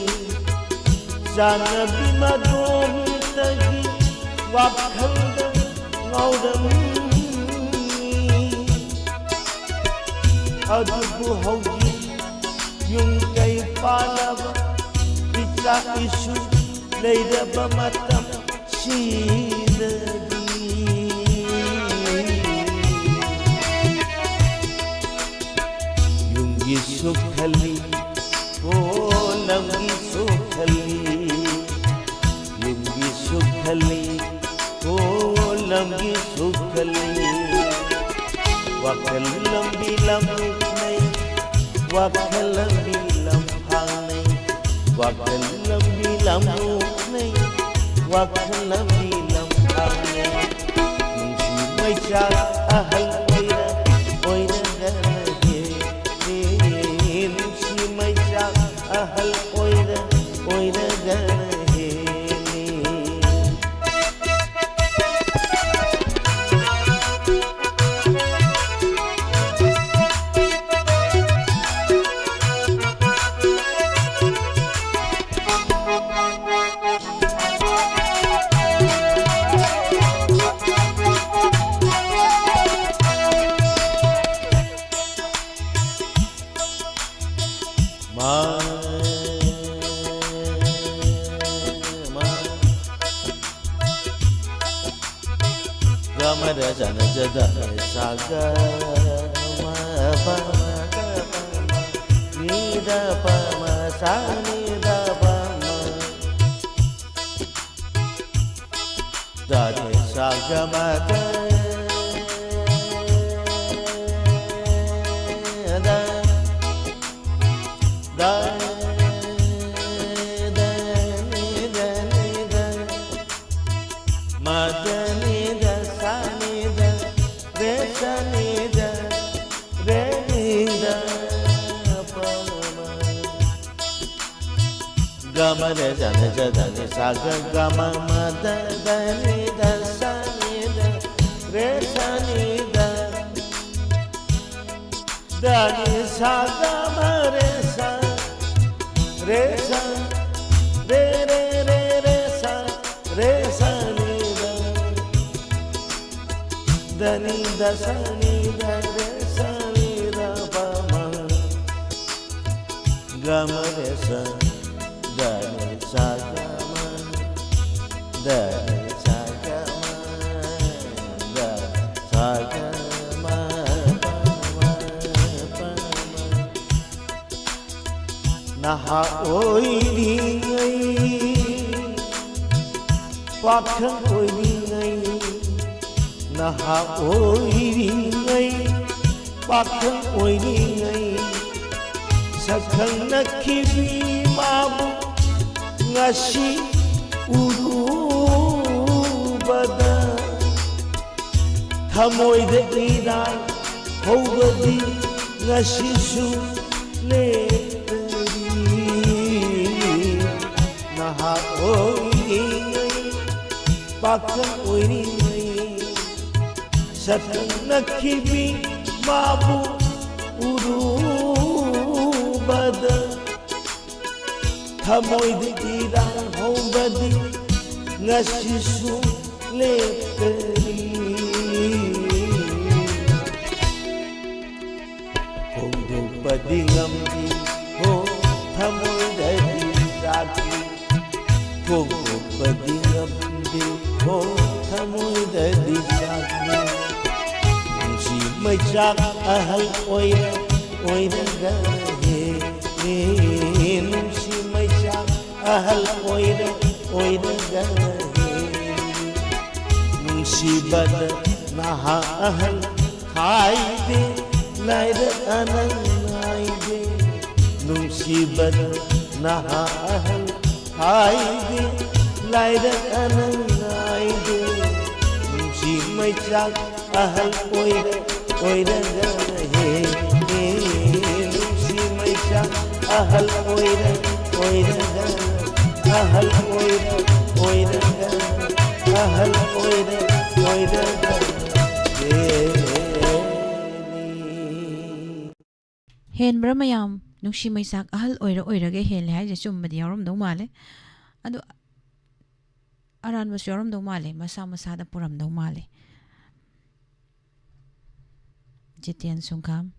ꯆꯥꯟꯅꯕꯤ ꯃꯗꯣꯝꯇꯒꯤ ꯋꯥꯈꯜꯗ ꯉꯥꯎꯔꯝꯃꯤ꯫ ꯑꯗꯨꯕꯨ ꯍꯧꯖꯤꯛ ꯌꯨꯝ ꯀꯩ ꯄꯥꯜꯂꯕ, ꯏꯆꯥ ꯏꯁꯨ ꯂꯩꯔꯕ ꯃꯇꯝ ꯁꯤꯗꯗꯤ ꯌꯨꯝꯒꯤꯁꯨ ꯈꯜꯂꯤ, ꯑꯣ ꯂꯝꯒꯤꯁꯨ ꯈꯜꯂꯤ, ꯌꯨꯝꯒꯤꯁꯨ ꯈꯜꯂꯤ, ꯑꯣ ꯂꯝꯒꯤꯁꯨ ꯈꯜꯂꯤ꯫ ꯋꯥꯈꯜ ꯂꯝꯕꯤ ꯂꯝꯂꯣꯛꯅꯩ, ꯋꯥꯈꯜ ꯂꯝꯕꯤ ꯂꯝꯐꯥꯡꯅꯩ, ꯋꯥꯈꯜ ꯂꯝꯕꯤ ꯂꯝꯂꯣꯛꯅꯩ, ꯋꯥꯈꯜ ꯂꯝꯕꯤ ꯂꯝꯐꯥꯡꯅꯩ꯫ ꯅꯨꯡꯁꯤ ꯃꯩꯆꯥꯛ ꯑꯍꯜ ꯑꯣꯏꯔ ꯑꯣꯏꯔꯒꯅ ꯍꯦꯜꯂꯤ, ꯅꯨꯡꯁꯤ ꯃꯩꯆꯥꯛ ꯑꯍꯜ ꯑꯣꯏꯔ ꯑꯣꯏꯔꯒꯅ ꯍꯦꯜꯂꯤ꯫ ꯃꯥ ꯒ ꯃ ꯔ ꯁ ꯅ ꯆ ꯙ ꯔ ꯁ ꯒ ꯃ ꯄ ꯃ ꯒ ꯄ ꯃ ꯅꯤ ꯙ ꯄ ꯃ ꯁ ꯅꯤ ꯙ ꯄ ꯃ꯫ ꯗ ꯅꯤ ꯁꯥ ꯒ ꯃ ꯗ ꯗ ꯗ ꯗ ꯅꯤ ꯗ ꯅꯤ ꯗ ꯃ ꯗ ꯅꯤ ꯗ ꯁꯥ ꯅꯤ ꯗ ꯔꯦ ꯁꯥ ꯅꯤ ꯗ ꯔꯦ ꯅꯤ ꯗ ꯄ ꯃ ꯒ ꯃ ꯔꯦ ꯁꯥ ꯅꯤ ꯁꯥ ꯗ ꯅꯤ ꯁꯥ ꯒ ꯒ ꯃ ꯃ ꯗ ꯗ ꯅꯤ ꯗ ꯁꯥ ꯅꯤ ꯗ ꯔꯦ ꯁꯥ ꯅꯤ ꯗ ꯗ ꯅꯤ ꯁꯥ ꯒ ꯃ ꯔꯦ ꯁꯥ ꯔꯦ ꯁꯥ ꯔꯦ ꯔꯦ ꯔꯦ ꯔꯦ ꯁꯥ ꯔꯦ ꯁꯥ ꯅꯤ ꯗ ꯗ ꯅꯤ ꯗ ꯁꯥ ꯅꯤ ꯗ ꯔꯦ ꯁꯥ ꯅꯤ ꯗ ꯄ ꯃ ꯒ ꯃ ꯔꯦ ꯁꯥ ꯗ ꯅꯤ ꯁꯥ ꯒ ꯃ ꯗ ꯅꯤ ꯁꯥ ꯒ ꯃ ꯗ ꯁꯥ ꯒ ꯃ ꯄ ꯃ ꯄ ꯃ ꯅꯍꯥ ꯑꯣꯏꯔꯤꯉꯩ ꯄꯥꯈꯪ ꯑꯣꯏꯔꯤꯉꯩ ꯅꯍꯥ ꯑꯣꯏꯔꯤꯉꯩ ꯄꯥꯈꯪ ꯑꯣꯏꯔꯤꯉꯩ ꯁꯛꯈꯪꯅꯈꯤꯕꯤ ꯃꯥꯕꯨ ꯉꯁꯤ ꯎꯔꯨꯕꯗ ꯊꯃꯣꯏꯗ ꯏꯔꯥꯡ ꯍꯧꯕꯗꯤ ꯉꯁꯤꯁꯨ ꯂꯦꯞꯇꯔꯤ꯫ ꯅꯍꯥ ꯑꯣꯏꯔꯤꯉꯩ ꯄꯥꯈꯪ ꯑꯣꯏꯔꯤꯉꯩ ꯁꯛꯈꯪꯅꯈꯤꯕꯤ ꯃꯥꯕꯨ ꯎꯔꯨꯕꯗ ꯊꯃꯣꯏꯗ ꯏꯔꯥꯡ ꯍꯧꯕꯗꯤ ꯉꯁꯤꯁꯨ ꯂꯦꯞꯇꯔꯤ꯫ ꯐꯣꯡꯗꯣꯛꯄꯗꯤ ꯉꯝꯗꯦ ꯍꯣ ꯊꯃꯣꯏꯗꯗꯤ ꯆꯥꯛꯇꯤ꯫ ꯐꯣꯡꯗꯣꯛꯄꯗꯤ ꯉꯝꯗꯦ ꯍꯣ ꯊꯃꯣꯏꯗꯗꯤ ꯆꯥꯛꯇꯤ꯫ ꯅꯨꯡꯁꯤ ꯃꯩꯆꯥꯛ ꯑꯍꯜ ꯑꯣꯏꯔ ꯑꯣꯏꯔꯒ ꯍꯦ ꯅꯨꯡꯁꯤ ꯃꯩꯆꯥꯛ ꯑꯍꯜ ꯑꯣꯏꯔ ꯑꯣꯏꯔꯒ ꯍꯦ ꯅꯨꯡꯁꯤꯕꯗ ꯅꯍꯥ ꯑꯍꯜ ꯈꯥꯏꯗꯦ, ꯂꯥꯏꯔ ꯑꯅꯪ ꯅꯥꯏꯗꯦ꯫ ꯅꯨꯡꯁꯤꯕꯗ ꯅꯍꯥ ꯑꯍꯜ ꯈꯥꯏꯗꯦ, ꯂꯥꯏꯔ ꯑꯅꯪ ꯅꯥꯏꯗꯦ꯫ ꯅꯨꯡꯁꯤ ꯃꯩꯆꯥꯛ ꯑꯍꯜ ꯑꯣꯏꯔ ꯑꯣꯏꯔꯒ ꯍꯦ, ꯍꯦ, ꯅꯨꯡꯁꯤ ꯃꯩꯆꯥꯛ ꯑꯍꯜ ꯑꯣꯏꯔ ꯑꯣꯏꯔꯒ, ꯑꯍꯜ ꯑꯣꯏꯔ ꯑꯣꯏꯔꯒ, ꯑꯍꯜ ꯑꯣꯏꯔ ꯑꯣꯏꯔꯒ ꯍꯦꯜꯂꯤ꯫ ꯍꯦꯟꯕ꯭ꯔꯥ ꯃꯌꯥꯝ? ꯅꯨꯡꯁꯤ ꯃꯩꯆꯥꯛ ꯑꯍꯜ ꯑꯣꯏꯔ ꯑꯣꯏꯔꯒ ꯍꯦꯜꯂꯦ ꯍꯥꯏꯁꯦ ꯆꯨꯝꯕꯗꯤ ꯌꯥꯎꯔꯝꯗꯧ ꯃꯥꯜꯂꯦ꯫ ꯑꯗꯣ ꯑꯔꯥꯟꯕꯁꯨ ꯌꯥꯎꯔꯝꯗꯧ ꯃꯥꯜꯂꯦ, ꯃꯁꯥ ꯃꯁꯥꯗ ꯄꯨꯔꯝꯗꯧ ꯃꯥꯜꯂꯦ꯫ ꯖꯤꯇꯦꯟ ꯁꯨꯡꯈꯥꯝ꯫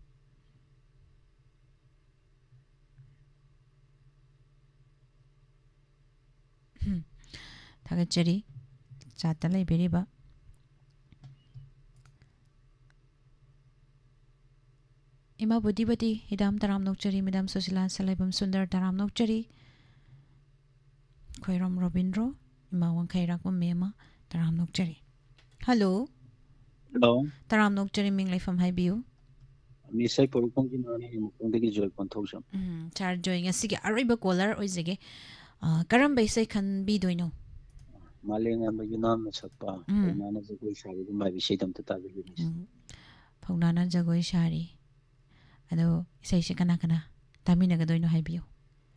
ꯍꯝ꯫ ꯊꯥꯒꯠꯆꯔꯤ꯫ ꯆꯥꯠꯇ ꯂꯩꯕꯤꯔꯤꯕ ꯏꯃꯥ ꯕꯨꯙꯤꯕꯇꯤ ꯍꯤꯗꯥꯝ ꯇꯔꯥꯝꯅ ꯑꯣꯛꯆꯔꯤ, ꯃꯦꯗꯥꯝ ꯁꯨꯁꯤꯂꯥ ꯁꯂꯥꯏꯕꯝ ꯁꯨꯟꯗꯔ ꯇꯔꯥꯝꯅ ꯑꯣꯛꯆꯔꯤ, ꯈꯣꯏꯔꯣꯝ ꯔꯣꯕꯤꯟꯗ꯭ꯔꯣ, ꯏꯃꯥ ꯋꯥꯡꯈꯩꯔꯥꯛꯄꯝ ꯃꯦꯝꯃ ꯇꯔꯥꯝꯅ ꯑꯣꯛꯆꯔꯤ꯫ ꯍꯜꯂꯣ꯫ ꯍꯜꯂꯣ꯫ ꯇꯔꯥꯝꯅ ꯑꯣꯛꯆꯔꯤ, ꯃꯤꯡ ꯂꯩꯐꯝ ꯍꯥꯏꯕꯤꯌꯨ꯫ ꯃꯤꯁ ꯑꯩ ꯄꯣꯔꯣꯛꯄꯝꯒꯤ ꯅꯍꯥꯟ ꯃꯈꯣꯡꯗꯒꯤ ꯖꯣꯏ ꯀꯣꯟꯊꯧꯖꯝ꯫ ꯎꯝ, ꯁꯥꯔ ꯖꯣꯏ, ꯉꯁꯤꯒꯤ ꯑꯔꯣꯏꯕ ꯀꯣꯂꯔ ꯑꯣꯏꯖꯒꯦ꯫ ꯑ, ꯀꯔꯝꯕ ꯏꯁꯩ ꯈꯟꯕꯤꯗꯣꯏꯅꯣ? ꯃꯥꯂꯦꯝꯉꯥꯟꯕ ꯌꯨꯅꯥꯝꯅ ꯁꯛꯄ ꯎꯝ꯫ ꯄꯧꯅꯥꯅ ꯖꯒꯣꯏ ꯁꯥꯔꯤꯒꯨꯝꯕ ꯍꯥꯏꯕ ꯏꯁꯩꯗꯣ ꯑꯝꯇ ꯇꯥꯕꯤꯌꯨ, ꯃꯤꯁ꯫ ꯎꯝ꯫ ꯄꯧꯅꯥꯅ ꯖꯒꯣꯏ ꯁꯥꯔꯤ꯫ ꯑꯗꯣ ꯏꯁꯩꯁꯦ ꯀꯅꯥ ꯀꯅꯥ ꯇꯥꯃꯤꯟꯅꯒꯗꯣꯏꯅꯣ ꯍꯥꯏꯕꯤꯌꯨ꯫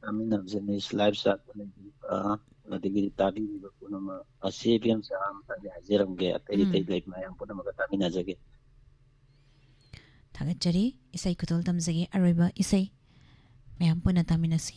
ꯇꯥꯃꯤꯟꯅꯕꯁꯦ ꯃꯤꯁ ꯂꯥꯏꯐ ꯆꯥꯠꯇ ꯂꯩꯕꯤꯕ, ꯑꯗꯒꯤ ꯇꯥꯕꯤꯔꯤꯕ ꯄꯨꯝꯅꯃꯛ, ꯑꯁꯤ ꯏꯕꯦꯝꯆꯥ ꯑꯃꯇꯪꯗꯤ ꯍꯥꯏꯖꯔꯝꯒꯦ, ꯑꯇꯩ ꯎꯝ꯫ ꯑꯇꯩ ꯂꯩ ꯃꯌꯥꯝ ꯄꯨꯝꯅꯃꯛꯀ ꯇꯥꯃꯤꯟꯅꯖꯒꯦ꯫ ꯊꯥꯒꯠꯆꯔꯤ꯫ ꯏꯁꯩ ꯈꯨꯗꯣꯜ ꯇꯝꯖꯒꯦ꯫ ꯑꯔꯣꯏꯕ ꯏꯁꯩ ꯃꯌꯥꯝ ꯄꯨꯟꯅ ꯇꯥꯃꯤꯟꯅꯁꯤ꯫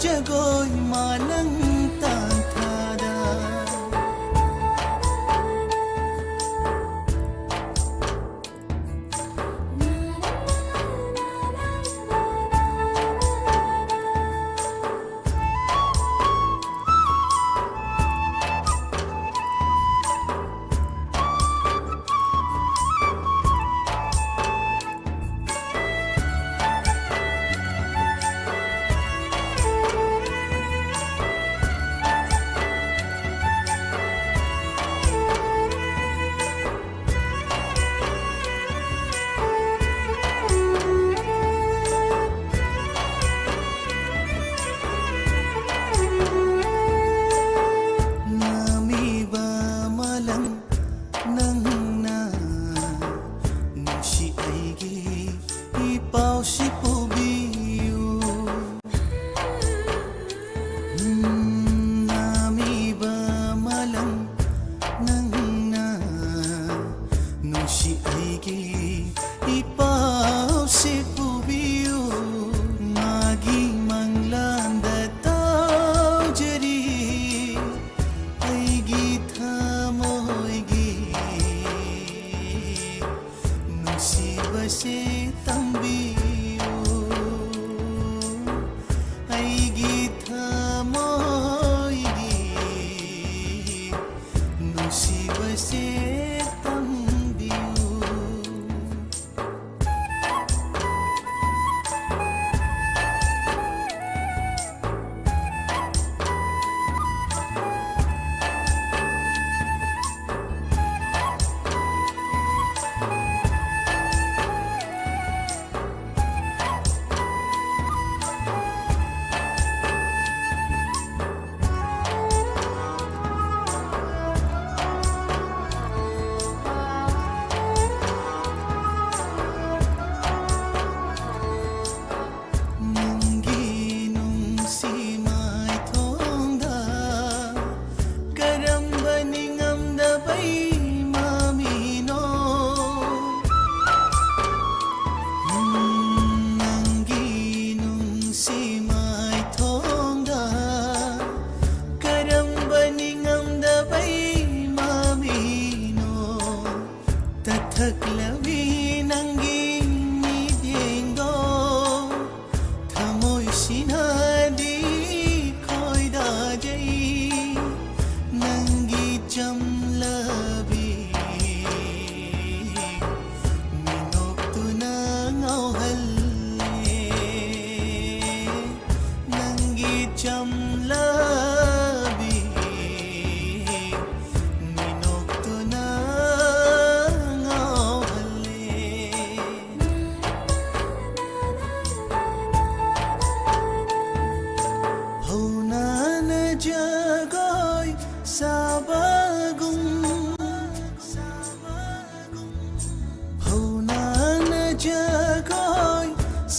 ꯖꯒꯣꯏ ꯃꯥꯂꯪ ꯇꯥꯟꯊꯥꯗ꯫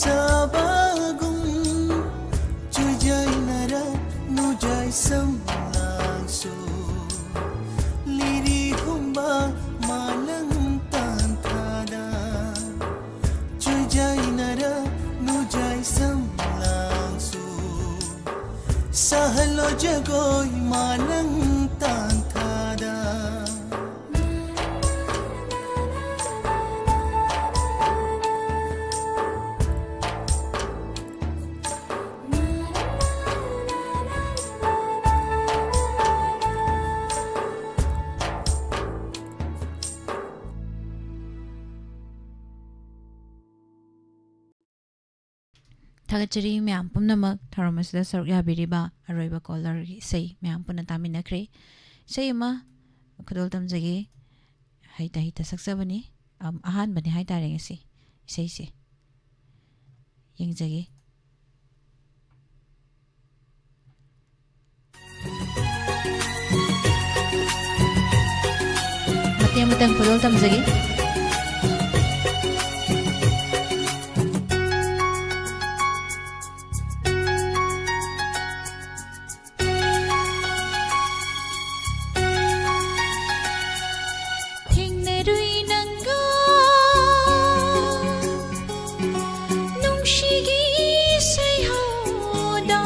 ꯆꯥꯕꯒꯨꯝ ꯆꯨꯖꯩꯅꯔ ꯅꯨꯖꯩ ꯁꯝꯂꯥꯡꯁꯨ ꯂꯤꯔꯤ ꯍꯨꯝꯕ ꯃꯥꯂꯪ ꯇꯥꯟꯊꯥꯗ ꯆꯨꯖꯩꯅꯔ ꯅꯨꯖꯩ ꯁꯝꯂꯥꯡꯁꯨ ꯁꯍꯜꯂꯣ ꯖꯒꯣꯏ ꯃꯥꯂꯪ ꯇꯥꯟꯊꯥꯗ꯫ ꯊꯥꯒꯠꯆꯔꯤ ꯃꯌꯥꯝ ꯄꯨꯝꯅꯃꯛ ꯊꯧꯔꯝ ꯑꯁꯤꯗ ꯁꯔꯨꯛ ꯌꯥꯕꯤꯔꯤꯕ ꯑꯔꯣꯏꯕ ꯀꯣꯂꯔꯒꯤ ꯏꯁꯩ ꯃꯌꯥꯝ ꯄꯨꯟꯅ ꯇꯥꯃꯤꯟꯅꯈ꯭ꯔꯦ꯫ ꯏꯁꯩ ꯑꯃ ꯈꯨꯗꯣꯜ ꯇꯝꯖꯒꯦ꯫ ꯍꯩꯇ ꯍꯩꯇ ꯁꯛꯆꯕꯅꯤ꯫ ꯑꯝ, ꯑꯍꯥꯟꯕꯅꯤ ꯍꯥꯏꯇꯥꯔꯦ ꯉꯁꯤ ꯏꯁꯩꯁꯦ꯫ ꯌꯦꯡꯖꯒꯦ꯫ ꯃꯇꯦꯛ ꯑꯃꯇꯪ ꯈꯨꯗꯣꯜ ꯇꯝꯖꯒꯦ꯫ ꯊꯦꯡꯅꯔꯨꯏ ꯅꯪꯒ ꯅꯨꯡꯁꯤꯒꯤ ꯏꯁꯩꯍꯧꯗ꯫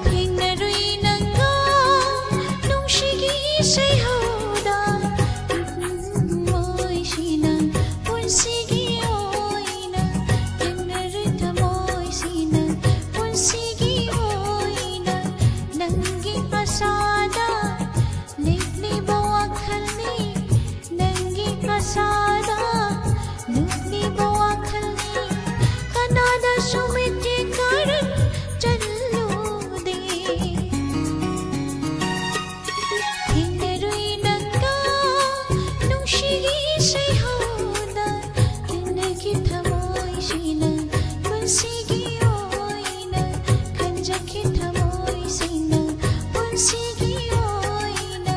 ꯊꯦꯡꯅꯔꯨꯏ ꯅꯪꯒ ꯅꯨꯡꯁꯤꯒꯤ ꯏꯁꯩꯍꯧꯗ꯫ ꯊꯃꯣꯏꯁꯤꯅ ꯄꯨꯟꯁꯤꯒꯤ ꯑꯣꯏꯅ ꯊꯦꯡꯅꯔꯨꯏ ꯊꯃꯣꯏꯁꯤꯅ ꯄꯨꯟꯁꯤꯒꯤ ꯑꯣꯏꯅ ꯅꯪꯒꯤ ꯑꯁꯥꯗ ꯂꯦꯞꯂꯤꯕ ꯋꯥꯈꯜꯅꯤ ꯅꯪꯒꯤ ꯑꯁꯥꯗ ꯂꯨꯞꯂꯤꯕ ꯋꯥꯈꯜꯅꯤ ꯀꯅꯥꯗꯁꯨ ꯃꯤꯠꯌꯦꯡ ꯀꯥꯔꯟ ꯆꯜꯂꯨꯗꯦ꯫ ꯊꯦꯡꯅꯔꯨꯏ ꯅꯪꯒ ꯅꯨꯡꯁꯤꯒꯤ ꯏꯁꯩꯍꯧꯗ ꯊꯦꯡꯅꯈꯤ ꯊꯃꯣꯏꯁꯤꯅ ꯄꯨꯟꯁꯤꯒꯤ ꯑꯣꯏꯅ ꯈꯟꯖꯈꯤ ꯊꯃꯣꯏꯁꯤꯅ ꯄꯨꯟꯁꯤꯒꯤ ꯑꯣꯏꯅ꯫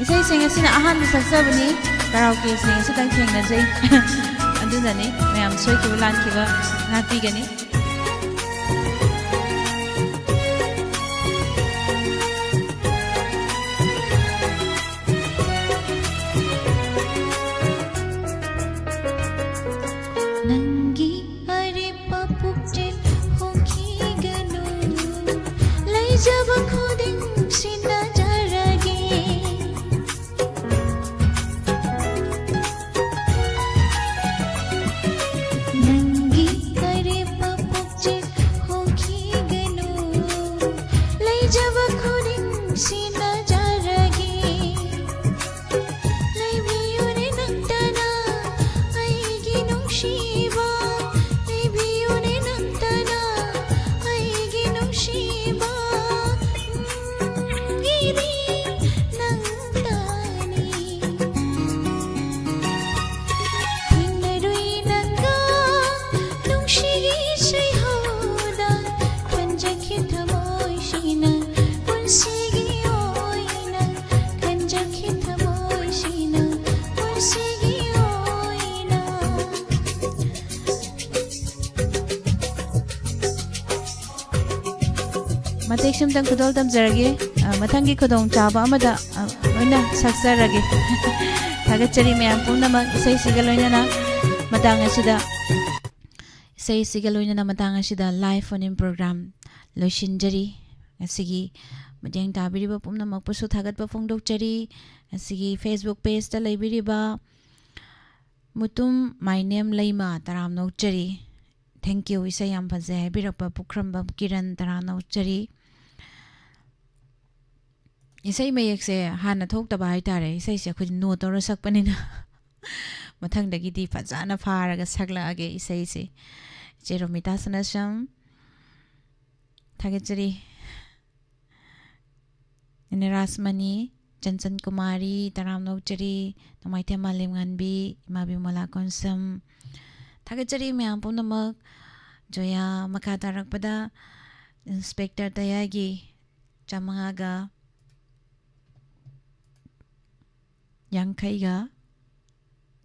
ꯏꯁꯩꯁꯤꯡ ꯑꯁꯤꯅ ꯑꯍꯥꯟꯕ ꯁꯛꯆꯕꯅꯤ꯫ ꯀꯔꯥꯎꯀꯦꯁꯦ ꯉꯁꯤꯇꯪ ꯊꯦꯡꯅꯖꯩ꯫ ꯑꯗꯨꯅꯅꯤ ꯃꯌꯥꯝ ꯁꯣꯏꯈꯤꯕ ꯂꯥꯟꯈꯤꯕ ꯉꯥꯛꯄꯤꯒꯅꯤ꯫ ꯅꯪꯒꯤ ꯑꯔꯦꯞꯄ ꯄꯨꯛꯆꯦꯜ ꯍꯣꯡꯈꯤꯒꯅꯨ, ꯂꯩꯖꯕ ꯈꯨꯗꯤꯡ ꯁꯤꯟꯅꯖꯔꯒꯦ꯫ ꯅꯪꯒꯤ ꯑꯔꯦꯞꯄ ꯄꯨꯛꯆꯦꯜ ꯍꯣꯡꯈꯤꯒꯅꯨ, ꯂꯩꯖꯕ ꯈꯨꯗꯤꯡ ꯁꯤꯟꯅꯖꯔꯒꯦ꯫ ꯂꯩꯕꯤꯌꯨꯅꯦ ꯅꯪꯇꯅ ꯑꯩꯒꯤ ꯅꯨꯡꯁꯤꯕ, ꯂꯩꯕꯤꯌꯨꯅꯦ ꯅꯪꯇꯅ ꯑꯩꯒꯤ ꯅꯨꯡꯁꯤꯕ꯫ ꯎꯝ, ꯏꯗꯤ ꯅꯪꯇꯅꯤ꯫ ꯊꯦꯡꯅꯔꯨꯏ ꯅꯪꯒ ꯅꯨꯡꯁꯤꯒꯤ ꯁꯩꯍꯧꯗ, ꯈꯟꯖꯈꯤ ꯊꯃꯣꯏꯁꯤꯅ ꯄꯨꯟꯁꯤꯒꯤ ꯑꯣꯏꯅ, ꯈꯟꯖꯈꯤ ꯊꯃꯣꯏꯁꯤꯅ ꯄꯨꯟꯁꯤꯒꯤ ꯑꯣꯏꯅ꯫ ꯃꯇꯦꯛꯁꯤꯝꯇꯪ ꯈꯨꯗꯣꯜ ꯇꯝꯖꯔꯒꯦ꯫ ꯑ, ꯃꯊꯪꯒꯤ ꯈꯨꯗꯣꯡꯆꯥꯕ ꯑꯃꯗ, ꯑ, ꯑꯣꯏꯅ ꯁꯛꯆꯔꯒꯦ꯫ ꯊꯥꯒꯠꯆꯔꯤ ꯃꯌꯥꯝ ꯄꯨꯝꯅꯃꯛ꯫ ꯏꯁꯩꯁꯤꯒ ꯂꯣꯏꯅꯅ ꯃꯇꯥꯡ ꯑꯁꯤꯗ, ꯏꯁꯩꯁꯤꯒ ꯂꯣꯏꯅꯅ ꯃꯇꯥꯡ ꯑꯁꯤꯗ live phone in program ꯂꯣꯏꯁꯤꯟꯖꯔꯤ꯫ ꯉꯁꯤꯒꯤ ꯃꯤꯠꯌꯦꯡ ꯇꯥꯕꯤꯔꯤꯕ ꯄꯨꯝꯅꯃꯛꯄꯨꯁꯨ ꯊꯥꯒꯠꯄ ꯐꯣꯡꯗꯣꯛꯆꯔꯤ꯫ ꯉꯁꯤꯒꯤ Facebook pageꯇ ꯂꯩꯕꯤꯔꯤꯕ ꯃꯨꯇꯨꯝ ꯃꯥꯏꯅꯦꯝ ꯂꯩꯃ ꯇꯔꯥꯝꯅ ꯑꯣꯛꯆꯔꯤ꯫ Thank you, ꯏꯁꯩ ꯌꯥꯝ ꯐꯖꯩ ꯍꯥꯏꯕꯤꯔꯛꯄ ꯄꯨꯈ꯭ꯔꯝꯕꯝ ꯀꯤꯔꯟ ꯇꯔꯥꯝꯅ ꯑꯣꯛꯆꯔꯤ꯫ ꯏꯁꯩ ꯃꯌꯦꯛꯁꯦ ꯍꯥꯟꯅ ꯊꯣꯛꯇꯕ ꯍꯥꯏꯇꯥꯔꯦ, ꯏꯁꯩꯁꯦ ꯑꯩꯈꯣꯏꯗꯤ ꯅꯣꯠ ꯇꯧꯔ ꯁꯛꯄꯅꯤꯅ꯫ ꯃꯊꯪꯗꯒꯤꯗꯤ ꯐꯖꯅ ꯐꯥꯔꯒ ꯁꯛꯂꯛꯑꯒꯦ ꯏꯁꯩꯁꯦ꯫ ꯏꯆꯦ ꯔꯣꯃꯤꯇꯥ ꯁꯅꯥꯁꯝ, ꯊꯥꯒꯠꯆꯔꯤ꯫ ꯏꯅꯦ ꯔꯥꯁꯃꯅꯤ, ꯆꯟꯆꯟ ꯀꯨꯃꯥꯔꯤ, ꯇꯔꯥꯝꯅ ꯑꯣꯛꯆꯔꯤ, ꯅꯣꯡꯃꯥꯏꯊꯦꯝ ꯃꯥꯂꯦꯝꯉꯥꯟꯕꯤ, ꯏꯃꯥ ꯕꯤꯃꯣꯂꯥ ꯀꯣꯟꯁꯝ, ꯊꯥꯒꯠꯆꯔꯤ ꯃꯌꯥꯝ ꯄꯨꯝꯅꯃꯛ꯫ ꯖꯣꯌꯥ, ꯃꯈꯥ ꯇꯥꯔꯛꯄꯗ ꯏꯟꯁꯄꯦꯛꯇꯔ ꯇꯌꯥꯏꯒꯤ ꯆꯥꯃꯉꯥꯒ ꯌꯥꯡꯈꯩꯒ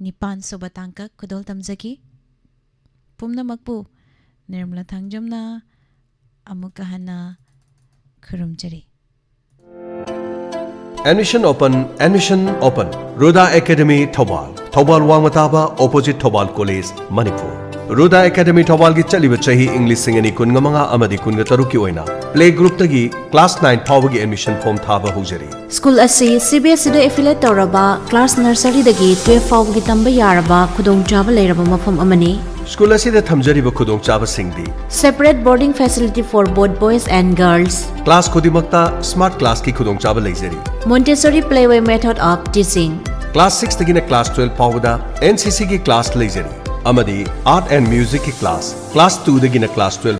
ꯅꯤꯄꯥꯟ ꯁꯨꯕ ꯇꯥꯡꯀꯛ ꯈꯨꯗꯣꯜ ꯇꯝꯖꯈꯤ꯫ ꯄꯨꯝꯅꯃꯛꯄꯨ ꯅꯤꯔꯃꯂꯥ ꯊꯥꯡꯖꯝꯅ ꯑꯃꯨꯛꯀ ꯍꯟꯅ ꯈꯨꯔꯨꯝꯖꯔꯤ꯫ Admission open, admission open. Ruda Academy, Thoubal. Thoubal ꯋꯥꯡꯃ ꯇꯥꯕ, opposite Thoubal College, Manipur. Ruda Academy, ꯊꯧꯕꯥꯜꯒꯤ ꯆꯠꯂꯤꯕ ꯆꯍꯤ ꯏꯪ ꯂꯤꯁꯤꯡ ꯑꯅꯤ ꯀꯨꯟꯃꯉꯥ ꯑꯃꯗꯤ ꯀꯨꯟꯇꯔꯨꯛꯀꯤ ꯑꯣꯏꯅ play groupꯇꯒꯤ class nine ꯐꯥꯎꯕꯒꯤ admission form ꯊꯥꯕ ꯍꯧꯖꯔꯤ꯫ ꯁ꯭ꯀꯨꯜ ꯑꯁꯤ ꯁꯤ ꯕꯤ ꯑꯦꯁ ꯏꯗ affiliate ꯇꯧꯔꯕ class nurseryꯗꯒꯤ twelve ꯐꯥꯎꯕꯒꯤ ꯇꯝꯕ ꯌꯥꯔꯕ ꯈꯨꯗꯣꯡꯆꯥꯕ ꯂꯩꯔꯕ ꯃꯐꯝ ꯑꯃꯅꯤ꯫ ꯁ꯭ꯀꯨꯜ ꯑꯁꯤꯗ ꯊꯝꯖꯔꯤꯕ ꯈꯨꯗꯣꯡꯆꯥꯕꯁꯤꯡꯗꯤ: Separate boarding facility for both boys and girls. Class ꯈꯨꯗꯤꯡꯃꯛꯇ smart classꯀꯤ ꯈꯨꯗꯣꯡꯆꯥꯕ ꯂꯩꯖꯔꯤ꯫ Montessori playway method of teaching. Class sixꯇꯒꯤꯅ class twelve ꯐꯥꯎꯕꯗ N C Cꯒꯤ class ꯂꯩꯖꯔꯤ ꯑꯃꯗꯤ Art and Musicꯀꯤ class, class twoꯗꯒꯤꯅ class twelve